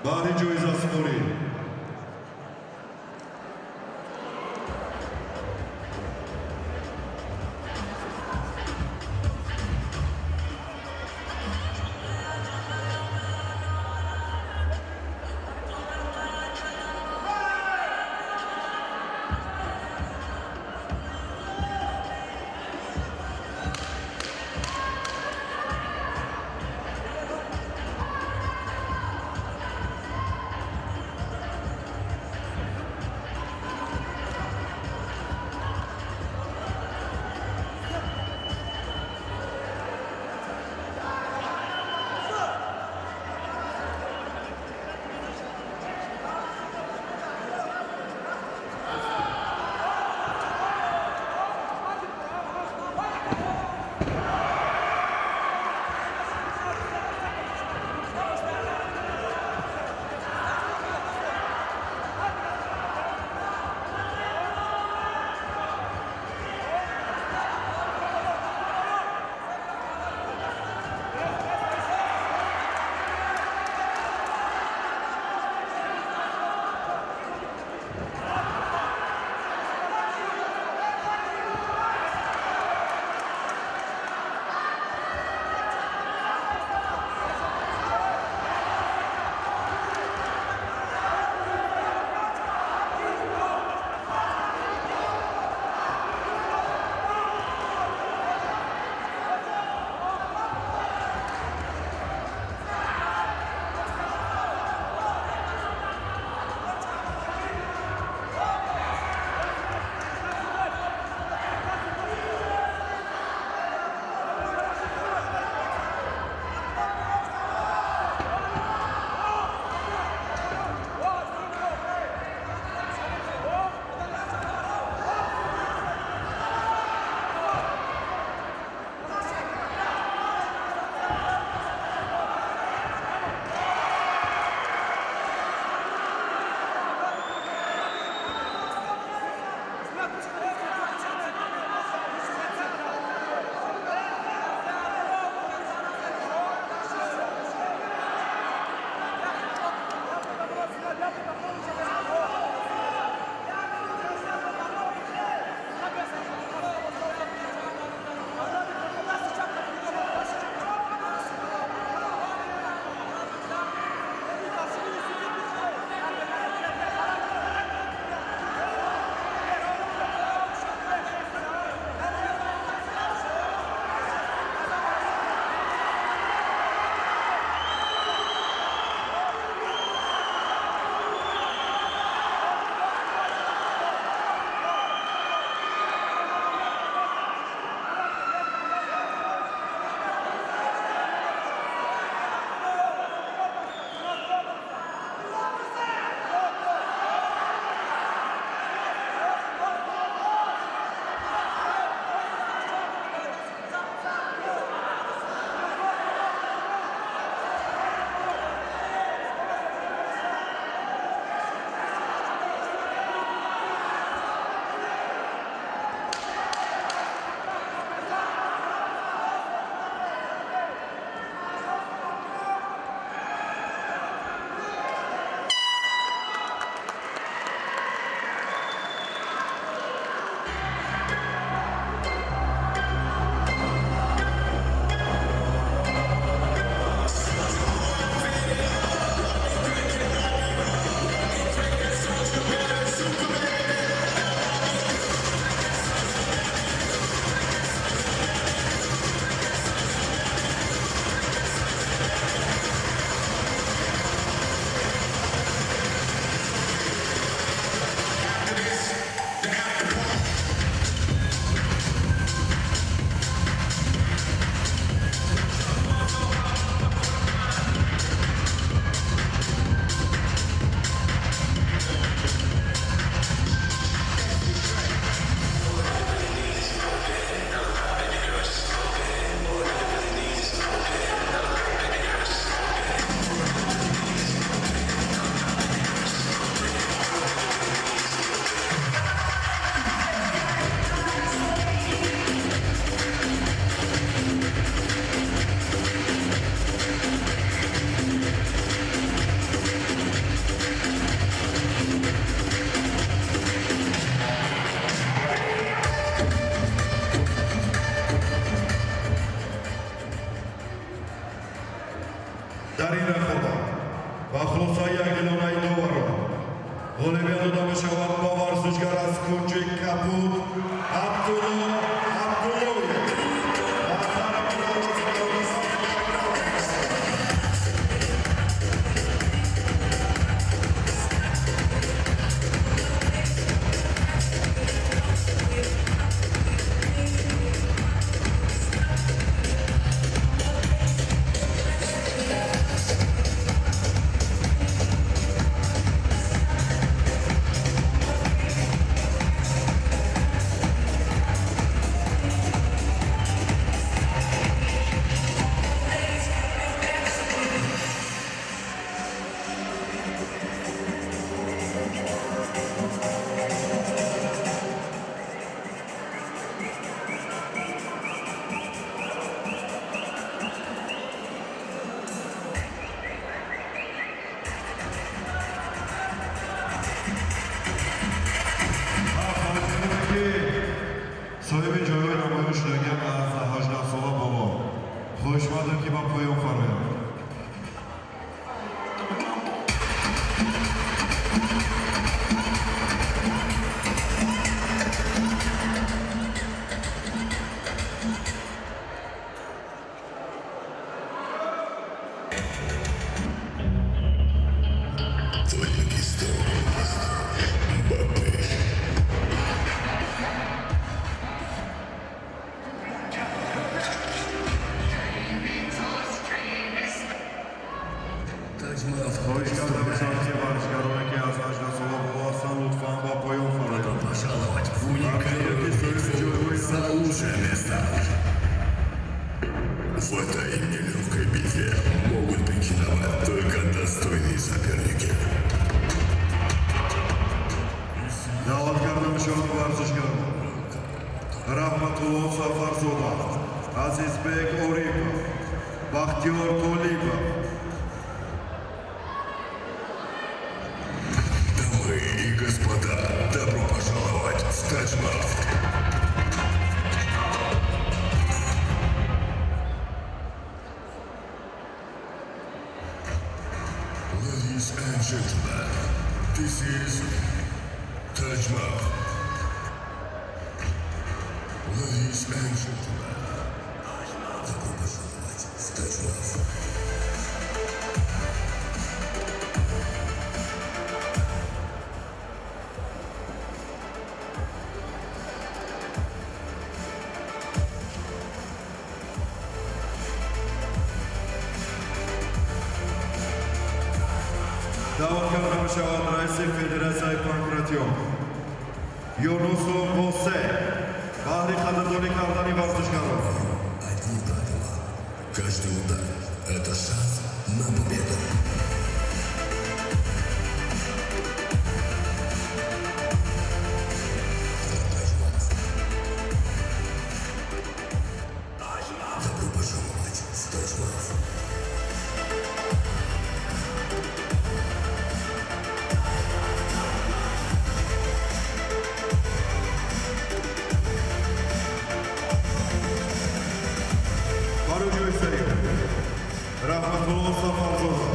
Баҳри ҷоизасупорӣ. Поён шудагиам аз 18 сола боло. Хоҳишмандам, ки ба поён фароянд. Таджикистан. Ба пеш. Хоҳиш карда мешавад, ки варзишгароне, ки аз 18 сола боло ҳастанд, лутфан ба поён фароянд. Добро пожаловать в уникальную битву за лучшее место. В этой нелегкой битве могут претендовать только достойные соперники. Даъват карда мешаванд варзишгарон: Раҳматулло Сафарзода, Азизбек Орипов, Бахтиёр Толибов. Дамы и господа, добро пожаловать в Таджмаф. Ladies and gentlemen, this is Tajmaf. Ladies and gentlemen, добро пожаловать в Таджмаф. Даъват карда мешавад раиси Федератсияи панкратион Юнусов Восе баҳри қадрдонӣ кардани варзишгарон. Одни правила. Каждый удар – это шанс на победу. Таджмаф. Добро пожаловать в Таджмаф. Барои ҷои сеюм Раҳматулло Сафарзода.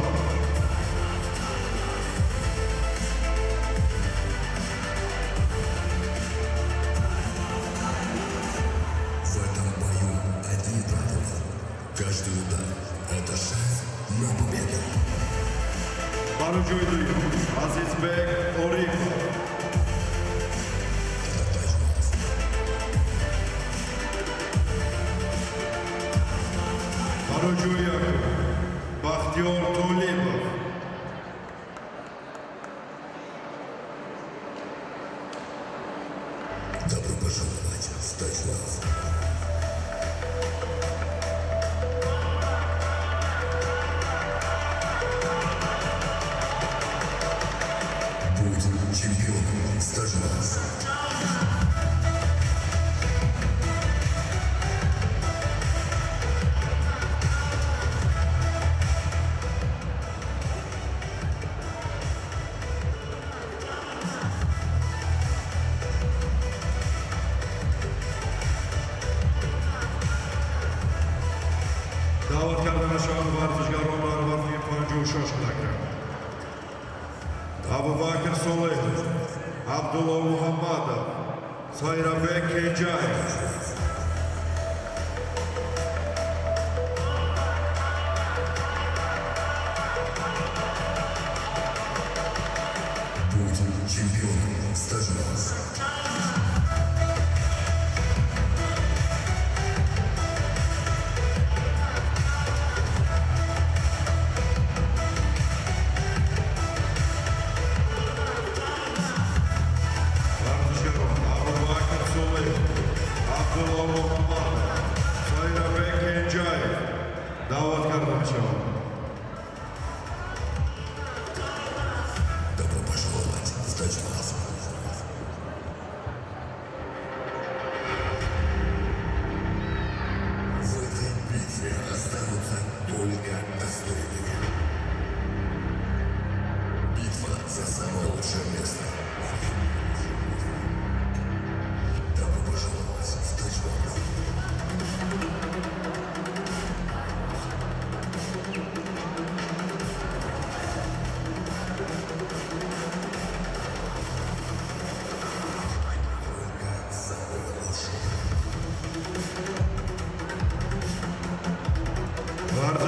В этом бою одни правила. Каждый удар – это шанс на победу. Барои ҷои дуюм Азизбек Орипов. Это Таджмаф. Барои ҷои якум Бахтиёр Толибов. Добро пожаловать в Таджмаф. Будь чемпионом в Таджмаф. Даъват карда мешаванд варзишгарон дар вазни 56 килограмм: Абубакр Солеҳов, Абдулло Муҳаммадов, Сайрабек Кенҷаев. Будь чемпионом в Таджмаф. Варзишгарон Абубакр Солеҳов, Абдулло Муҳаммадов, Сайрабек Кенҷаев даъват карда мешаванд. Добро пожаловать в Таджмаф. В этой битве останутся только достойные. Битва за самое лучшее место. Добро пожаловать в Таджмаф.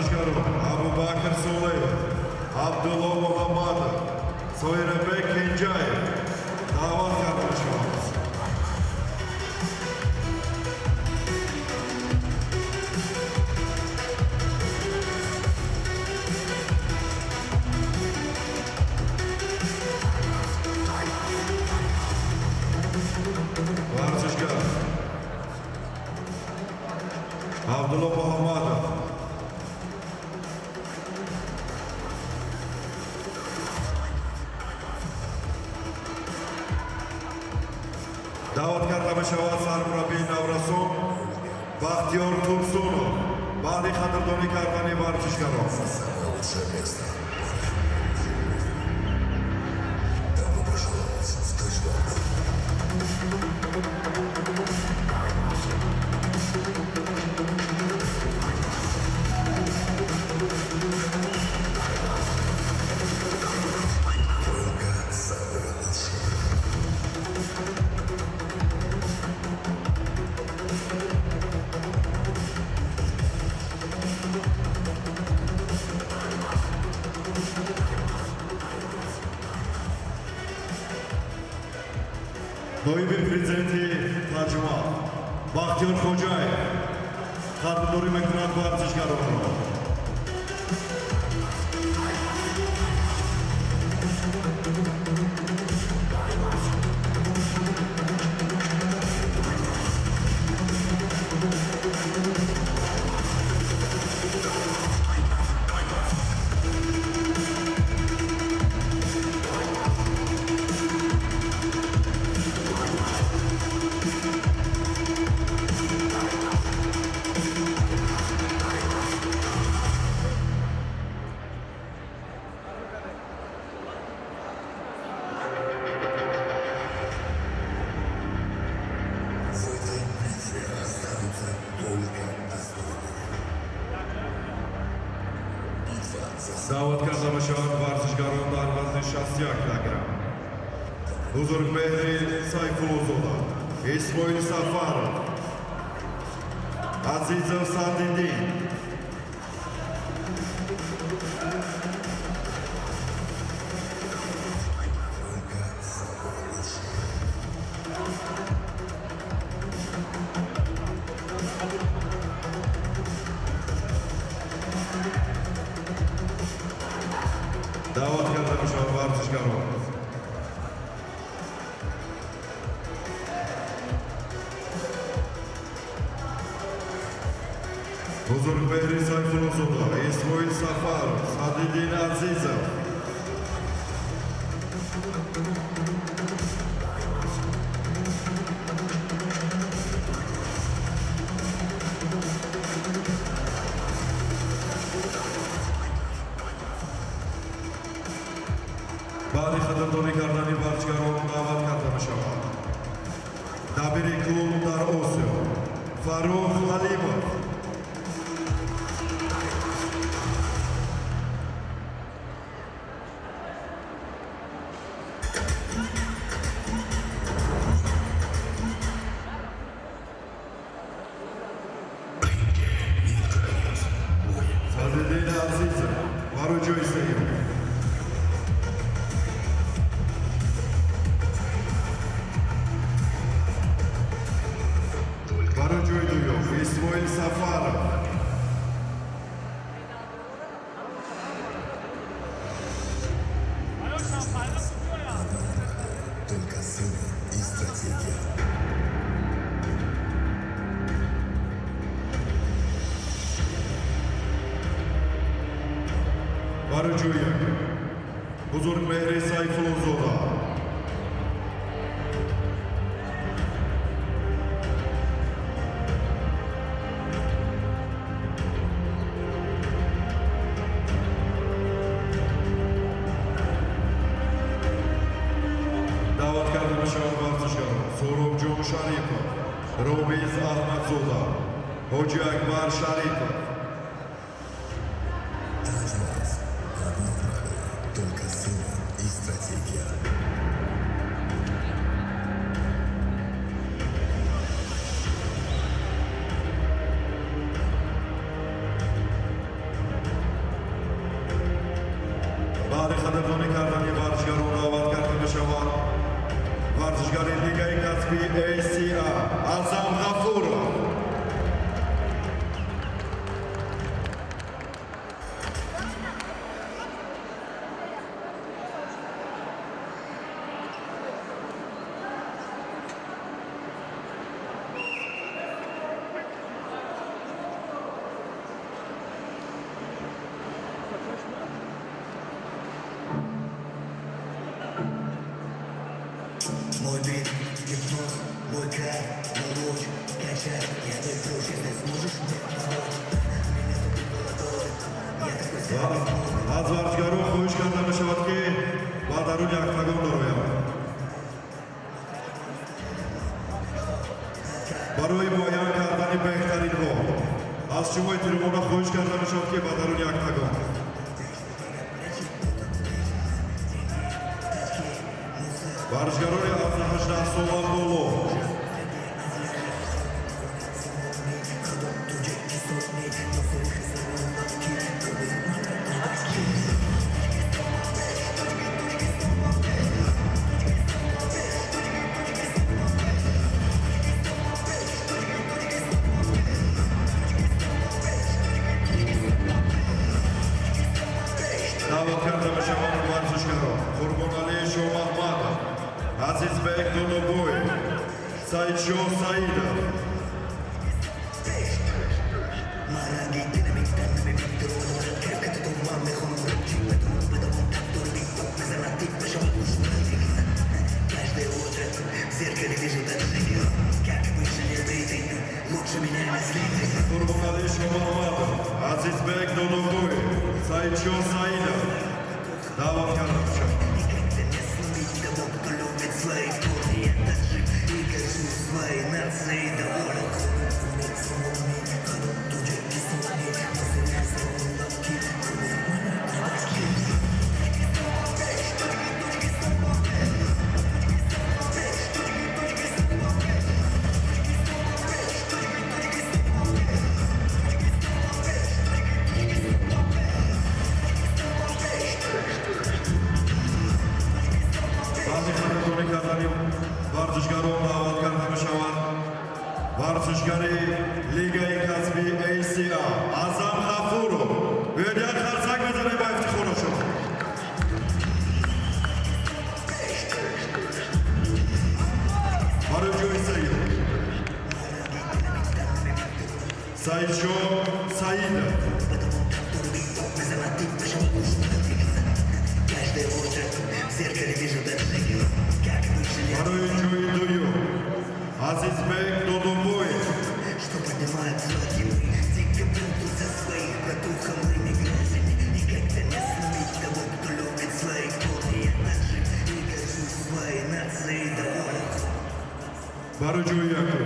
Варзишгарон Абубакр Солеев, Абдулло Муҳаммадов, Соирабек Кенҷаев даъват карда мешаванд. Варзишгар Абдулло Муҳаммадов, даъват карда мешавад сармураббии наврасон Бахтиёр Турсунов баъди қадрдонӣ кардани варзишгарон. Самое лучшее место. Добро пожаловать в Таджмах. Только самые лучшие. Ноиби президенти Таҷмаф Бахтиёр Хоҷаев қадрдорӣ мекунад варзишгаронро. В этой битве останутся только достойные. Битва за Даъват карда мешаванд варзишгарон дар вазни 61 килограмм: Бузургмеҳри Сайфуллозода, Исмоил Сафаров, Азизов Садриддин. Только самые лучшие. Даъват карда мешаванд варзишгарон Бузургмеҳри Сайфуллозода, Исмоил Сафаров, Садриддин Азизов. Баъди қадрдонӣ кардани варзишгарон даъват карда мешавад дабири клуб дар Осиё Фаррух Ҳалимов. Садриддин Азизов барои ҷои сеюм. Барои ҷои дуюм Исмоил Сафаров. Только сила и стратегия. Барои ҷои якум Бузургмеҳри Сайфуллозода. Даъват карда мешаванд варзишгарон Суҳробҷон Шарипов, Ромиз Аҳмадзода, Ҳоҷи Акбар Шарипов. Таджмах. Одно правило. Только сила и стратегия. Аз варзишгарон хоҳиш карда мешавад, ки ба даруни октагон дароянд. Барои муайян кардани беҳтаринҳо аз шумо эҳтиромона хоҳиш карда мешавад, ки ба даруни октагон. Варзишгарони аз 18 сола боло. Даъват карда мешаванд варзишгарон Қурбоналӣ Шомаҳмадов, Азизбек Додобоев, Саидшоҳ Саидов. Қурбоналӣ Шомаҳмадов, Азизбек Додобоев, Саидшоҳ Саидов даъват карда мешаванд. Баъди қадрдонӣ кардани варзишгарон даъват карда мешавад варзишгари лигаи касбии ACA Аъзам Ғафуров. Биёед, як қарсак мезанем ба ифтихорашон. Барои ҷои сеюм Саидшоҳ Саидов. Барои ҷои дуюм Азизбек Додобоев. Что поднимает флаги, дико бунту за своих братухом и грязями. Никогда не сломить того, кто любит своих корни. Я таджик и горжусь своей нацией, доволен. Барои ҷои якум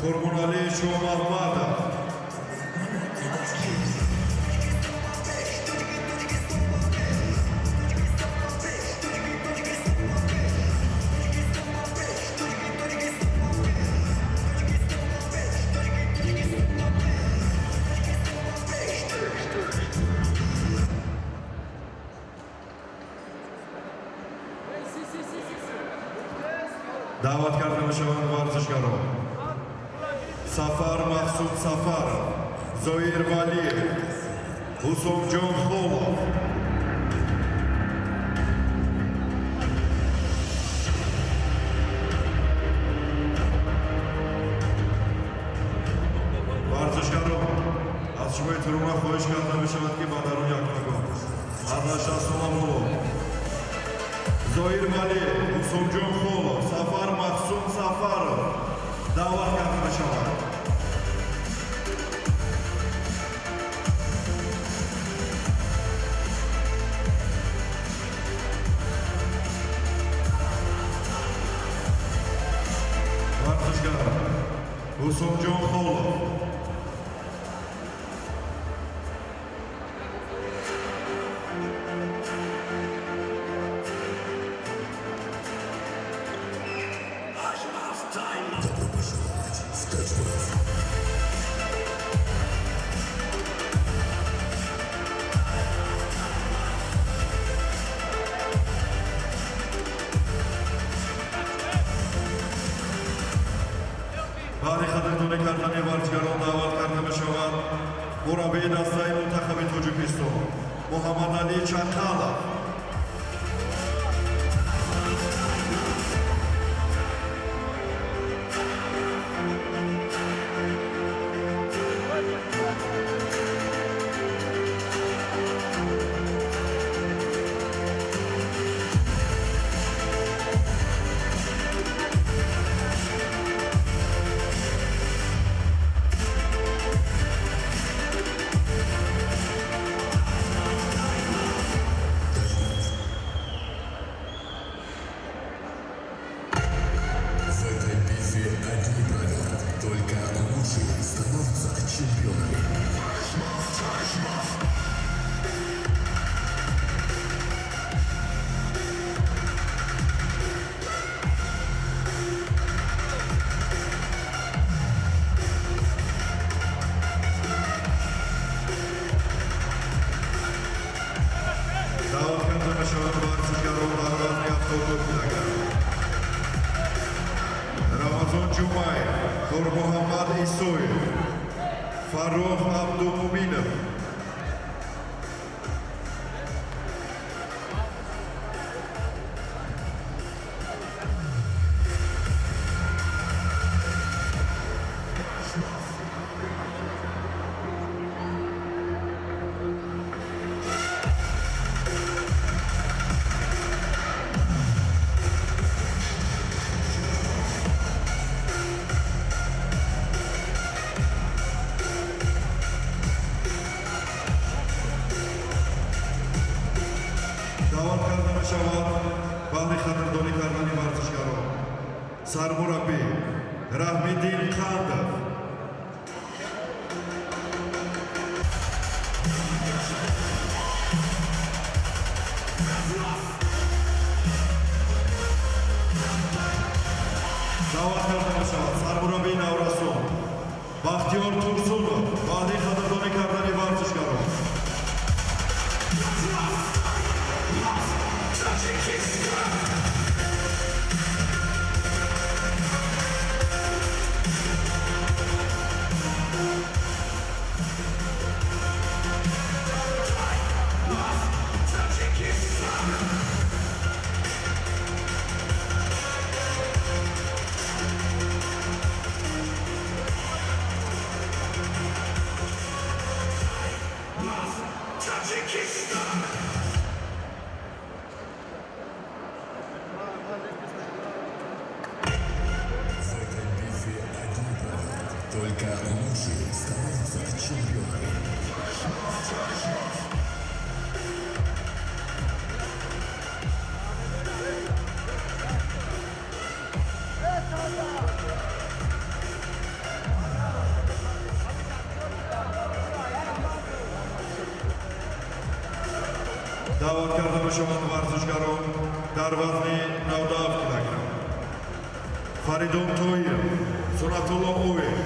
Қурбоналӣ Шомаҳмадов. Даъват карда мешаванд варзишгарон Сафар Мақсуд Сафаров, Зоир Валиев, Ҳусомҷон Холов. Варзишгарон, аз шумо эҳтиромона хоҳиш карда мешавад, ки ба даруни октагон. Аз 18 сола боло Зоир Валиев, Ҳусомҷон Холов, Сафар Мақсум Сафаров даъват карда мешаванд. Варзишгар Ҳусомҷон Холов. Добро пожаловать в Таджмах. Баъди қадрдонӣ кардани варзишгарон даъват карда мешавад мураббии дастаи мунтахаби Тоҷикистон Муҳаммадалӣ Чақалов. Фаррух Абдумуминов. Даъват карда мешавад баҳри қадрдонӣ кардани варзишгарон сармураббӣ Раҳмиддин Қандов. Даъват карда мешавад сармураббии наврасон Бахтиёр Турсунов баҳри қадрдонӣ кардани варзишгарон. В этой битве одни правила. Только лучшие становятся чемпионами. Даъват карда мешаванд варзишгарон дар вазни 97 килограмм Фаридун Тоиров, Сунатулло Уев,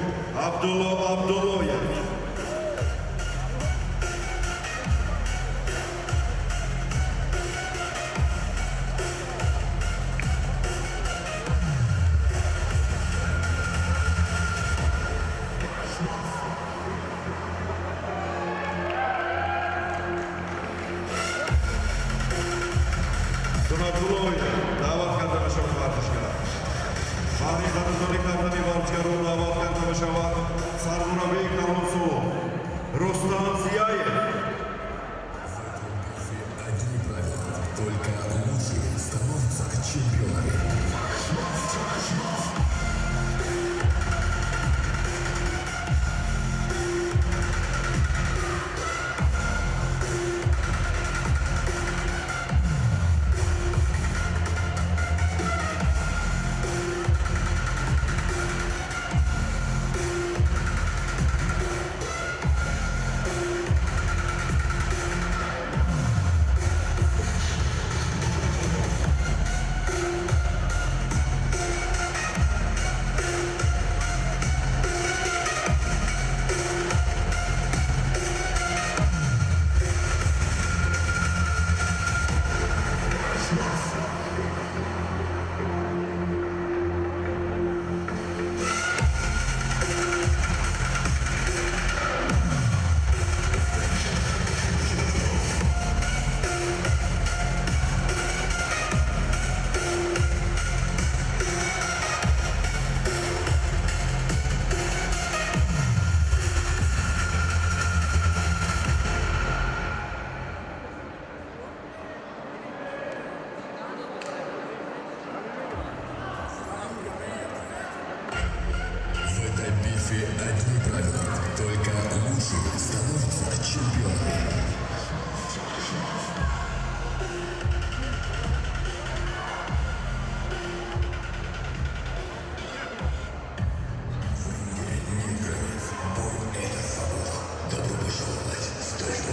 Абдулло Абдуллоев. Сунатуллоев даъват карда мешавад варзишгар. Баҳри қадрдонӣ кардани варзишгарон даъват карда мешавад сармураббии калонсолон Рустам Зияев. В этой битве одни правила. Только лучшие становятся чемпионами. В этой битве одни правила. Только лучшие становятся чемпионами. В ринге нет границ. Бой – это свобода. Добро пожаловать в Дождь.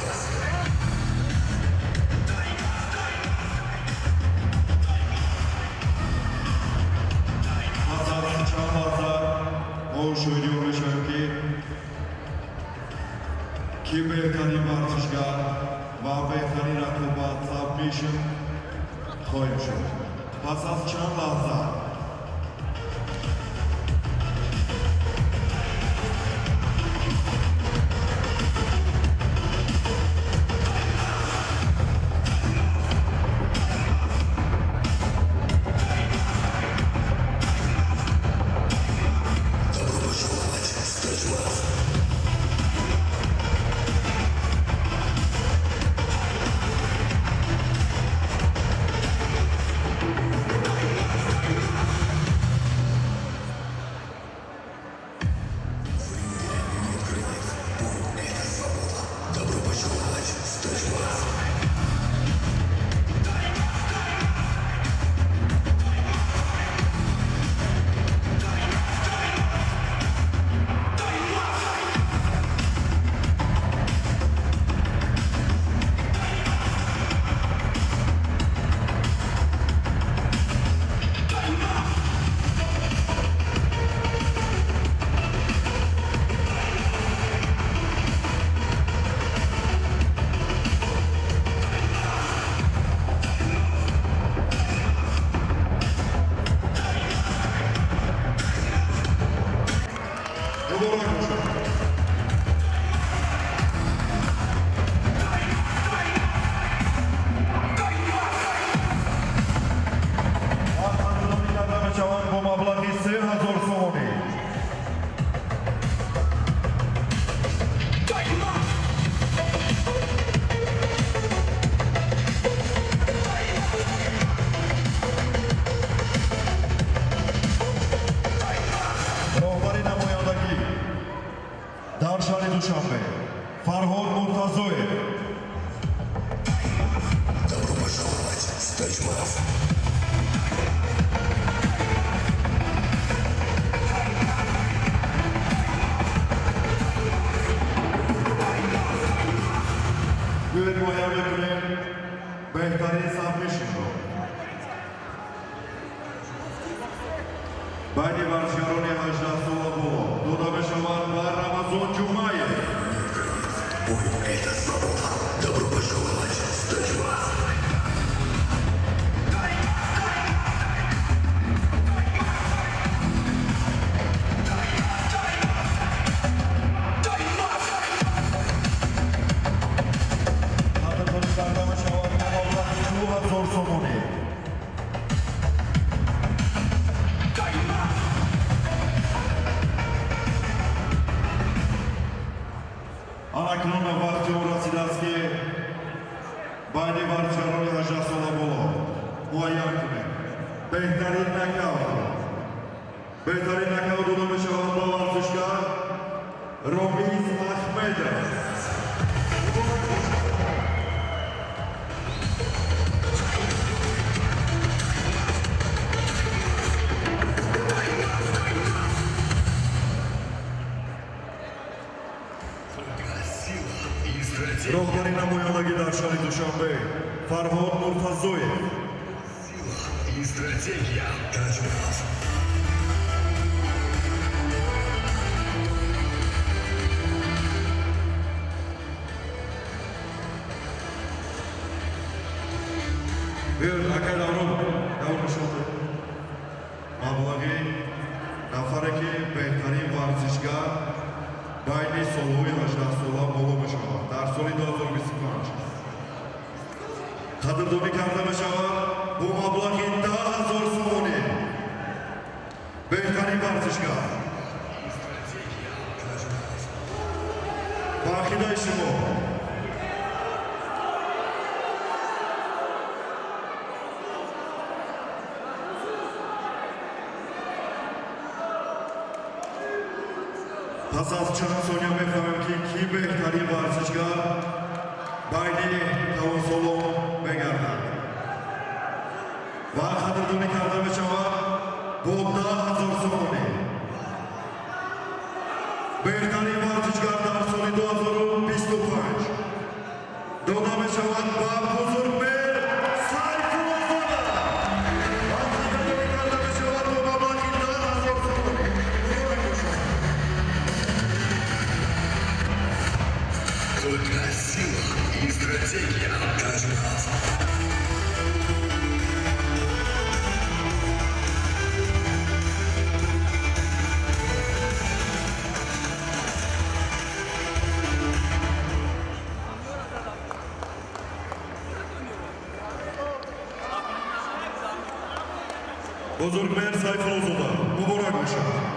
Пас аз чанд лаҳза мо шоҳидиён мешавем, ки ки беҳтарин варзишгар ва беҳтарин рақобат submission хоҳем шуд. Пас аз чанд лаҳза. Дар шаҳри Душанбе Фарҳод Муртазоев. Добро пожаловать в Таджмаф. Биёед муайян мекунем беҳтарин сабмишнро. Байни варзишгарони 18 сола боло дода мешавад ба Рамазон Ҷумаев. Бой — это свобода. Добро пожаловать в Таджмаф. Қадрдонӣ карда мешавад бо маблағи 2000 сомонӣ. Анакнун вақти он расидааст, ки байни варзишгарони 18 сола боло муайян кунем беҳтарин нокаутро. Беҳтарин нокаут дода мешавад ба варзишгар Ромиз Ахмедов. Муборак бошад. Сила и стратегия. Роҳбари намояндагӣ дар шаҳри Душанбе Фарҳод Муртазоев. Сила и стратегия. Таджмаф. Биёед, акай Даврон, давр нишон дед. Маблағи нафаре, ки беҳтарин варзишгар байни солҳои 18 сола боло мешавад дар соли 2025 қадрдонӣ карда мешавад бо маблағи 10 000 сомонӣ. Беҳтарин варзишгар ба ақидаи шумо? Пас аз чанд сония мефаҳмем, ки кӣ беҳтарин варзишгар байни калонсолон мегардад ва қадрдонӣ карда мешавад бо 10 000 сомонӣ. Беҳтарин варзишгар дар соли 2025 дода мешавад ба Бузургмер Сайфуллозода ва қадрдонӣ карда мешавад бо маблағи 10 000 сомонӣ. Муборак бошад. Только сила и стратегия. Таджмаф. Бузургмер Сайфуллозода, муборак бошад.